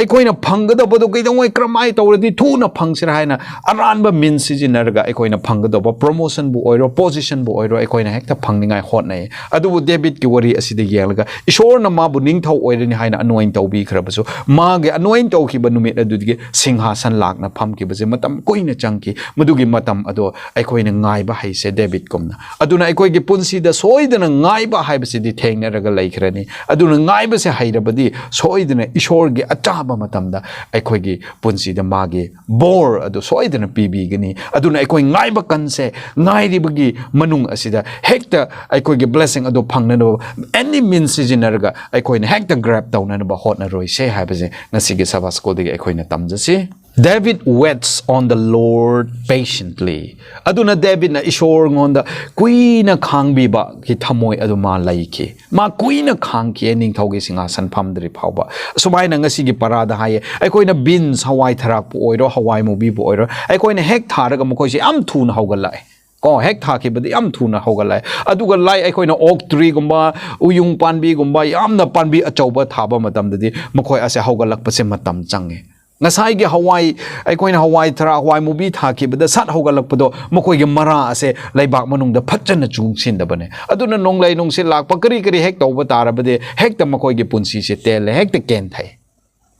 ꯑꯩꯈꯣꯏꯅ ꯐꯪꯒꯗꯕꯗꯣ ꯀꯩꯗꯧꯉꯩ ꯀꯔꯝꯍꯥꯏꯅ ꯇꯧꯔꯗꯤ ꯊꯨꯅ ꯐꯪꯁꯤꯔꯥ ꯍꯥꯏꯅ ꯑꯔꯥꯟꯕ means ꯁꯤꯖꯤꯟꯅꯔꯒ ꯑꯩꯈꯣꯏꯅ ꯐꯪꯒꯗꯧꯕ promotion ꯕꯨ ꯑꯣꯏꯔꯣ, position ꯕꯨ ꯑꯣꯏꯔꯣ, ꯑꯩꯈꯣꯏꯅ ꯍꯦꯛꯇ ꯐꯪꯅꯤꯡꯉꯥꯏ ꯍꯣꯠꯅꯩ꯫ ꯑꯗꯨꯕꯨ ꯗꯦꯕꯤꯠꯀꯤ ꯋꯥꯔꯤ ꯑꯁꯤꯗ ꯌꯦꯡꯂꯒ ꯏꯁꯣꯔꯅ ꯃꯥꯕꯨ ꯅꯤꯡꯊꯧ ꯑꯣꯏꯔꯅꯤ ꯍꯥꯏꯅ anoint ꯇꯧꯕꯤꯈ꯭ꯔꯕꯁꯨ, ꯃꯥꯒꯤ anoint ꯇꯧꯈꯤꯕ ꯅꯨꯃꯤꯠ ꯑꯗꯨꯗꯒꯤ ꯁꯤꯡꯍꯥꯁꯟ ꯂꯥꯛꯅ ꯐꯝꯈꯤꯕꯁꯦ ꯃꯇꯝ ꯀꯨꯏꯅ ꯆꯪꯈꯤ꯫ ꯃꯗꯨꯒꯤ ꯃꯇꯝ ꯑꯗꯣ ꯑꯩꯈꯣꯏꯅ ꯉꯥꯏꯕ ꯍꯩꯁꯦ ꯗꯦꯕꯤꯠꯀꯨꯝꯅ꯫ ꯑꯗꯨꯅ ꯑꯩꯈꯣꯏꯒꯤ ꯄꯨꯟꯁꯤꯗ ꯁꯣꯏꯗꯅ ꯉꯥꯏꯕ ꯍꯥꯏꯕꯁꯤꯗꯤ ꯊꯦꯡꯅꯔꯒ ꯂꯩꯈ꯭ꯔꯅꯤ꯫ ꯑꯗꯨꯅ ꯉꯥꯏꯕꯁꯦ ꯍꯩꯔꯕꯗꯤ ꯁꯣꯏꯗꯅ ꯏꯁꯣꯔꯒꯤ ꯑꯆꯥꯕ ꯃꯇꯝꯗ ꯑꯩꯈꯣꯏꯒꯤ ꯄꯨꯟꯁꯤꯗ ꯃꯥꯒꯤ ꯕꯣꯔ ꯑꯗꯨ ꯁꯣꯏꯗꯅ ꯄꯤꯕꯤꯒꯅꯤ꯫ ꯑꯗꯨꯅ ꯑꯩꯈꯣꯏ ꯉꯥꯏꯕ ꯀꯟꯁꯦ꯫ ꯉꯥꯏꯔꯤꯕꯒꯤ ꯃꯅꯨꯡ ꯑꯁꯤꯗ ꯍꯦꯛꯇ ꯑꯩꯈꯣꯏꯒꯤ blessing ꯑꯗꯨ ꯐꯪꯅꯅꯕ any means ꯁꯤꯖꯤꯟꯅꯔꯒ ꯑꯩꯈꯣꯏꯅ ꯍꯦꯛꯇ grab ꯇꯧꯅꯅꯕ ꯍꯣꯠꯅꯔꯣꯏꯁꯦ ꯍꯥꯏꯕꯁꯦ ꯉꯁꯤꯒꯤ Sabbath School ꯗꯒꯤ ꯑꯩꯈꯣꯏꯅ ꯇꯝꯖꯁꯤ꯫ David waits on the Lord patiently. ꯑꯗꯨꯅ ꯗꯦꯕꯤꯠꯅ ꯏꯁꯣꯔꯉꯣꯟꯗ ꯀꯨꯏꯅ ꯈꯥꯡꯕꯤꯕꯒꯤ ꯊꯃꯣꯏ ꯑꯗꯨ ꯃꯥ ꯂꯩꯈꯤ꯫ ꯃꯥ ꯀꯨꯏꯅ ꯈꯥꯡꯈꯤ, ꯅꯤꯡꯊꯧꯒꯤ ꯁꯤꯡꯍꯥꯁꯟ ꯐꯝꯗ꯭ꯔꯤ ꯐꯥꯎꯕ꯫ ꯑꯁꯨꯃꯥꯏꯅ ꯉꯁꯤꯒꯤ ꯄꯔꯥꯗ ꯍꯥꯏꯌꯦ, ꯑꯩꯈꯣꯏꯅ beans, ꯍꯋꯥꯏ ꯊꯔꯥꯛꯄꯨ ꯑꯣꯏꯔꯣ, ꯍꯋꯥꯏ ꯃꯨꯕꯤꯕꯨ ꯑꯣꯏꯔꯣ, ꯑꯩꯈꯣꯏꯅ ꯍꯦꯛ ꯊꯥꯔꯒ ꯃꯈꯣꯏꯁꯦ ꯌꯥꯝ ꯊꯨꯅ ꯍꯧꯒꯠꯂꯛꯑꯦ꯫ ꯀꯣ, ꯍꯦꯛ ꯊꯥꯈꯤꯕꯗ ꯌꯥꯝ ꯊꯨꯅ ꯍꯧꯒꯠꯂꯛꯑꯦ꯫ ꯑꯗꯨꯒ ꯂꯥꯏ, ꯑꯩꯈꯣꯏꯅ oak tree ꯒꯨꯝꯕ, ꯎꯌꯨꯡ ꯄꯥꯝꯕꯤꯒꯨꯝꯕ, ꯌꯥꯝꯅ ꯄꯥꯝꯕꯤ ꯑꯆꯧꯕ ꯊꯥꯕ ꯃꯇꯝꯗꯗꯤ ꯃꯈꯣꯏ ꯑꯁꯦ ꯍꯧꯒꯠꯂꯛꯄꯁꯦ ꯃꯇꯝ ꯆꯪꯉꯦ꯫ ꯉꯁꯥꯏꯒꯤ ꯍꯋꯥꯏ, ꯑꯩꯈꯣꯏꯅ ꯍꯋꯥꯏ ꯊꯔꯥꯛ, ꯍꯋꯥꯏ ꯃꯨꯕꯤ ꯊꯥꯈꯤꯕꯗ ꯁꯠ ꯍꯧꯒꯠꯂꯛꯄꯗꯣ, ꯃꯈꯣꯏꯒꯤ ꯃꯔꯥ ꯑꯁꯦ ꯂꯩꯕꯥꯛ ꯃꯅꯨꯡꯗ ꯐꯖꯅ ꯆꯨꯡꯁꯤꯟꯗꯕꯅꯦ꯫ ꯑꯗꯨꯅ ꯅꯣꯡꯂꯩ ꯅꯨꯡꯁꯤꯠ ꯂꯥꯛꯄ, ꯀꯔꯤ ꯀꯔꯤ ꯍꯦꯛ ꯇꯧꯕ ꯇꯥꯔꯕꯗꯤ ꯍꯦꯛꯇ ꯃꯈꯣꯏꯒꯤ ꯄꯨꯟꯁꯤꯁꯦ ꯇꯦꯜꯂꯦ, ꯍꯦꯛꯇ ꯀꯦꯟꯊꯩ꯫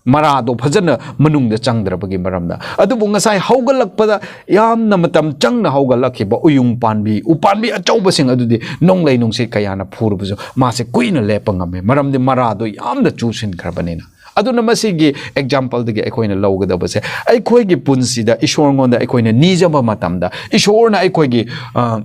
ꯃꯔꯥꯗꯣ ꯐꯖꯅ ꯃꯅꯨꯡꯗ ꯆꯪꯗ꯭ꯔꯕꯒꯤ ꯃꯔꯝꯅ꯫ ꯑꯗꯨꯕꯨ ꯉꯁꯥꯏ ꯍꯧꯒꯠꯂꯛꯄꯗ ꯌꯥꯝꯅ ꯃꯇꯝ ꯆꯪꯅ ꯍꯧꯒꯠꯂꯛꯈꯤꯕ ꯎꯌꯨꯡ ꯄꯥꯟꯕꯤ, ꯎꯄꯥꯟꯕꯤ ꯑꯆꯧꯕꯁꯤꯡ ꯑꯗꯨꯗꯤ ꯅꯣꯡꯂꯩ ꯅꯨꯡꯁꯤꯠ ꯀꯌꯥꯅ ꯐꯨꯔꯕꯁꯨ ꯃꯥꯁꯦ ꯀꯨꯏꯅ ꯂꯦꯞꯄ ꯉꯝꯃꯦ꯫ ꯃꯔꯝꯗꯤ ꯃꯔꯥꯗꯣ ꯌꯥꯝꯅ ꯆꯨꯁꯤꯟꯈ꯭ꯔꯕꯅꯤꯅ꯫ ꯑꯗꯨꯅ ꯃꯁꯤꯒꯤ example ꯗꯒꯤ ꯑꯩꯈꯣꯏꯅ ꯂꯧꯒꯗꯕꯁꯦ, ꯑꯩꯈꯣꯏꯒꯤ ꯄꯨꯟꯁꯤꯗ ꯏꯁꯣꯔꯉꯣꯟꯗ ꯑꯩꯈꯣꯏꯅ ꯅꯤꯖꯕ ꯃꯇꯝꯗ ꯏꯁꯣꯔꯅ ꯑꯩꯈꯣꯏꯒꯤ, ꯑ,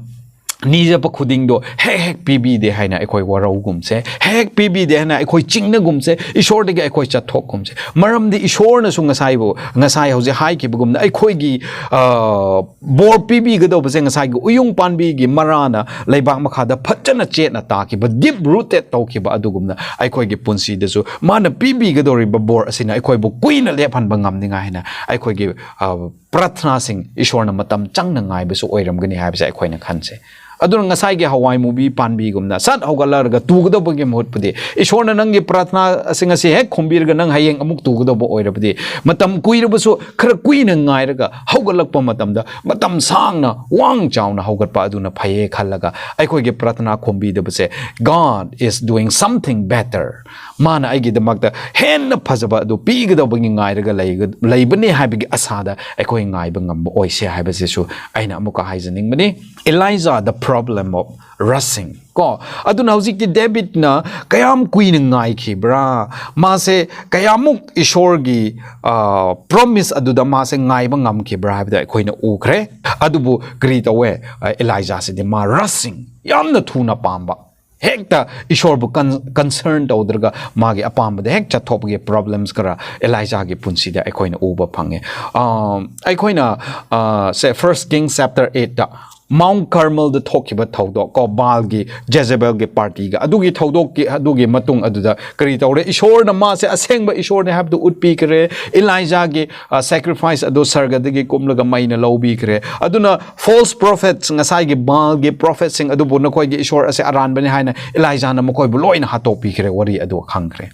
ꯅꯤꯖꯕ ꯈꯨꯗꯤꯡꯗꯣ ꯍꯦꯛ ꯍꯦꯛ ꯄꯤꯕꯤꯗꯦ ꯍꯥꯏꯅ ꯑꯩꯈꯣꯏ ꯋꯥꯔꯧꯒꯨꯝꯁꯦ, ꯍꯦꯛ ꯍꯦꯛ ꯄꯤꯕꯤꯗꯦ ꯍꯥꯏꯅ ꯑꯩꯈꯣꯏ ꯆꯤꯡꯅꯒꯨꯝꯁꯦ, ꯏꯁꯣꯔꯗꯒꯤ ꯑꯩꯈꯣꯏ ꯆꯠꯊꯣꯛꯀꯨꯝꯁꯦ꯫ ꯃꯔꯝꯗꯤ ꯏꯁꯣꯔꯅꯁꯨ ꯉꯁꯥꯏꯕꯨ, ꯉꯁꯥꯏ ꯍꯧꯖꯤꯛ ꯍꯥꯏꯈꯤꯕꯒꯨꯝꯅ ꯑꯩꯈꯣꯏꯒꯤ, ꯑ, ꯕꯣꯔ ꯄꯤꯕꯤꯒꯗꯧꯕꯁꯦ ꯉꯁꯥꯏꯒꯤ ꯎꯌꯨꯡ ꯄꯥꯟꯕꯤꯒꯤ ꯃꯔꯥꯅ ꯂꯩꯕꯥꯛ ꯃꯈꯥꯗ ꯐꯖꯅ ꯆꯦꯠꯅ ꯇꯥꯈꯤꯕ, deep rooted ꯇꯧꯈꯤꯕ ꯑꯗꯨꯒꯨꯝꯅ ꯑꯩꯈꯣꯏꯒꯤ ꯄꯨꯟꯁꯤꯗꯁꯨ ꯃꯥꯅ ꯄꯤꯕꯤꯒꯗꯧꯔꯤꯕ ꯕꯣꯔ ꯑꯁꯤꯅ ꯑꯩꯈꯣꯏꯕꯨ ꯀꯨꯏꯅ ꯂꯦꯞꯍꯟꯕ ꯉꯝꯅꯤꯡꯉꯥꯏ ꯍꯥꯏꯅ ꯑꯩꯈꯣꯏꯒꯤ, ꯑ, ꯄ꯭ꯔꯥꯊꯅꯥꯁꯤꯡ ꯏꯁꯣꯔꯅ ꯃꯇꯝ ꯆꯪꯅ ꯉꯥꯏꯕꯁꯨ ꯑꯣꯏꯔꯝꯒꯅꯤ ꯍꯥꯏꯕꯁꯦ ꯑꯩꯈꯣꯏꯅ ꯈꯟꯁꯦ꯫ ꯑꯗꯨꯅ ꯉꯁꯥꯏꯒꯤ ꯍꯋꯥꯏ ꯃꯨꯕꯤ ꯄꯥꯟꯕꯤꯒꯨꯝꯅ ꯁꯠ ꯍꯧꯒꯠꯂꯛꯂꯒ ꯇꯨꯒꯗꯧꯕꯒꯤ ꯃꯍꯨꯠꯄꯨꯗꯤ, ꯏꯁꯣꯔꯅ ꯅꯪꯒꯤ ꯄ꯭ꯔꯥꯊꯅꯥ ꯑꯁꯤ ꯉꯁꯤ ꯍꯦꯛ ꯈꯨꯝꯕꯤꯔꯒ ꯅꯪ ꯍꯌꯦꯡ ꯑꯃꯨꯛ ꯇꯨꯒꯗꯧꯕ ꯑꯣꯏꯔꯕꯗꯤ, ꯃꯇꯝ ꯀꯨꯏꯔꯕꯁꯨ ꯈꯔ ꯀꯨꯏꯅ ꯉꯥꯏꯔꯒ ꯍꯧꯒꯠꯂꯛꯄ ꯃꯇꯝꯗ ꯃꯇꯝ ꯁꯥꯡꯅ ꯋꯥꯡ ꯆꯥꯎꯅ ꯍꯧꯒꯠꯄ ꯑꯗꯨꯅ ꯐꯩꯌꯦ ꯈꯜꯂꯒ ꯑꯩꯈꯣꯏꯒꯤ ꯄ꯭ꯔꯥꯊꯅꯥ ꯈꯨꯝꯕꯤꯗꯕꯁꯦ, God is doing something better, ꯃꯥꯅ ꯑꯩꯒꯤꯗꯃꯛꯇ ꯍꯦꯟꯅ ꯐꯖꯕ ꯑꯗꯨ ꯄꯤꯒꯗꯧꯕꯒꯤ ꯉꯥꯏꯔꯒ ꯂꯩꯒ-, ꯂꯩꯕꯅꯤ ꯍꯥꯏꯕꯒꯤ ꯑꯁꯥꯗ ꯑꯩꯈꯣꯏ ꯉꯥꯏꯕ ꯉꯝꯕ ꯑꯣꯏꯁꯦ ꯍꯥꯏꯕꯁꯤꯁꯨ ꯑꯩꯅ ꯑꯃꯨꯛꯀ ꯍꯥꯏꯖꯅꯤꯡꯕꯅꯤ꯫ Elijah, the problem of rushing꯫ ꯀꯣ, ꯑꯗꯨꯅ ꯍꯧꯖꯤꯛꯇꯤ ꯗꯦꯕꯤꯠꯅ ꯀꯌꯥꯝ ꯀꯨꯏꯅ ꯉꯥꯏꯈꯤꯕ꯭ꯔꯥ? ꯃꯥꯁꯦ ꯀꯌꯥꯃꯨꯛ ꯏꯁꯣꯔꯒꯤ, ꯑ, promise ꯑꯗꯨꯗ ꯃꯥꯁꯦ ꯉꯥꯏꯕ ꯉꯝꯈꯤꯕ꯭ꯔꯥ ꯍꯥꯏꯕꯗꯣ ꯑꯩꯈꯣꯏꯅ ꯎꯈ꯭ꯔꯦ꯫ ꯑꯗꯨꯕꯨ ꯀꯔꯤ ꯇꯧꯋꯦ? ꯑ, ꯏꯂꯥꯏꯖꯥꯁꯤꯗꯤ ꯃꯥ rushing, ꯌꯥꯝꯅ ꯊꯨꯅ ꯄꯥꯝꯕ, ꯍꯦꯛꯇ ꯏꯁꯣꯔꯕꯨ ꯀꯟ-, concern ꯇꯧꯗ꯭ꯔꯒ ꯃꯥꯒꯤ ꯑꯄꯥꯝꯕꯗ ꯍꯦꯛ ꯆꯠꯊꯣꯛꯄꯒꯤ problems ꯈꯔ ꯏꯂꯥꯏꯖꯥꯒꯤ ꯄꯨꯟꯁꯤꯗ ꯑꯩꯈꯣꯏꯅ ꯎꯕ ꯐꯪꯉꯦ꯫ ꯑ, ꯑꯩꯈꯣꯏꯅ, ꯑ, ꯁꯦ, First King chapter eight ꯇ Mount Carmel ꯗ ꯊꯣꯛꯈꯤꯕ ꯊꯧꯗꯣꯛ ꯀꯣ, ꯕꯥꯜꯒꯤ, ꯖꯦꯖꯦꯕꯦꯜꯒꯤ ꯄꯥꯔꯇꯤꯒ, ꯑꯗꯨꯒꯤ ꯊꯧꯗꯣꯛꯀꯤ, ꯑꯗꯨꯒꯤ ꯃꯇꯨꯡ ꯑꯗꯨꯗ ꯀꯔꯤ ꯇꯧꯔꯦ? ꯏꯁꯣꯔꯅ ꯃꯥꯁꯦ ꯑꯁꯦꯡꯕ ꯏꯁꯣꯔꯅꯦ ꯍꯥꯏꯕꯗꯨ ꯎꯠꯄꯤꯈ꯭ꯔꯦ꯫ ꯏꯂꯥꯏꯖꯥꯒꯤ, ꯑ, sacrifice ꯑꯗꯨ ꯁꯔꯒꯗꯒꯤ ꯀꯨꯝꯂꯒ ꯃꯩꯅ ꯂꯧꯕꯤꯈ꯭ꯔꯦ꯫ ꯑꯗꯨꯅ false prophets, ꯉꯁꯥꯏꯒꯤ ꯕꯥꯜꯒꯤ prophet ꯁꯤꯡ ꯑꯗꯨꯕꯨ ꯅꯈꯣꯏꯒꯤ ꯏꯁꯣꯔ ꯑꯁꯦ ꯑꯔꯥꯟꯕꯅꯤ ꯍꯥꯏꯅ ꯏꯂꯥꯏꯖꯥꯅ ꯃꯈꯣꯏꯕꯨ ꯂꯣꯏꯅ ꯍꯥꯠꯇꯣꯛꯄꯤꯈ꯭ꯔꯦ꯫ ꯋꯥꯔꯤ ꯑꯗꯨ ꯈꯪꯈ꯭ꯔꯦ꯫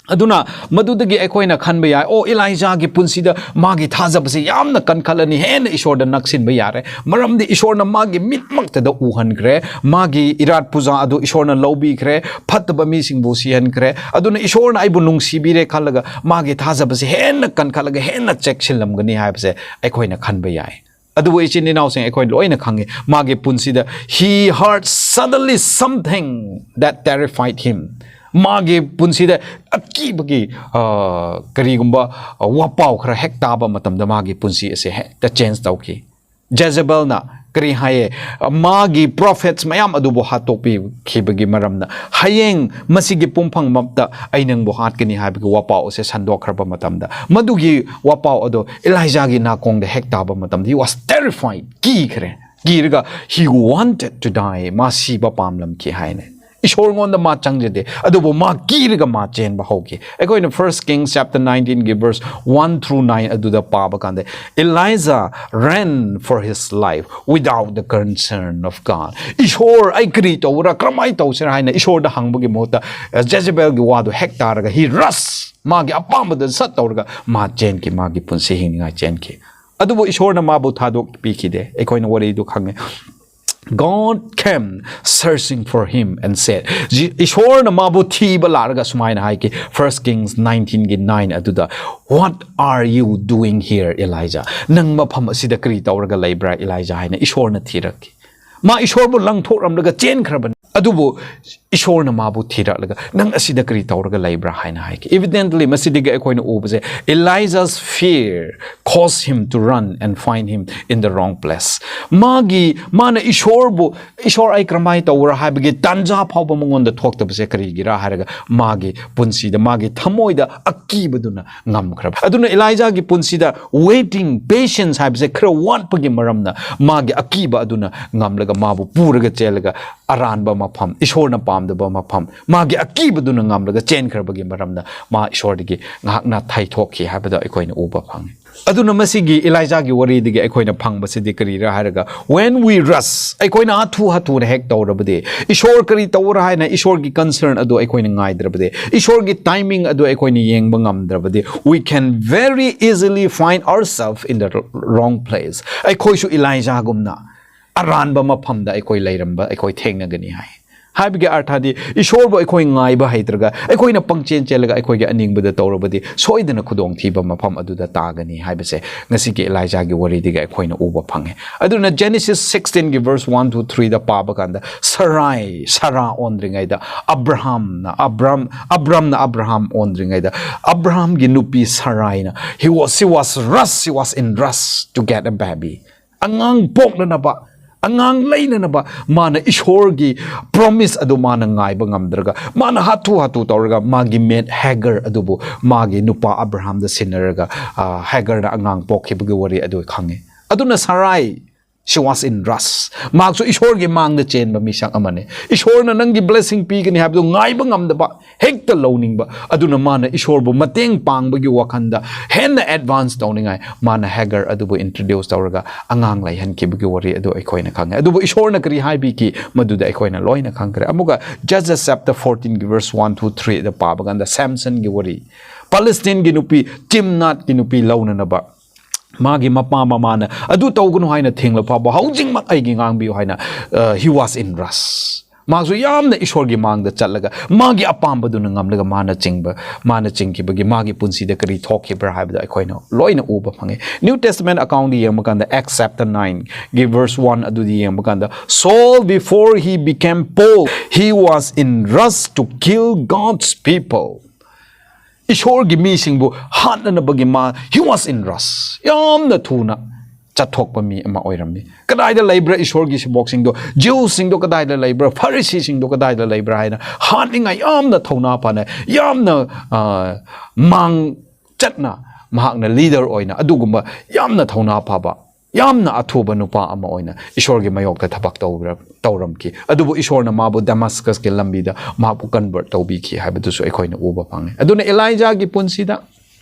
ꯑꯗꯨꯅ ꯃꯗꯨꯗꯒꯤ ꯑꯩꯈꯣꯏꯅ ꯈꯟꯕ ꯌꯥꯏ, "ꯑꯣ, ꯏꯂꯥꯏꯖꯥꯒꯤ ꯄꯨꯟꯁꯤꯗ ꯃꯥꯒꯤ ꯊꯥꯖꯕꯁꯤ ꯌꯥꯝꯅ ꯀꯟꯈꯠꯂꯅꯤ, ꯍꯦꯟꯅ ꯏꯁꯣꯔꯗ ꯅꯛꯁꯤꯟꯕ ꯌꯥꯔꯦ, ꯃꯔꯝꯗꯤ ꯏꯁꯣꯔꯅ ꯃꯥꯒꯤ ꯃꯤꯠꯃꯛꯇꯗ ꯎꯍꯟꯈ꯭ꯔꯦ, ꯃꯥꯒꯤ ꯏꯔꯥꯠ ꯄꯨꯖꯥ ꯑꯗꯨ ꯏꯁꯣꯔꯅ ꯂꯧꯕꯤꯈ꯭ꯔꯦ, ꯐꯠꯇꯕ ꯃꯤꯁꯤꯡꯕꯨ ꯁꯤꯍꯟꯈ꯭ꯔꯦ, ꯑꯗꯨꯅ ꯏꯁꯣꯔꯅ ꯑꯩꯕꯨ ꯅꯨꯡꯁꯤꯕꯤꯔꯦ" ꯈꯜꯂꯒ ꯃꯥꯒꯤ ꯊꯥꯖꯕꯁꯤ ꯍꯦꯟꯅ ꯀꯟꯈꯠꯂꯒ ꯍꯦꯟꯅ ꯆꯦꯛꯁꯤꯜꯂꯝꯒꯅꯤ ꯍꯥꯏꯕꯁꯦ ꯑꯩꯈꯣꯏꯅ ꯈꯟꯕ ꯌꯥꯏ꯫ ꯑꯗꯨꯕꯨ ꯏꯆꯤꯟ ꯏꯅꯥꯎꯁꯤꯡ, ꯑꯩꯈꯣꯏ ꯂꯣꯏꯅ ꯈꯪꯉꯤ, ꯃꯥꯒꯤ ꯄꯨꯟꯁꯤꯗ he heard suddenly something that terrified him꯫ ꯃꯥꯒꯤ ꯄꯨꯟꯁꯤꯗ ꯑꯀꯤꯕꯒꯤ, ꯑ, ꯀꯔꯤꯒꯨꯝꯕ, ꯑ, ꯋꯥꯄꯥꯎ ꯈꯔ ꯍꯦꯛ ꯇꯥꯕ ꯃꯇꯝꯗ ꯃꯥꯒꯤ ꯄꯨꯟꯁꯤ ꯑꯁꯦ ꯍꯦꯛꯇ change ꯇꯧꯈꯤ꯫ ꯖꯦꯖꯦꯕꯦꯜꯅ ꯀꯔꯤ ꯍꯥꯏꯌꯦ? ꯃꯥꯒꯤ prophets ꯃꯌꯥꯝ ꯑꯗꯨꯕꯨ ꯍꯥꯠꯇꯣꯛꯄꯤꯈꯤꯕꯒꯤ ꯃꯔꯝꯅ, "ꯍꯌꯦꯡ ꯃꯁꯤꯒꯤ ꯄꯨꯡꯐꯝꯃꯛꯇ ꯑꯩ ꯅꯪꯕꯨ ꯍꯥꯠꯀꯅꯤ" ꯍꯥꯏꯕꯒꯤ ꯋꯥꯄꯥꯎ ꯑꯁꯦ ꯁꯟꯗꯣꯛꯈ꯭ꯔꯕ ꯃꯇꯝꯗ, ꯃꯗꯨꯒꯤ ꯋꯥꯄꯥꯎ ꯑꯗꯣ ꯏꯂꯥꯏꯖꯥꯒꯤ ꯅꯥꯀꯣꯡꯗ ꯍꯦꯛ ꯇꯥꯕ ꯃꯇꯝꯗ, he was terrified, ꯀꯤꯈ꯭ꯔꯦ꯫ ꯀꯤꯔꯒ he wanted to die, ꯃꯥ ꯁꯤꯕ ꯄꯥꯝꯂꯝꯈꯤ ꯍꯥꯏꯅ꯫ ꯏꯁꯣꯔꯉꯣꯟꯗ ꯃꯥ ꯆꯪꯖꯗꯦ, ꯑꯗꯨꯕꯨ ꯃꯥ ꯀꯤꯔꯒ ꯃꯥ ꯆꯦꯟꯕ ꯍꯧꯈꯤ꯫ ꯑꯩꯈꯣꯏꯅ First Kings chapter nineteenꯒꯤ verse one through nine ꯑꯗꯨꯗ ꯄꯥꯕ ꯀꯥꯟꯗ, Elijah ran for his life without the concern of God. ꯏꯁꯣꯔ, ꯑꯩ ꯀꯔꯤ ꯇꯧꯔ, ꯀꯔꯝꯍꯥꯏꯅ ꯇꯧꯁꯤꯔꯥ ꯍꯥꯏꯅ ꯏꯁꯣꯔꯗ ꯍꯪꯕꯒꯤ ꯃꯍꯨꯠꯇ, ꯖꯦꯖꯦꯕꯦꯜꯒꯤ ꯋꯥꯗꯨ ꯍꯦꯛ ꯇꯥꯔꯒ, he rush, ꯃꯥꯒꯤ ꯑꯄꯥꯝꯕꯗ ꯁꯠ ꯇꯧꯔꯒ ꯃꯥ ꯆꯦꯟꯈꯤ, ꯃꯥꯒꯤ ꯄꯨꯟꯁꯤ ꯍꯤꯡꯅꯤꯡꯉꯥꯏ ꯆꯦꯟꯈꯤ꯫ ꯑꯗꯨꯕꯨ ꯏꯁꯣꯔꯅ ꯃꯥꯕꯨ ꯊꯥꯗꯣꯛꯄꯤꯈꯤꯗꯦ꯫ ꯑꯩꯈꯣꯏꯅ ꯋꯥꯔꯤꯗꯨ ꯈꯪꯉꯦ꯫ God came searching for him and said, ꯏꯁꯣꯔꯅ ꯃꯥꯕꯨ ꯊꯤꯕ ꯂꯥꯛꯂꯒ ꯁꯨꯃꯥꯏꯅ ꯍꯥꯏꯈꯤ, First Kings nineteenꯒꯤ nine ꯑꯗꯨꯗ, "What are you doing here, Elijah?" ꯅꯪ ꯃꯐꯝ ꯑꯁꯤꯗ ꯀꯔꯤ ꯇꯧꯔꯒ ꯂꯩꯕ꯭ꯔꯥ, ꯏꯂꯥꯏꯖꯥ? ꯍꯥꯏꯅ ꯏꯁꯣꯔꯅ ꯊꯤꯔꯛꯈꯤ꯫ ꯃꯥ ꯏꯁꯣꯔꯕꯨ ꯂꯪꯊꯣꯛꯔꯝꯂꯒ ꯆꯦꯟꯈ꯭ꯔꯕꯅꯤ꯫ ꯑꯗꯨꯕꯨ ꯏꯁꯣꯔꯅ ꯃꯥꯕꯨ ꯊꯤꯔꯛꯂꯒ, "ꯅꯪ ꯑꯁꯤꯗ ꯀꯔꯤ ꯇꯧꯔꯒ ꯂꯩꯕ꯭ꯔꯥ?" ꯍꯥꯏꯅ ꯍꯥꯏꯈꯤ꯫ Evidently, ꯃꯁꯤꯗꯒꯤ ꯑꯩꯈꯣꯏꯅ ꯎꯕꯁꯦ, Elijah's fear caused him to run and find him in the wrong place. ꯃꯥꯒꯤ, ꯃꯥꯅ ꯏꯁꯣꯔꯕꯨ, "ꯏꯁꯣꯔ, ꯑꯩ ꯀꯔꯝꯍꯥꯏꯅ ꯇꯧꯕ꯭ꯔꯥ?" ꯍꯥꯏꯕꯒꯤ ꯇꯥꯟꯖꯥ ꯐꯥꯎꯕ ꯃꯉꯣꯟꯗ ꯊꯣꯛꯇꯕꯁꯦ ꯀꯔꯤꯒꯤꯔꯥ ꯍꯥꯏꯔꯒ, ꯃꯥꯒꯤ ꯄꯨꯟꯁꯤꯗ, ꯃꯥꯒꯤ ꯊꯃꯣꯏꯗ ꯑꯀꯤꯕꯗꯨꯅ ꯉꯝꯈ꯭ꯔꯕ꯫ ꯑꯗꯨꯅ ꯏꯂꯥꯏꯖꯥꯒꯤ ꯄꯨꯟꯁꯤꯗ waiting, patience ꯍꯥꯏꯕꯁꯦ ꯈꯔ ꯋꯥꯠꯄꯒꯤ ꯃꯔꯝꯅ, ꯃꯥꯒꯤ ꯑꯀꯤꯕ ꯑꯗꯨꯅ ꯉꯝꯂꯒ, ꯃꯥꯕꯨ ꯄꯨꯔꯒ ꯆꯦꯜꯂꯒ, ꯑꯔꯥꯟꯕ ꯃꯐꯝ, ꯏꯁꯣꯔꯅ ꯄꯥꯝꯗꯕ ꯃꯐꯝ, ꯃꯥꯒꯤ ꯑꯀꯤꯕꯗꯨꯅ ꯉꯝꯂꯒ ꯆꯦꯟꯈ꯭ꯔꯕꯒꯤ ꯃꯔꯝꯅ ꯃꯥ ꯏꯁꯣꯔꯗꯒꯤ ꯉꯥꯏꯍꯥꯛꯅ ꯊꯩꯊꯣꯛꯈꯤ ꯍꯥꯏꯕꯗꯣ ꯑꯩꯈꯣꯏꯅ ꯎꯕ ꯐꯪꯉꯤ꯫ ꯑꯗꯨꯅ ꯃꯁꯤꯒꯤ ꯏꯂꯥꯏꯖꯥꯒꯤ ꯋꯥꯔꯤꯗꯒꯤ ꯑꯩꯈꯣꯏꯅ ꯐꯪꯕꯁꯤꯗꯤ ꯀꯔꯤꯔꯥ ꯍꯥꯏꯔꯒ, when we rush, ꯑꯩꯈꯣꯏꯅ ꯍꯥꯊꯨ ꯍꯥꯊꯨꯅ ꯍꯦꯛ ꯇꯧꯔꯕꯗꯤ, ꯏꯁꯣꯔ ꯀꯔꯤ ꯇꯧꯔ ꯍꯥꯏꯅ ꯏꯁꯣꯔꯒꯤ concern ꯑꯗꯨ ꯑꯩꯈꯣꯏꯅ ꯉꯥꯏꯗ꯭ꯔꯕꯗꯤ, ꯏꯁꯣꯔꯒꯤ timing ꯑꯗꯨ ꯑꯩꯈꯣꯏꯅ ꯌꯦꯡꯕ ꯉꯝꯗ꯭ꯔꯕꯗꯤ, we can very easily find ourselves in the wrong place. ꯑꯩꯈꯣꯏꯁꯨ ꯏꯂꯥꯏꯖꯥꯒꯨꯝꯅ ꯑꯔꯥꯟꯕ ꯃꯐꯝꯗ ꯑꯩꯈꯣꯏ ꯂꯩꯔꯝꯕ ꯑꯩꯈꯣꯏ ꯊꯦꯡꯅꯒꯅꯤ ꯍꯥꯏ꯫ ꯍꯥꯏꯕꯒꯤ ꯑꯔꯊꯗꯤ, ꯏꯁꯣꯔꯕꯨ ꯑꯩꯈꯣꯏ ꯉꯥꯏꯕ ꯍꯩꯇ꯭ꯔꯒ, ꯑꯩꯈꯣꯏꯅ ꯄꯪꯆꯦꯟ ꯆꯦꯜꯂꯒ, ꯑꯩꯈꯣꯏꯒꯤ ꯑꯅꯤꯡꯕꯗ ꯇꯧꯔꯕꯗꯤ, ꯁꯣꯏꯗꯅ ꯈꯨꯗꯣꯡꯊꯤꯕ ꯃꯐꯝ ꯑꯗꯨꯗ ꯇꯥꯒꯅꯤ ꯍꯥꯏꯕꯁꯦ ꯉꯁꯤꯒꯤ ꯏꯂꯥꯏꯖꯥꯒꯤ ꯋꯥꯔꯤꯗꯒꯤ ꯑꯩꯈꯣꯏꯅ ꯎꯕ ꯐꯪꯉꯦ꯫ ꯑꯗꯨꯅ Genesis sixteenꯒꯤ verse one to threeꯗ ꯄꯥꯕ ꯀꯥꯟꯗ, ꯁꯔꯥꯏ, ꯁꯔꯥ ꯑꯣꯟꯗ꯭ꯔꯤꯉꯩꯗ, ꯑꯕ꯭ꯔꯥꯍꯝꯅ, ꯑꯕ꯭ꯔꯥꯝ, ꯑꯕ꯭ꯔꯥꯝꯅ ꯑꯕ꯭ꯔꯥꯍꯝ ꯑꯣꯟꯗ꯭ꯔꯤꯉꯩꯗ, ꯑꯕ꯭ꯔꯥꯍꯝꯒꯤ ꯅꯨꯄꯤ ꯁꯔꯥꯏꯅ, he was, she was rush, she was in rush to get a baby. ꯑꯉꯥꯡ ꯄꯣꯛꯅꯅꯕ, ꯑꯉꯥꯡ ꯂꯩꯅꯅꯕ ꯃꯥꯅ ꯏꯁꯣꯔꯒꯤ promise ꯑꯗꯨ ꯃꯥꯅ ꯉꯥꯏꯕ ꯉꯝꯗ꯭ꯔꯒ, ꯃꯥꯅ ꯍꯥꯊꯨ ꯍꯥꯊꯨ ꯇꯧꯔꯒ ꯃꯥꯒꯤ maid ꯍꯦꯒꯔ ꯑꯗꯨꯕꯨ ꯃꯥꯒꯤ ꯅꯨꯄꯥ ꯑꯕ꯭ꯔꯥꯍꯝꯗ ꯁꯤꯟꯅꯔꯒ, ꯑ, ꯍꯦꯒꯔꯅ ꯑꯉꯥꯡ ꯄꯣꯛꯈꯤꯕꯒꯤ ꯋꯥꯔꯤ ꯑꯗꯨ ꯈꯪꯉꯤ꯫ ꯑꯗꯨꯅ ꯁꯔꯥꯏ, She was in rush. ꯃꯍꯥꯛꯁꯨ ꯏꯁꯣꯔꯒꯤ ꯃꯥꯡꯗ ꯆꯦꯟꯕ ꯃꯤꯁꯛ ꯑꯃꯅꯤ꯫ ꯏꯁꯣꯔꯅ ꯅꯪꯒꯤ blessing ꯄꯤꯒꯅꯤ ꯍꯥꯏꯕꯗꯨ ꯉꯥꯏꯕ ꯉꯝꯗꯕ, ꯍꯦꯛꯇ ꯂꯧꯅꯤꯡꯕ꯫ ꯑꯗꯨꯅ ꯃꯥꯅ ꯏꯁꯣꯔꯕꯨ ꯃꯇꯦꯡ ꯄꯥꯡꯕꯒꯤ ꯋꯥꯈꯜꯗ ꯍꯦꯟꯅ advance ꯇꯧꯅꯤꯡꯉꯥꯏ ꯃꯥꯅ ꯍꯦꯒꯔ ꯑꯗꯨꯕꯨ introduce ꯇꯧꯔꯒ ꯑꯉꯥꯡ ꯂꯩꯍꯟꯈꯤꯕꯒꯤ ꯋꯥꯔꯤ ꯑꯗꯨ ꯑꯩꯈꯣꯏꯅ ꯈꯪꯉꯦ꯫ ꯑꯗꯨꯕꯨ ꯏꯁꯣꯔꯅ ꯀꯔꯤ ꯍꯥꯏꯕꯤꯈꯤ, ꯃꯗꯨꯗ ꯑꯩꯈꯣꯏꯅ ꯂꯣꯏꯅ ꯈꯪꯈ꯭ꯔꯦ꯫ ꯑꯃꯨꯛꯀ Judges chapter fourteen verse one to three ꯗ ꯄꯥꯕ ꯀꯥꯟꯗ ꯁꯦꯝꯁꯟꯒꯤ ꯋꯥꯔꯤ, ꯄꯥꯂꯦꯁꯇꯤꯟꯒꯤ ꯅꯨꯄꯤ, ꯇꯤꯝꯅꯥꯠꯀꯤ ꯅꯨꯄꯤ ꯂꯧꯅꯅꯕ ꯃꯥꯒꯤ ꯃꯄꯥ ꯃꯃꯥꯅ ꯑꯗꯨ ꯇꯧꯒꯅꯨ ꯍꯥꯏꯅ ꯊꯦꯡꯂ ꯐꯥꯎꯕ, "ꯍꯧꯖꯤꯛꯃꯛ ꯑꯩꯒꯤ ꯉꯥꯡꯕꯤꯌꯨ" ꯍꯥꯏꯅ, ꯑ, he was in rush꯫ ꯃꯥꯁꯨ ꯌꯥꯝꯅ ꯏꯁꯣꯔꯒꯤ ꯃꯥꯡꯗ ꯆꯠꯂꯒ ꯃꯥꯒꯤ ꯑꯄꯥꯝꯕꯗꯨꯅ ꯉꯝꯂꯒ ꯃꯥꯅ ꯆꯤꯡꯕ, ꯃꯥꯅ ꯆꯤꯡꯈꯤꯕꯒꯤ ꯃꯥꯒꯤ ꯄꯨꯟꯁꯤꯗ ꯀꯔꯤ ꯊꯣꯛꯈꯤꯕ꯭ꯔꯥ ꯍꯥꯏꯕꯗꯣ ꯑꯩꯈꯣꯏꯅ ꯂꯣꯏꯅ ꯎꯕ ꯐꯪꯉꯦ꯫ New Testament account ꯗ ꯌꯦꯡꯕ ꯀꯥꯟꯗ, Acts chapter nine ꯒꯤ verse one ꯑꯗꯨꯗꯤ ꯌꯦꯡꯕ ꯀꯥꯟꯗ, "Saul, before he became Paul, he was in rush to kill God's people." ꯏꯁꯣꯔꯒꯤ ꯃꯤꯁꯤꯡꯕꯨ ꯍꯥꯠꯅꯅꯕꯒꯤ ꯃꯥ, he was in rush, ꯌꯥꯝꯅ ꯊꯨꯅ ꯆꯠꯊꯣꯛꯄ ꯃꯤ ꯑꯃ ꯑꯣꯏꯔꯝꯃꯤ꯫ ꯀꯗꯥꯏꯗ ꯂꯩꯕ꯭ꯔꯥ ꯏꯁꯣꯔꯒꯤ ꯁꯤꯕꯣꯛꯁꯤꯡꯗꯣ, ꯖ꯭ꯌꯨꯁꯁꯤꯡꯗꯣ ꯀꯗꯥꯏꯗ ꯂꯩꯕ꯭ꯔꯥ, ꯐꯔꯤꯁꯤꯁꯤꯡꯗꯣ ꯀꯗꯥꯏꯗ ꯂꯩꯕ꯭ꯔꯥ ꯍꯥꯏꯅ ꯍꯥꯠꯅꯤꯡꯉꯥꯏ ꯌꯥꯝꯅ ꯊꯧꯅꯥ ꯐꯅ, ꯌꯥꯝꯅ, ꯑ, ꯃꯥꯡ ꯆꯠꯅ ꯃꯍꯥꯛꯅ ꯂꯤꯗꯔ ꯑꯣꯏꯅ ꯑꯗꯨꯒꯨꯝꯕ ꯌꯥꯝꯅ ꯊꯧꯅꯥ ꯐꯕ, ꯌꯥꯝꯅ ꯑꯊꯨꯕ ꯅꯨꯄꯥ ꯑꯃ ꯑꯣꯏꯅ ꯏꯁꯣꯔꯒꯤ ꯃꯥꯌꯣꯛꯇ ꯊꯕꯛ ꯇꯧꯔ-, ꯇꯧꯔꯝꯈꯤ꯫ ꯑꯗꯨꯕꯨ ꯏꯁꯣꯔꯅ ꯃꯥꯕꯨ ꯗꯃꯥꯁꯀꯁꯀꯤ ꯂꯝꯕꯤꯗ ꯃꯍꯥꯛꯄꯨ convert ꯇꯧꯕꯤꯈꯤ ꯍꯥꯏꯕꯗꯨꯁꯨ ꯑꯩꯈꯣꯏꯅ ꯎꯕ ꯐꯪꯉꯤ꯫ ꯑꯗꯨꯅ ꯏꯂꯥꯏꯖꯥꯒꯤ ꯄꯨꯟꯁꯤꯗ,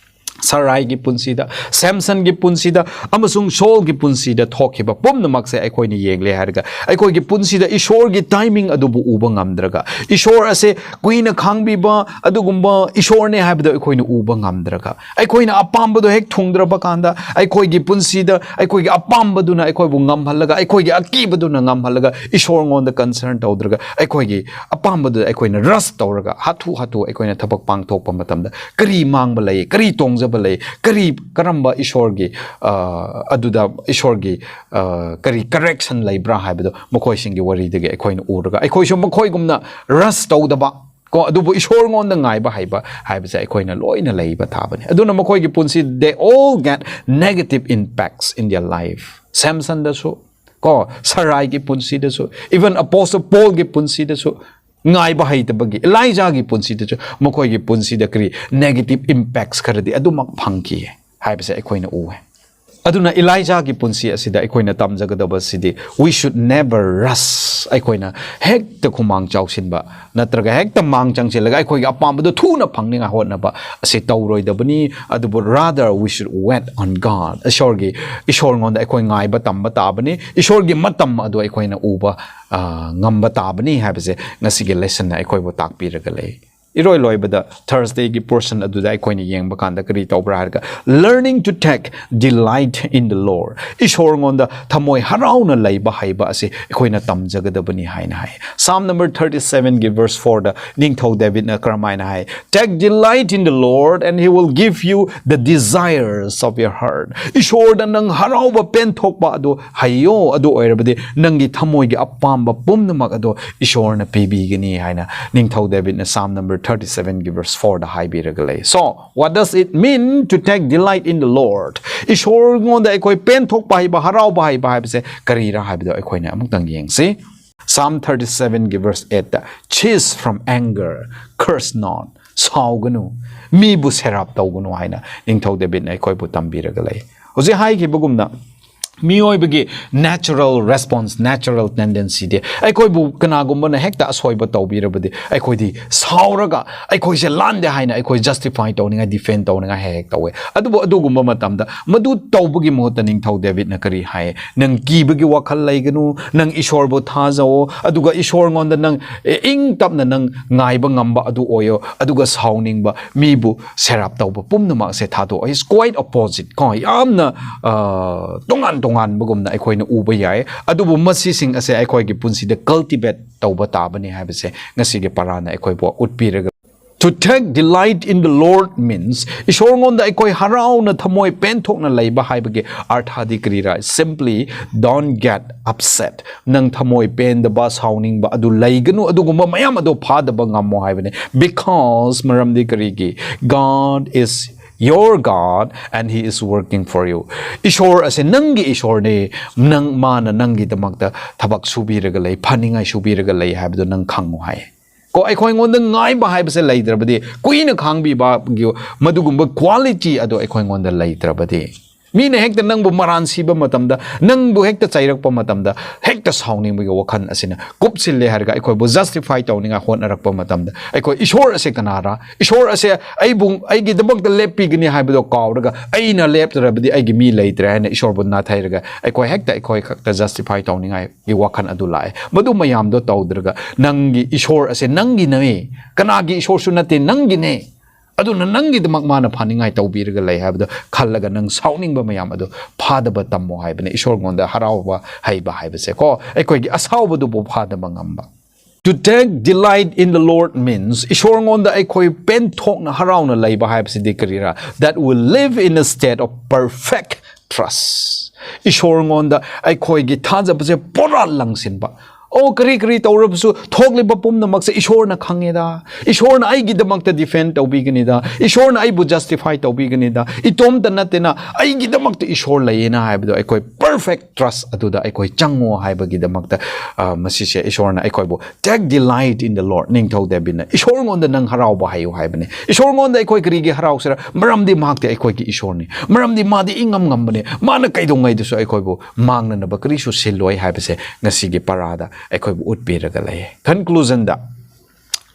ꯁꯔꯥꯏꯒꯤ ꯄꯨꯟꯁꯤꯗ, ꯁꯦꯝꯁꯟꯒꯤ ꯄꯨꯟꯁꯤꯗ ꯑꯃꯁꯨꯡ ꯁꯣꯜꯒꯤ ꯄꯨꯟꯁꯤꯗ ꯊꯣꯛꯈꯤꯕ ꯄꯨꯝꯅꯃꯛꯁꯦ ꯑꯩꯈꯣꯏꯅ ꯌꯦꯡꯂꯦ ꯍꯥꯏꯔꯒ, ꯑꯩꯈꯣꯏꯒꯤ ꯄꯨꯟꯁꯤꯗ ꯏꯁꯣꯔꯒꯤ timing ꯑꯗꯨꯕꯨ ꯎꯕ ꯉꯝꯗ꯭ꯔꯒ, ꯏꯁꯣꯔ ꯑꯁꯦ ꯀꯨꯏꯅ ꯈꯥꯡꯕꯤꯕ ꯑꯗꯨꯒꯨꯝꯕ ꯏꯁꯣꯔꯅꯦ ꯍꯥꯏꯕꯗꯣ ꯑꯩꯈꯣꯏꯅ ꯎꯕ ꯉꯝꯗ꯭ꯔꯒ, ꯑꯩꯈꯣꯏꯅ ꯑꯄꯥꯝꯕꯗꯣ ꯍꯦꯛ ꯊꯨꯡꯗ꯭ꯔꯕ ꯀꯥꯟꯗ, ꯑꯩꯈꯣꯏꯒꯤ ꯄꯨꯟꯁꯤꯗ ꯑꯩꯈꯣꯏꯒꯤ ꯑꯄꯥꯝꯕꯗꯨꯅ ꯑꯩꯈꯣꯏꯕꯨ ꯉꯝꯍꯜꯂꯒ, ꯑꯩꯈꯣꯏꯒꯤ ꯑꯀꯤꯕꯗꯨꯅ ꯉꯝꯍꯜꯂꯒ, ꯏꯁꯣꯔꯉꯣꯟꯗ concern ꯇꯧꯗ꯭ꯔꯒ, ꯑꯩꯈꯣꯏꯒꯤ ꯑꯄꯥꯝꯕꯗꯨꯗ ꯑꯩꯈꯣꯏꯅ rush ꯇꯧꯔꯒ, ꯍꯥꯊꯨ ꯍꯥꯊꯨ ꯑꯩꯈꯣꯏꯅ ꯊꯕꯛ ꯄꯥꯡꯊꯣꯛꯄ ꯃꯇꯝꯗ, ꯀꯔꯤ ꯃꯥꯡꯕ ꯂꯩ, ꯀꯔꯤ ꯇꯣꯡꯖꯕ ꯂꯩ, ꯀꯔꯤ, ꯀꯔꯝꯕ ꯏꯁꯣꯔꯒꯤ, ꯑ, ꯑꯗꯨꯗ ꯏꯁꯣꯔꯒꯤ, ꯑ, ꯀꯔꯤ correction ꯂꯩꯕ꯭ꯔꯥ ꯍꯥꯏꯕꯗꯣ ꯃꯈꯣꯏꯁꯤꯡꯒꯤ ꯋꯥꯔꯤꯗꯒꯤ ꯑꯩꯈꯣꯏꯅ ꯎꯔꯒ, ꯑꯩꯈꯣꯏꯁꯨ ꯃꯈꯣꯏꯒꯨꯝꯅ rush ꯇꯧꯗꯕ, ꯀꯣ, ꯑꯗꯨꯕꯨ ꯏꯁꯣꯔꯉꯣꯟꯗ ꯉꯥꯏꯕ ꯍꯩꯕ ꯍꯥꯏꯕꯁꯦ ꯑꯩꯈꯣꯏꯅ ꯂꯣꯏꯅ ꯂꯩꯕ ꯇꯥꯕꯅꯤ꯫ ꯑꯗꯨꯅ ꯃꯈꯣꯏꯒꯤ ꯄꯨꯟꯁꯤ, they all get negative impacts in their life. ꯁꯦꯝꯁꯟꯗꯁꯨ, ꯀꯣ, ꯁꯔꯥꯏꯒꯤ ꯄꯨꯟꯁꯤꯗꯁꯨ, even Apostle Paulꯒꯤ ꯄꯨꯟꯁꯤꯗꯁꯨ, ꯉꯥꯏꯕ ꯍꯩꯇꯕꯒꯤ, ꯏꯂꯥꯏꯖꯥꯒꯤ ꯄꯨꯟꯁꯤꯗꯁꯨ, ꯃꯈꯣꯏꯒꯤ ꯄꯨꯟꯁꯤꯗ ꯀꯔꯤ negative impacts ꯈꯔꯗꯤ ꯑꯗꯨꯃꯛ ꯐꯪꯈꯤ ꯍꯥꯏꯕꯁꯦ ꯑꯩꯈꯣꯏꯅ ꯎꯋꯦ꯫ ꯑꯗꯨꯅ ꯏꯂꯥꯏꯖꯥꯒꯤ ꯄꯨꯟꯁꯤ ꯑꯁꯤꯗ ꯑꯩꯈꯣꯏꯅ ꯇꯝꯖꯒꯗꯕꯁꯤꯗꯤ, we should never rush. ꯑꯩꯈꯣꯏꯅ ꯍꯦꯛꯇ ꯈꯨꯃꯥꯡ ꯆꯥꯎꯁꯤꯟꯕ ꯅꯠꯇ꯭ꯔꯒ ꯍꯦꯛꯇ ꯃꯥꯡ ꯆꯪꯁꯤꯜꯂꯒ ꯑꯩꯈꯣꯏꯒꯤ ꯑꯄꯥꯝꯕꯗꯣ ꯊꯨꯅ ꯐꯪꯅꯤꯡꯉꯥꯏ ꯍꯣꯠꯅꯕ ꯑꯁꯤ ꯇꯧꯔꯣꯏꯗꯕꯅꯤ꯫ ꯑꯗꯨꯕꯨ rather we should wait on God. ꯏꯁꯣꯔꯒꯤ, ꯏꯁꯣꯔꯉꯣꯟꯗ ꯑꯩꯈꯣꯏ ꯉꯥꯏꯕ ꯇꯝꯕ ꯇꯥꯕꯅꯤ꯫ ꯏꯁꯣꯔꯒꯤ ꯃꯇꯝ ꯑꯗꯨ ꯑꯩꯈꯣꯏꯅ ꯎꯕ, ꯑ, ꯉꯝꯕ ꯇꯥꯕꯅꯤ ꯍꯥꯏꯕꯁꯦ ꯉꯁꯤꯒꯤ ꯂꯦꯁꯟꯅ ꯑꯩꯈꯣꯏꯕꯨ ꯇꯥꯛꯄꯤꯔꯒ ꯂꯩ꯫ ꯏꯔꯣꯏ ꯂꯣꯏꯕꯗ ꯊꯔꯁꯗꯦꯒꯤ ꯄꯣꯔꯁꯟ ꯑꯗꯨꯗ ꯑꯩꯈꯣꯏꯅ ꯌꯦꯡꯕ ꯀꯥꯟꯗ ꯀꯔꯤ ꯇꯧꯕ꯭ꯔꯥ ꯍꯥꯏꯔꯒ, learning to take delight in the Lord. ꯏꯁꯣꯔꯉꯣꯟꯗ ꯊꯃꯣꯏ ꯍꯔꯥꯎꯅ ꯂꯩꯕ ꯍꯩꯕ ꯑꯁꯤ ꯑꯩꯈꯣꯏꯅ ꯇꯝꯖꯒꯗꯕꯅꯤ ꯍꯥꯏꯅ ꯍꯥꯏ꯫ Psalm number thirty seven ꯒꯤ verse four ꯗ ꯅꯤꯡꯊꯧ ꯗꯦꯕꯤꯠꯅ ꯀꯔꯝꯍꯥꯏꯅ ꯍꯥꯏ? "Take delight in the Lord and he will give you the desires of your heart." ꯏꯁꯣꯔꯗ ꯅꯪ ꯍꯔꯥꯎꯕ ꯄꯦꯟꯊꯣꯛꯄ ꯑꯗꯨ ꯍꯩꯌꯣ, ꯑꯗꯨ ꯑꯣꯏꯔꯕꯗꯤ ꯅꯪꯒꯤ ꯊꯃꯣꯏꯒꯤ ꯑꯄꯥꯝꯕ ꯄꯨꯝꯅꯃꯛ ꯑꯗꯣ ꯏꯁꯣꯔꯅ ꯄꯤꯕꯤꯒꯅꯤ ꯍꯥꯏꯅ ꯅꯤꯡꯊꯧ ꯗꯦꯕꯤꯠꯅ Psalm number thirty seven ꯒꯤ verse four ꯗ ꯍꯥꯏꯕꯤꯔꯒ ꯂꯩ꯫ So, what does it mean to take delight in the Lord? ꯏꯁꯣꯔꯉꯣꯟꯗ ꯑꯩꯈꯣꯏ ꯄꯦꯟꯊꯣꯛꯄ ꯍꯩꯕ, ꯍꯔꯥꯎꯕ ꯍꯩꯕ ꯍꯥꯏꯕꯁꯦ ꯀꯔꯤꯔꯥ ꯍꯥꯏꯕꯗꯣ ꯑꯩꯈꯣꯏꯅ ꯑꯃꯨꯛꯇꯪ ꯌꯦꯡꯁꯤ꯫ Psalm thirty seven ꯒꯤ verse eight ꯇ, "Cease from anger, curse not." ꯁꯥꯎꯒꯅꯨ, ꯃꯤꯕꯨ ꯁꯦꯔꯥꯞ ꯇꯧꯒꯅꯨ ꯍꯥꯏꯅ ꯅꯤꯡꯊꯧ ꯗꯦꯕꯤꯠꯅ ꯑꯩꯈꯣꯏꯕꯨ ꯇꯝꯕꯤꯔꯒ ꯂꯩ꯫ ꯍꯧꯖꯤꯛ ꯍꯥꯏꯈꯤꯕꯒꯨꯝꯅ, ꯃꯤꯑꯣꯏꯕꯒꯤ natural response, natural tendency ꯗꯤ, ꯑꯩꯈꯣꯏꯕꯨ ꯀꯅꯥꯒꯨꯝꯕꯅ ꯍꯦꯛꯇ ꯑꯁꯣꯏꯕ ꯇꯧꯕꯤꯔꯕꯗꯤ, ꯑꯩꯈꯣꯏꯗꯤ ꯁꯥꯎꯔꯒ ꯑꯩꯈꯣꯏꯁꯦ ꯂꯥꯟꯗꯦ ꯍꯥꯏꯅ ꯑꯩꯈꯣꯏ justify ꯇꯧꯅꯤꯡꯉꯥꯏ, defend ꯇꯧꯅꯤꯡꯉꯥꯏ ꯍꯦꯛ ꯍꯦꯛ ꯇꯧꯋꯦ꯫ ꯑꯗꯨꯕꯨ ꯑꯗꯨꯒꯨꯝꯕ ꯃꯇꯝꯗ, ꯃꯗꯨ ꯇꯧꯕꯒꯤ ꯃꯍꯨꯠꯇ ꯅꯤꯡꯊꯧ ꯗꯦꯕꯤꯠꯅ ꯀꯔꯤ ꯍꯥꯏ? "ꯅꯪ ꯀꯤꯕꯒꯤ ꯋꯥꯈꯜ ꯂꯩꯒꯅꯨ, ꯅꯪ ꯏꯁꯣꯔꯕꯨ ꯊꯥꯖꯧ, ꯑꯗꯨꯒ ꯏꯁꯣꯔꯉꯣꯟꯗ ꯅꯪ, ꯑꯦ, ꯏꯪ ꯇꯞꯅ ꯅꯪ ꯉꯥꯏꯕ ꯉꯝꯕ ꯑꯗꯨ ꯑꯣꯏꯌꯣ, ꯑꯗꯨꯒ ꯁꯥꯎꯅꯤꯡꯕ, ꯃꯤꯕꯨ ꯁꯦꯔꯥꯞ ꯇꯧꯕ ꯄꯨꯝꯅꯃꯛ ꯑꯁꯦ ꯊꯥꯗꯣꯛꯑꯣ." It's quite opposite ꯀꯣ, ꯌꯥꯝꯅ, ꯑ, ꯇꯣꯉꯥꯟ ꯇꯣꯉꯥꯟꯕꯒꯨꯝꯅ ꯑꯩꯈꯣꯏꯅ ꯎꯕ ꯌꯥꯏ꯫ ꯑꯗꯨꯕꯨ ꯃꯁꯤꯁꯤꯡ ꯑꯁꯦ ꯑꯩꯈꯣꯏꯒꯤ ꯄꯨꯟꯁꯤꯗ cultivate ꯇꯧꯕ ꯇꯥꯕꯅꯤ ꯍꯥꯏꯕꯁꯦ ꯉꯁꯤꯒꯤ ꯄꯔꯥꯅ ꯑꯩꯈꯣꯏꯕꯨ ꯎꯠꯄꯤꯔꯒ, "To take delight in the Lord" means, ꯏꯁꯣꯔꯉꯣꯟꯗ ꯑꯩꯈꯣꯏ ꯍꯔꯥꯎꯅ ꯊꯃꯣꯏ ꯄꯦꯟꯊꯣꯛꯅ ꯂꯩꯕ ꯍꯥꯏꯕꯒꯤ ꯑꯔꯊꯗꯤ ꯀꯔꯤꯔꯥ? Simply don't get upset. ꯅꯪ ꯊꯃꯣꯏ ꯄꯦꯟꯗꯕ, ꯁꯥꯎꯅꯤꯡꯕ ꯑꯗꯨ ꯂꯩꯒꯅꯨ, ꯑꯗꯨꯒꯨꯝꯕ ꯃꯌꯥꯝ ꯑꯗꯨ ꯐꯥꯗꯕ ꯉꯝꯃꯣ ꯍꯥꯏꯕꯅꯤ꯫ Because, ꯃꯔꯝꯗꯤ ꯀꯔꯤꯒꯤ? God is your God and he is working for you. ꯏꯁꯣꯔ ꯑꯁꯦ ꯅꯪꯒꯤ ꯏꯁꯣꯔꯅꯤ, ꯅꯪ, ꯃꯥꯅ ꯅꯪꯒꯤꯗꯃꯛꯇ ꯊꯕꯛ ꯁꯨꯕꯤꯔꯒ ꯂꯩ, ꯐꯅꯤꯡꯉꯥꯏ ꯁꯨꯕꯤꯔꯒ ꯂꯩ ꯍꯥꯏꯕꯗꯨ ꯅꯪ ꯈꯪꯉꯨ ꯍꯥꯏ꯫ ꯀꯣ, ꯑꯩꯈꯣꯏꯉꯣꯟꯗ ꯉꯥꯏꯕ ꯍꯥꯏꯕꯁꯦ ꯂꯩꯇ꯭ꯔꯕꯗꯤ, ꯀꯨꯏꯅ ꯈꯥꯡꯕꯤꯕꯒꯤ ꯃꯗꯨꯒꯨꯝꯕ quality ꯑꯗꯣ ꯑꯩꯈꯣꯏꯉꯣꯟꯗ ꯂꯩꯇ꯭ꯔꯕꯗꯤ, ꯃꯤꯅ ꯍꯦꯛꯇ ꯅꯪꯕꯨ ꯃꯔꯥꯟ ꯁꯤꯕ ꯃꯇꯝꯗ, ꯅꯪꯕꯨ ꯍꯦꯛꯇ ꯆꯩꯔꯛꯄ ꯃꯇꯝꯗ, ꯍꯦꯛꯇ ꯁꯥꯎꯅꯤꯡꯕꯒꯤ ꯋꯥꯈꯜ ꯑꯁꯤꯅ ꯀꯨꯞꯁꯤꯜꯂꯦ ꯍꯥꯏꯔꯒ ꯑꯩꯈꯣꯏꯕꯨ justify ꯇꯧꯅꯤꯡꯉꯥꯏ ꯍꯣꯠꯅꯔꯛꯄ ꯃꯇꯝꯗ, ꯑꯩꯈꯣꯏ ꯏꯁꯣꯔ ꯑꯁꯦ ꯀꯅꯥꯔꯥ? ꯏꯁꯣꯔ ꯑꯁꯦ ꯑꯩꯕꯨ, ꯑꯩꯒꯤꯗꯃꯛꯇ ꯂꯦꯞꯄꯤꯒꯅꯤ ꯍꯥꯏꯕꯗꯣ ꯀꯥꯎꯔꯒ, ꯑꯩꯅ ꯂꯦꯞꯇ꯭ꯔꯕꯗꯤ ꯑꯩꯒꯤ ꯃꯤ ꯂꯩꯇ꯭ꯔꯦ ꯍꯥꯏꯅ ꯏꯁꯣꯔꯕꯨ ꯅꯥꯊꯩꯔꯒ, ꯑꯩꯈꯣꯏ ꯍꯦꯛꯇ ꯑꯩꯈꯣꯏ ꯈꯛꯇ justify ꯇꯧꯅꯤꯡꯉꯥꯏꯒꯤ ꯋꯥꯈꯜ ꯑꯗꯨ ꯂꯥꯛꯑꯦ꯫ ꯃꯗꯨ ꯃꯌꯥꯝꯗꯣ ꯇꯧꯗ꯭ꯔꯒ, ꯅꯪꯒꯤ ꯏꯁꯣꯔ ꯑꯁꯦ ꯅꯪꯒꯤꯅꯦ, ꯀꯅꯥꯒꯤ ꯏꯁꯣꯔꯁꯨ ꯅꯠꯇꯦ, ꯅꯪꯒꯤꯅꯦ꯫ ꯑꯗꯨꯅ ꯅꯪꯒꯤꯗꯃꯛ ꯃꯥꯅ ꯐꯅꯤꯡꯉꯥꯏ ꯇꯧꯕꯤꯔꯒ ꯂꯩ ꯍꯥꯏꯕꯗꯣ ꯈꯜꯂꯒ, ꯅꯪ ꯁꯥꯎꯅꯤꯡꯕ ꯃꯌꯥꯝ ꯑꯗꯨ ꯐꯥꯗꯕ ꯇꯝꯃꯣ ꯍꯥꯏꯕꯅꯤ꯫ ꯏꯁꯣꯔꯉꯣꯟꯗ ꯍꯔꯥꯎꯕ ꯍꯩꯕ ꯍꯥꯏꯕꯁꯦ ꯀꯣ, ꯑꯩꯈꯣꯏꯒꯤ ꯑꯁꯥꯎꯕꯗꯨꯕꯨ ꯐꯥꯗꯕ ꯉꯝꯕ꯫ To take delight in the Lord means ꯏꯁꯣꯔꯉꯣꯟꯗ ꯑꯩꯈꯣꯏ ꯄꯦꯟꯊꯣꯛꯅ ꯍꯔꯥꯎꯅ ꯂꯩꯕ ꯍꯥꯏꯕꯁꯤꯗꯤ ꯀꯔꯤꯔꯥ? That we live in a state of perfect trust. ꯏꯁꯣꯔꯉꯣꯟꯗ ꯑꯩꯈꯣꯏꯒꯤ ꯊꯥꯖꯕꯁꯦ ꯄꯨꯔꯥ ꯂꯪꯁꯤꯟꯕ꯫ ꯑꯣ, ꯀꯔꯤ ꯀꯔꯤ ꯇꯧꯔꯕꯁꯨ, ꯊꯣꯛꯂꯤꯕ ꯄꯨꯝꯅꯃꯛꯁꯦ ꯏꯁꯣꯔꯅ ꯈꯪꯉꯦꯗ, ꯏꯁꯣꯔꯅ ꯑꯩꯒꯤꯗꯃꯛꯇ defend ꯇꯧꯕꯤꯒꯅꯤꯗ, ꯏꯁꯣꯔꯅ ꯑꯩꯕꯨ justify ꯇꯧꯕꯤꯒꯅꯤꯗ, ꯏꯇꯣꯝꯇ ꯅꯠꯇꯦꯅ, ꯑꯩꯒꯤꯗꯃꯛꯇ ꯏꯁꯣꯔ ꯂꯩꯌꯦꯅ ꯍꯥꯏꯕꯗꯣ, ꯑꯩꯈꯣꯏ perfect trust ꯑꯗꯨꯗ ꯑꯩꯈꯣꯏ ꯆꯪꯉꯣ ꯍꯥꯏꯕꯒꯤꯗꯃꯛꯇ, ꯑ, ꯃꯁꯤꯁꯦ ꯏꯁꯣꯔꯅ ꯑꯩꯈꯣꯏꯕꯨ take delight in the Lord, ꯅꯤꯡꯊꯧ ꯗꯦꯕꯤꯗꯅ ꯏꯁꯣꯔꯉꯣꯟꯗ ꯅꯪ ꯍꯔꯥꯎꯕ ꯍꯩꯌꯨ ꯍꯥꯏꯕꯅꯤ꯫ ꯏꯁꯣꯔꯉꯣꯟꯗ ꯑꯩꯈꯣꯏ ꯀꯔꯤꯒꯤ ꯍꯔꯥꯎꯁꯤꯔ? ꯃꯔꯝꯗꯤ ꯃꯍꯥꯛꯇꯤ ꯑꯩꯈꯣꯏꯒꯤ ꯏꯁꯣꯔꯅꯤ, ꯃꯔꯝꯗꯤ ꯃꯥꯗꯤ ꯏꯉꯝ ꯉꯝꯕꯅꯤ, ꯃꯥꯅ ꯀꯩꯗꯧꯉꯩꯗꯁꯨ ꯑꯩꯈꯣꯏꯕꯨ ꯃꯥꯡꯅꯅꯕ ꯀꯔꯤꯁꯨ ꯁꯤꯜꯂꯣꯏ ꯍꯥꯏꯕꯁꯦ ꯉꯁꯤꯒꯤ ꯄꯔꯥꯗ ꯑꯩꯈꯣꯏꯕꯨ ꯎꯠꯄꯤꯔꯒ ꯂꯩ꯫ Conclusionꯗ,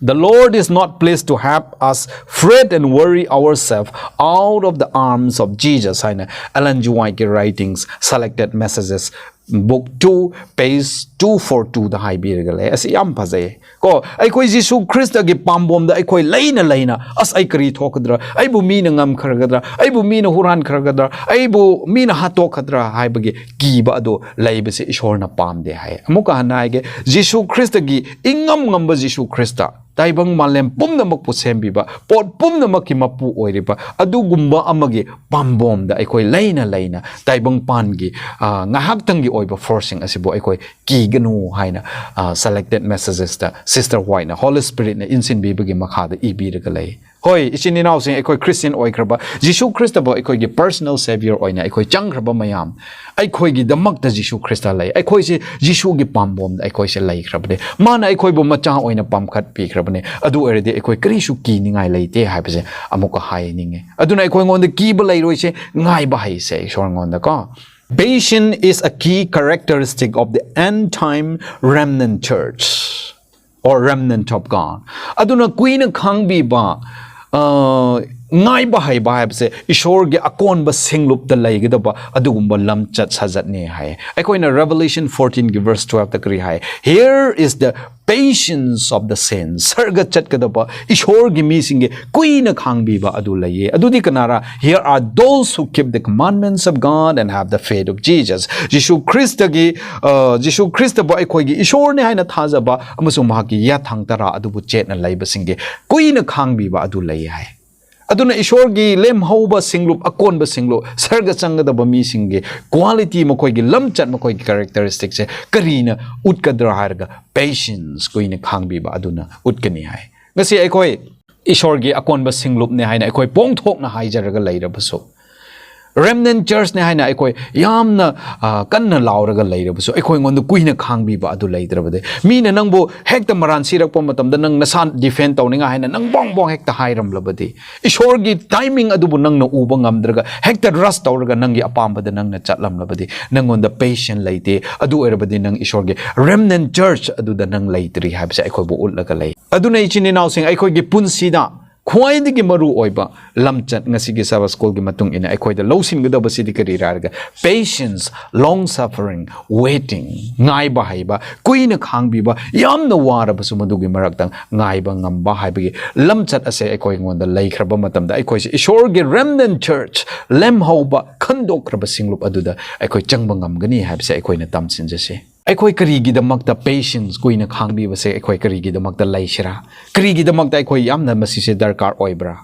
"The Lord is not pleased to have us fret and worry ourselves out of the arms of Jesus" ꯍꯥꯏꯅ Ellen G. Whiteꯀꯤ writings, selected messages, book two, page two four twoꯗ ꯍꯥꯏꯕꯤꯔꯒ ꯂꯩ꯫ ꯑꯁꯤ ꯌꯥꯝ ꯐꯖꯩ ꯀꯣ꯫ ꯑꯩꯈꯣꯏ ꯖꯤꯁꯨ ꯈ꯭ꯔꯤꯁꯇꯒꯤ ꯄꯥꯝꯕꯣꯝꯗ ꯑꯩꯈꯣꯏ ꯂꯩꯅ ꯂꯩꯅ, "ꯑꯁ, ꯑꯩ ꯀꯔꯤ ꯊꯣꯛꯀꯗ꯭ꯔꯥ? ꯑꯩꯕꯨ ꯃꯤꯅ ꯉꯝꯈ꯭ꯔꯒꯗ꯭ꯔꯥ? ꯑꯩꯕꯨ ꯃꯤꯅ ꯍꯨꯔꯥꯟꯈ꯭ꯔꯒꯗ꯭ꯔꯥ? ꯑꯩꯕꯨ ꯃꯤꯅ ꯍꯥꯠꯇꯣꯛꯀꯗ꯭ꯔꯥ?" ꯍꯥꯏꯕꯒꯤ ꯀꯤꯕ ꯑꯗꯨ ꯂꯩꯕꯁꯦ ꯏꯁꯣꯔꯅ ꯄꯥꯝꯗꯦ ꯍꯥꯏ꯫ ꯑꯃꯨꯛꯀ ꯍꯟꯅ ꯍꯥꯏꯒꯦ, ꯖꯤꯁꯨ ꯈ꯭ꯔꯤꯁꯇꯒꯤ, ꯏꯉꯝ ꯉꯝꯕ ꯖꯤꯁꯨ ꯈ꯭ꯔꯤꯁꯇ, ꯇꯥꯏꯕꯪ ꯃꯥꯂꯦꯝ ꯄꯨꯝꯅꯃꯛꯄꯨ ꯁꯦꯝꯕꯤꯕ, ꯄꯣꯠ ꯄꯨꯝꯅꯃꯛꯀꯤ ꯃꯄꯨ ꯑꯣꯏꯔꯤꯕ ꯑꯗꯨꯒꯨꯝꯕ ꯑꯃꯒꯤ ꯄꯥꯝꯕꯣꯝꯗ ꯑꯩꯈꯣꯏ ꯂꯩꯅ ꯂꯩꯅ ꯇꯥꯏꯕꯪꯄꯥꯟꯒꯤ, ꯑ, ꯉꯥꯏꯍꯥꯛꯇꯪꯒꯤ ꯑꯣꯏꯕ forceꯁꯤꯡ ꯑꯁꯤꯕꯨ ꯑꯩꯈꯣꯏ ꯀꯤꯒꯅꯨ ꯍꯥꯏꯅ, ꯑ, selected messagesꯇ Sister Whiteꯅ, Holy Spiritꯅ ꯏꯟꯁꯤꯟꯕꯤꯕꯒꯤ ꯃꯈꯥꯗ ꯏꯕꯤꯔꯒ ꯂꯩ꯫ ꯍꯣꯏ, ꯏꯆꯤꯟ ꯏꯅꯥꯎꯁꯤꯡ, ꯑꯩꯈꯣꯏ ꯈ꯭ꯔꯤꯁꯇꯤꯌꯟ ꯑꯣꯏꯈ꯭ꯔꯕ, ꯖꯤꯁꯨ ꯈ꯭ꯔꯤꯁꯇꯕꯨ ꯑꯩꯈꯣꯏꯒꯤ personal saviour ꯑꯣꯏꯅ ꯑꯩꯈꯣꯏ ꯆꯪꯈ꯭ꯔꯕ ꯃꯌꯥꯝ, ꯑꯩꯈꯣꯏꯒꯤꯗꯃꯛꯇ ꯖꯤꯁꯨ ꯈ꯭ꯔꯤꯁꯇ ꯂꯩ꯫ ꯑꯩꯈꯣꯏꯁꯦ ꯖꯤꯁꯨꯒꯤ ꯄꯥꯝꯕꯣꯝꯗ ꯑꯩꯈꯣꯏꯁꯦ ꯂꯩꯈ꯭ꯔꯕꯅꯦ꯫ ꯃꯥꯅ ꯑꯩꯈꯣꯏꯕꯨ ꯃꯆꯥ ꯑꯣꯏꯅ ꯄꯥꯝꯈꯠꯄꯤꯈ꯭ꯔꯕꯅꯦ꯫ ꯑꯗꯨ ꯑꯣꯏꯔꯗꯤ ꯑꯩꯈꯣꯏ ꯀꯔꯤꯁꯨ ꯀꯤꯅꯤꯡꯉꯥꯏ ꯂꯩꯇꯦ ꯍꯥꯏꯕꯁꯦ ꯑꯃꯨꯛꯀ ꯍꯥꯏꯅꯤꯡꯉꯦ꯫ ꯑꯗꯨꯅ ꯑꯩꯈꯣꯏꯉꯣꯟꯗ ꯀꯤꯕ ꯂꯩꯔꯣꯏꯁꯦ, ꯉꯥꯏꯕ ꯍꯩꯁꯦ ꯏꯁꯣꯔꯉꯣꯟꯗꯀꯣ꯫ Patience is a key characteristic of the end time remnant church or remnant of God. ꯑꯗꯨꯅ ꯀꯨꯏꯅ ꯈꯥꯡꯕꯤꯕ, ꯑ, ꯉꯥꯏꯕ ꯍꯩꯕ ꯍꯥꯏꯕꯁꯦ ꯏꯁꯣꯔꯒꯤ ꯑꯀꯣꯟꯕ ꯁꯤꯡꯂꯨꯞꯇ ꯂꯩꯒꯗꯕ ꯑꯗꯨꯒꯨꯝꯕ ꯂꯝꯆꯠ ꯁꯥꯖꯠꯅꯤ ꯍꯥꯏ꯫ ꯑꯩꯈꯣꯏꯅ Revelation fourteenꯒꯤ verse twelveꯇ ꯀꯔꯤ ꯍꯥꯏ? "Here is the patience of the saints." ꯁꯔꯒ ꯆꯠꯀꯗꯕ ꯏꯁꯣꯔꯒꯤ ꯃꯤꯁꯤꯡꯒꯤ ꯀꯨꯏꯅ ꯈꯥꯡꯕꯤꯕ ꯑꯗꯨ ꯂꯩꯌꯦ꯫ ꯑꯗꯨꯗꯤ ꯀꯅꯥꯔ? "Here are those who keep the commandments of God and have the faith of Jesus." ꯖꯤꯁꯨ ꯈ꯭ꯔꯤꯁꯇꯒꯤ, ꯑ, ꯖꯤꯁꯨ ꯈ꯭ꯔꯤꯁꯇꯕꯨ ꯑꯩꯈꯣꯏꯒꯤ ꯏꯁꯣꯔꯅꯤ ꯍꯥꯏꯅ ꯊꯥꯖꯕ ꯑꯃꯁꯨꯡ ꯃꯍꯥꯛꯀꯤ ꯌꯥꯊꯪ ꯇꯔꯥ ꯑꯗꯨꯕꯨ ꯆꯦꯠꯅ ꯂꯩꯕꯁꯤꯡꯒꯤ ꯀꯨꯏꯅ ꯈꯥꯡꯕꯤꯕ ꯑꯗꯨ ꯂꯩ ꯍꯥꯏ꯫ ꯑꯗꯨꯅ ꯏꯁꯣꯔꯒꯤ ꯂꯦꯝꯍꯧꯕ ꯁꯤꯡꯂꯨꯞ, ꯑꯀꯣꯟꯕ ꯁꯤꯡꯂꯨꯞ, ꯁꯔꯒ ꯆꯪꯒꯗꯕ ꯃꯤꯁꯤꯡꯒꯤ quality, ꯃꯈꯣꯏꯒꯤ ꯂꯝꯆꯠ, ꯃꯈꯣꯏꯒꯤ characteristicꯁꯦ ꯀꯔꯤꯅ ꯎꯠꯀꯗ꯭ꯔꯥ ꯍꯥꯏꯔꯒ, patience, ꯀꯨꯏꯅ ꯈꯥꯡꯕꯤꯕ ꯑꯗꯨꯅ ꯎꯠꯀꯅꯤ ꯍꯥꯏ꯫ ꯉꯁꯤ ꯑꯩꯈꯣꯏ ꯏꯁꯣꯔꯒꯤ ꯑꯀꯣꯟꯕ ꯁꯤꯡꯂꯨꯞꯅꯦ ꯍꯥꯏꯅ ꯑꯩꯈꯣꯏ ꯄꯣꯡꯊꯣꯛꯅ ꯍꯥꯏꯖꯔꯒ ꯂꯩꯔꯕꯁꯨ, remnant churchꯅꯦ ꯍꯥꯏꯅ ꯑꯩꯈꯣꯏ ꯌꯥꯝꯅ, ꯑ, ꯀꯟꯅ ꯂꯥꯎꯔꯒ ꯂꯩꯔꯕꯁꯨ, ꯑꯩꯈꯣꯏꯉꯣꯟꯗ ꯀꯨꯏꯅ ꯈꯥꯡꯕꯤꯕ ꯑꯗꯨ ꯂꯩꯇ꯭ꯔꯕꯗꯤ, ꯃꯤꯅ ꯅꯪꯕꯨ ꯍꯦꯛꯇ ꯃꯔꯥꯟ ꯁꯤꯔꯛꯄ ꯃꯇꯝꯗ ꯅꯪ ꯅꯁꯥ defend ꯇꯧꯅꯤꯡꯉꯥꯏ ꯍꯥꯏꯅ ꯅꯪ ꯕꯣꯡ ꯕꯣꯡ ꯍꯦꯛꯇ ꯍꯥꯏꯔꯝꯂꯕꯗꯤ, ꯏꯁꯣꯔꯒꯤ timing ꯑꯗꯨꯕꯨ ꯅꯪꯅ ꯎꯕ ꯉꯝꯗ꯭ꯔꯒ ꯍꯦꯛꯇ rush ꯇꯧꯔꯒ ꯅꯪꯒꯤ ꯑꯄꯥꯝꯕꯗ ꯅꯪꯅ ꯆꯠꯂꯝꯂꯕꯗꯤ, ꯅꯪꯉꯣꯟꯗ patience ꯂꯩꯇꯦ꯫ ꯑꯗꯨ ꯑꯣꯏꯔꯕꯗꯤ ꯅꯪ ꯏꯁꯣꯔꯒꯤ remnant church ꯑꯗꯨꯗ ꯅꯪ ꯂꯩꯇ꯭ꯔꯤ ꯍꯥꯏꯕꯁꯦ ꯑꯩꯈꯣꯏꯕꯨ ꯎꯠꯂꯒ ꯂꯩ꯫ ꯑꯗꯨꯅ ꯏꯆꯤꯟ ꯏꯅꯥꯎꯁꯤꯡ, ꯑꯩꯈꯣꯏꯒꯤ ꯄꯨꯟꯁꯤꯗ ꯈ꯭ꯋꯥꯏꯗꯒꯤ ꯃꯔꯨ ꯑꯣꯏꯕ ꯂꯝꯆꯠ, ꯉꯁꯤꯒꯤ Sabbath Schoolꯒꯤ ꯃꯇꯨꯡ ꯏꯟꯅ ꯑꯩꯈꯣꯏꯗ ꯂꯧꯁꯤꯟꯒꯗꯕꯁꯤꯗꯤ ꯀꯔꯤꯔꯥ ꯍꯥꯏꯔꯒ, patience, long suffering, waiting, ꯉꯥꯏꯕ ꯍꯩꯕ, ꯀꯨꯏꯅ ꯈꯥꯡꯕꯤꯕ, ꯌꯥꯝꯅ ꯋꯥꯔꯕꯁꯨ ꯃꯗꯨꯒꯤ ꯃꯔꯛꯇ ꯉꯥꯏꯕ ꯉꯝꯕ ꯍꯥꯏꯕꯒꯤ ꯂꯝꯆꯠ ꯑꯁꯦ ꯑꯩꯈꯣꯏꯉꯣꯟꯗ ꯂꯩꯈ꯭ꯔꯕ ꯃꯇꯝꯗ, ꯑꯩꯈꯣꯏꯁꯦ ꯏꯁꯣꯔꯒꯤ remnant church, ꯂꯦꯝꯍꯧꯕ, ꯈꯟꯗꯣꯛꯈ꯭ꯔꯕ ꯁꯤꯡꯂꯨꯞ ꯑꯗꯨꯗ ꯑꯩꯈꯣꯏ ꯆꯪꯕ ꯉꯝꯒꯅꯤ ꯍꯥꯏꯕꯁꯦ ꯑꯩꯈꯣꯏꯅ ꯇꯝꯁꯤꯟꯖꯁꯤ꯫ ꯑꯩꯈꯣꯏ ꯀꯔꯤꯒꯤꯗꯃꯛꯇ patience, ꯀꯨꯏꯅ ꯈꯥꯡꯕꯤꯕꯁꯦ ꯑꯩꯈꯣꯏ ꯀꯔꯤꯒꯤꯗꯃꯛꯇ ꯂꯩꯁꯤꯔꯥ? ꯀꯔꯤꯒꯤꯗꯃꯛꯇ ꯑꯩꯈꯣꯏ ꯌꯥꯝꯅ ꯃꯁꯤꯁꯦ ꯗꯔꯀꯥꯔ ꯑꯣꯏꯕ꯭ꯔꯥ?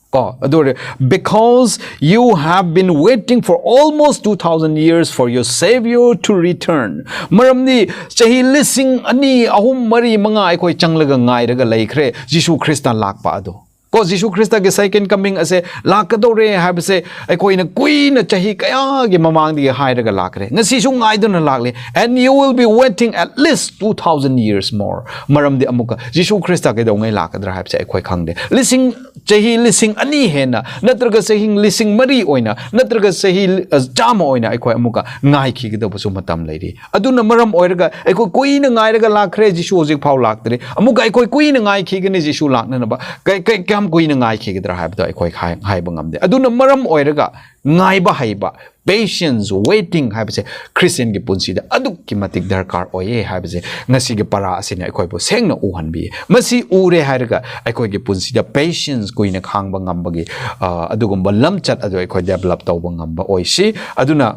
ꯀꯣ, ꯑꯗꯨ ꯑꯣꯏꯔꯦ, "Because you have been waiting for almost two thousand years for your Savior to return." ꯃꯔꯝꯗꯤ ꯆꯍꯤ ꯂꯤꯁꯤꯡ ꯑꯅꯤ, ꯑꯍꯨꯝ, ꯃꯔꯤ, ꯃꯉꯥ ꯑꯩꯈꯣꯏ ꯆꯪꯂꯒ ꯉꯥꯏꯔꯒ ꯂꯩꯈ꯭ꯔꯦ ꯖꯤꯁꯨ ꯈ꯭ꯔꯤꯁꯇ ꯂꯥꯛꯄ ꯑꯗꯣ꯫ ꯀꯣ, ꯖꯤꯁꯨ ꯈ꯭ꯔꯤꯁꯇꯒꯤ second coming ꯑꯁꯦ ꯂꯥꯛꯀꯗꯧꯔꯦ ꯍꯥꯏꯕꯁꯦ ꯑꯩꯈꯣꯏꯅ ꯀꯨꯏꯅ, ꯆꯍꯤ ꯀꯌꯥꯒꯤ ꯃꯃꯥꯡꯗꯒꯤ ꯍꯥꯏꯔꯒ ꯂꯥꯛꯈ꯭ꯔꯦ꯫ ꯉꯁꯤꯁꯨ ꯉꯥꯏꯗꯨꯅ ꯂꯥꯛꯂꯤ꯫ And you will be waiting at least two thousand years more. ꯃꯔꯝꯗꯤ ꯑꯃꯨꯛꯀ ꯖꯤꯁꯨ ꯈ꯭ꯔꯤꯁꯇ ꯀꯩꯗꯧꯉꯩ ꯂꯥꯛꯀꯗ꯭ꯔꯥ ꯍꯥꯏꯕꯁꯦ ꯑꯩꯈꯣꯏ ꯈꯪꯗꯦ꯫ ꯂꯤꯁꯤꯡ, ꯆꯍꯤ ꯂꯤꯁꯤꯡ ꯑꯅꯤ ꯍꯦꯟꯅ, ꯅꯠꯇ꯭ꯔꯒ ꯆꯍꯤ ꯂꯤꯁꯤꯡ ꯃꯔꯤ ꯑꯣꯏꯅ, ꯅꯠꯇ꯭ꯔꯒ ꯆꯍꯤ, ꯑ, ꯆꯥꯝꯃ ꯑꯣꯏꯅ ꯑꯩꯈꯣꯏ ꯑꯃꯨꯛꯀ ꯉꯥꯏꯈꯤꯒꯗꯕꯁꯨ ꯃꯇꯝ ꯂꯩꯔꯤ꯫ ꯑꯗꯨꯅ ꯃꯔꯝ ꯑꯣꯏꯔꯒ ꯑꯩꯈꯣꯏ ꯀꯨꯏꯅ ꯉꯥꯏꯔꯒ ꯂꯥꯛꯈ꯭ꯔꯦ, ꯖꯤꯁꯨ ꯍꯧꯖꯤꯛ ꯐꯥꯎ ꯂꯥꯛꯇ꯭ꯔꯤ꯫ ꯑꯃꯨꯛꯀ ꯑꯩꯈꯣꯏ ꯀꯨꯏꯅ ꯉꯥꯏꯈꯤꯒꯅꯤ ꯖꯤꯁꯨ ꯂꯥꯛꯅꯅꯕ꯫ ꯀꯩ-, ꯀꯩ-, ꯀꯌꯥꯝ ꯀꯨꯏꯅ ꯉꯥꯏꯈꯤꯒꯗ꯭ꯔꯥ ꯍꯥꯏꯕꯗꯣ ꯑꯩꯈꯣꯏ ꯍꯥꯏ-, ꯍꯥꯏꯕ ꯉꯝꯗꯦ꯫ ꯑꯗꯨꯅ ꯃꯔꯝ ꯑꯣꯏꯔꯒ ꯉꯥꯏꯕ ꯍꯩꯕ, patience, waiting ꯍꯥꯏꯕꯁꯦ ꯈ꯭ꯔꯤꯁꯇꯤꯌꯟꯒꯤ ꯄꯨꯟꯁꯤꯗ ꯑꯗꯨꯛꯀꯤ ꯃꯇꯤꯛ ꯗꯔꯀꯥꯔ ꯑꯣꯏꯌꯦ ꯍꯥꯏꯕꯁꯦ ꯉꯁꯤꯒꯤ ꯄꯔꯥ ꯑꯁꯤꯅ ꯑꯩꯈꯣꯏꯕꯨ ꯁꯦꯡꯅ ꯎꯍꯟꯕꯤ꯫ ꯃꯁꯤ ꯎꯔꯦ ꯍꯥꯏꯔꯒ ꯑꯩꯈꯣꯏꯒꯤ ꯄꯨꯟꯁꯤꯗ patience, ꯀꯨꯏꯅ ꯈꯥꯡꯕ ꯉꯝꯕꯒꯤ, ꯑ, ꯑꯗꯨꯒꯨꯝꯕ ꯂꯝꯆꯠ ꯑꯗꯨ ꯑꯩꯈꯣꯏ develop ꯇꯧꯕ ꯉꯝꯕ ꯑꯣꯏꯁꯤ꯫ ꯑꯗꯨꯅ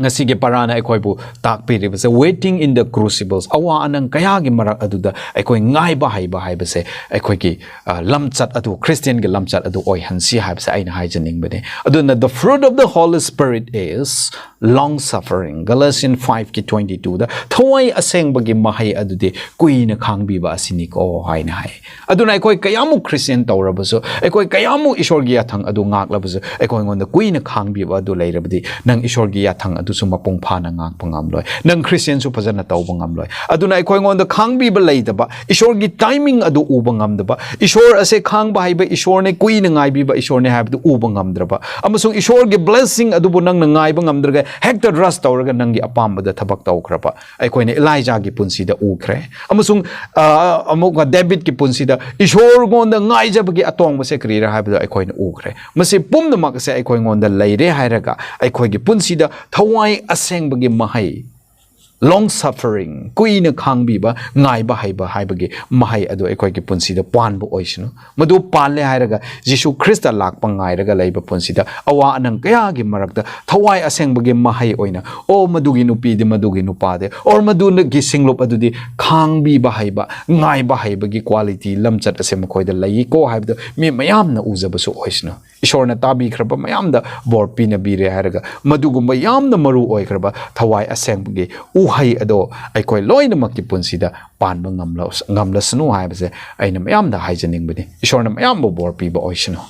ꯉꯁꯤꯒꯤ ꯄꯔꯥꯅ ꯑꯩꯈꯣꯏꯕꯨ ꯇꯥꯛꯄꯤꯔꯤꯕꯁꯦ, waiting in the crucibles, ꯑꯋꯥ ꯑꯅꯪ ꯀꯌꯥꯒꯤ ꯃꯔꯛ ꯑꯗꯨꯗ ꯑꯩꯈꯣꯏ ꯉꯥꯏꯕ ꯍꯩꯕ ꯍꯥꯏꯕꯁꯦ ꯑꯩꯈꯣꯏꯒꯤ, ꯑ, ꯂꯝꯆꯠ ꯑꯗꯨ, ꯈ꯭ꯔꯤꯁꯇꯤꯌꯟꯒꯤ ꯂꯝꯆꯠ ꯑꯗꯨ ꯑꯣꯏꯍꯟꯁꯤ ꯍꯥꯏꯕꯁꯦ ꯑꯩꯅ ꯍꯥꯏꯖꯅꯤꯡꯕꯅꯦ꯫ ꯑꯗꯨꯅ the fruit of the Holy Spirit is long suffering, Galatians five ꯀꯤ twenty two ꯗ ꯊꯋꯥꯏ ꯑꯁꯦꯡꯕꯒꯤ ꯃꯍꯩ ꯑꯗꯨꯗꯤ ꯀꯨꯏꯅ ꯈꯥꯡꯕꯤꯕ ꯑꯁꯤꯅꯤꯀꯣ ꯍꯥꯏꯅ ꯍꯥꯏ꯫ ꯑꯗꯨꯅ ꯑꯩꯈꯣꯏ ꯀꯌꯥꯃꯨꯛ ꯈ꯭ꯔꯤꯁꯇꯤꯌꯟ ꯇꯧꯔꯕꯁꯨ, ꯑꯩꯈꯣꯏ ꯀꯌꯥꯃꯨꯛ ꯏꯁꯣꯔꯒꯤ ꯌꯥꯊꯪ ꯑꯗꯨ ꯉꯥꯛꯂꯕꯁꯨ, ꯑꯩꯈꯣꯏꯉꯣꯟꯗ ꯀꯨꯏꯅ ꯈꯥꯡꯕꯤꯕ ꯑꯗꯨ ꯂꯩꯔꯕꯗꯤ, ꯅꯪ ꯏꯁꯣꯔꯒꯤ ꯌꯥꯊꯪ ꯑꯗꯨꯁꯨ ꯃꯄꯨꯡ ꯐꯥꯅ ꯉꯥꯛꯄ ꯉꯝꯂꯣꯏ, ꯅꯪ ꯈ꯭ꯔꯤꯁꯇꯤꯌꯟꯁꯨ ꯐꯖꯅ ꯇꯧꯕ ꯉꯝꯂꯣꯏ꯫ ꯑꯗꯨꯅ ꯑꯩꯈꯣꯏꯉꯣꯟꯗ ꯈꯥꯡꯕꯤꯕ ꯂꯩꯇꯕ, ꯏꯁꯣꯔꯒꯤ timing ꯑꯗꯨ ꯎꯕ ꯉꯝꯗꯕ, ꯏꯁꯣꯔ ꯑꯁꯦ ꯈꯥꯡꯕ ꯍꯩꯕ ꯏꯁꯣꯔꯅꯦ, ꯀꯨꯏꯅ ꯉꯥꯏꯕꯤꯕ ꯏꯁꯣꯔꯅꯦ ꯍꯥꯏꯕꯗꯨ ꯎꯕ ꯉꯝꯗ꯭ꯔꯕ, ꯑꯃꯁꯨꯡ ꯏꯁꯣꯔꯒꯤ blessing ꯑꯗꯨꯕꯨ ꯅꯪꯅ ꯉꯥꯏꯕ ꯉꯝꯗ꯭ꯔꯒ ꯍꯦꯛꯇ rush ꯇꯧꯔꯒ ꯅꯪꯒꯤ ꯑꯄꯥꯝꯕꯗ ꯊꯕꯛ ꯇꯧꯈ꯭ꯔꯕ, ꯑꯩꯈꯣꯏꯅ ꯏꯂꯥꯏꯖꯥꯒꯤ ꯄꯨꯟꯁꯤꯗ ꯎꯈ꯭ꯔꯦ꯫ ꯑꯃꯁꯨꯡ, ꯑ, ꯑꯃꯨꯛꯀ ꯗꯦꯕꯤꯠꯀꯤ ꯄꯨꯟꯁꯤꯗ ꯏꯁꯣꯔꯉꯣꯟꯗ ꯉꯥꯏꯖꯕꯒꯤ ꯑꯇꯣꯡꯕꯁꯦ ꯀꯔꯤꯔꯥ ꯍꯥꯏꯕꯗꯣ ꯑꯩꯈꯣꯏꯅ ꯎꯈ꯭ꯔꯦ꯫ ꯃꯁꯤ ꯄꯨꯝꯅꯃꯛ ꯑꯁꯦ ꯑꯩꯈꯣꯏꯉꯣꯟꯗ ꯂꯩꯔꯦ ꯍꯥꯏꯔꯒ ꯑꯩꯈꯣꯏꯒꯤ ꯄꯨꯟꯁꯤꯗ ꯊꯋꯥꯏ ꯑꯁꯦꯡꯕꯒꯤ ꯃꯍꯩ, long suffering, ꯀꯨꯏꯅ ꯈꯥꯡꯕꯤꯕ, ꯉꯥꯏꯕ ꯍꯩꯕ ꯍꯥꯏꯕꯒꯤ ꯃꯍꯩ ꯑꯗꯨ ꯑꯩꯈꯣꯏꯒꯤ ꯄꯨꯟꯁꯤꯗ ꯄꯥꯟꯕ ꯑꯣꯏꯁꯅꯨ꯫ ꯃꯗꯨ ꯄꯥꯜꯂꯦ ꯍꯥꯏꯔꯒ ꯖꯤꯁꯨ ꯈ꯭ꯔꯤꯁꯇ ꯂꯥꯛꯄ ꯉꯥꯏꯔꯒ ꯂꯩꯕ ꯄꯨꯟꯁꯤꯗ ꯑꯋꯥ ꯑꯅꯪ ꯀꯌꯥꯒꯤ ꯃꯔꯛꯇ ꯊꯋꯥꯏ ꯑꯁꯦꯡꯕꯒꯤ ꯃꯍꯩ ꯑꯣꯏꯅ, "ꯑꯣ, ꯃꯗꯨꯒꯤ ꯅꯨꯄꯤꯗꯤ, ꯃꯗꯨꯒꯤ ꯅꯨꯄꯥꯗꯤ, or ꯃꯗꯨꯒꯤ ꯁꯤꯡꯂꯨꯞ ꯑꯗꯨꯗꯤ ꯈꯥꯡꯕꯤꯕ ꯍꯩꯕ, ꯉꯥꯏꯕ ꯍꯩꯕꯒꯤ quality, ꯂꯝꯆꯠ ꯑꯁꯦ ꯃꯈꯣꯏꯗ ꯂꯩꯀꯣ" ꯍꯥꯏꯕꯗꯨ ꯃꯤ ꯃꯌꯥꯝꯅ ꯎꯖꯕꯁꯨ ꯑꯣꯏꯁꯅꯨ꯫ ꯏꯁꯣꯔꯅ ꯇꯥꯕꯤꯈ꯭ꯔꯕ ꯃꯌꯥꯝꯗ ꯕꯣꯔ ꯄꯤꯅꯕꯤꯔꯦ ꯍꯥꯏꯔꯒ ꯃꯗꯨꯒꯨꯝꯕ ꯌꯥꯝꯅ ꯃꯔꯨ ꯑꯣꯏꯈ꯭ꯔꯕ ꯊꯋꯥꯏ ꯑꯁꯦꯡꯕꯒꯤ ꯎ ꯃꯍꯩ ꯑꯗꯣ ꯑꯩꯈꯣꯏ ꯂꯣꯏꯅꯃꯛꯀꯤ ꯄꯨꯟꯁꯤꯗ ꯄꯥꯟꯕ ꯉꯝꯂ- ꯉꯝꯂꯁꯅꯨ ꯍꯥꯏꯕꯁꯦ ꯑꯩꯅ ꯃꯌꯥꯝꯗ ꯍꯥꯏꯖꯅꯤꯡꯕꯅꯤ꯫ ꯏꯁꯣꯔꯅ ꯃꯌꯥꯝꯕꯨ ꯕꯣꯔ ꯄꯤꯕ ꯑꯣꯏꯁꯅꯨ꯫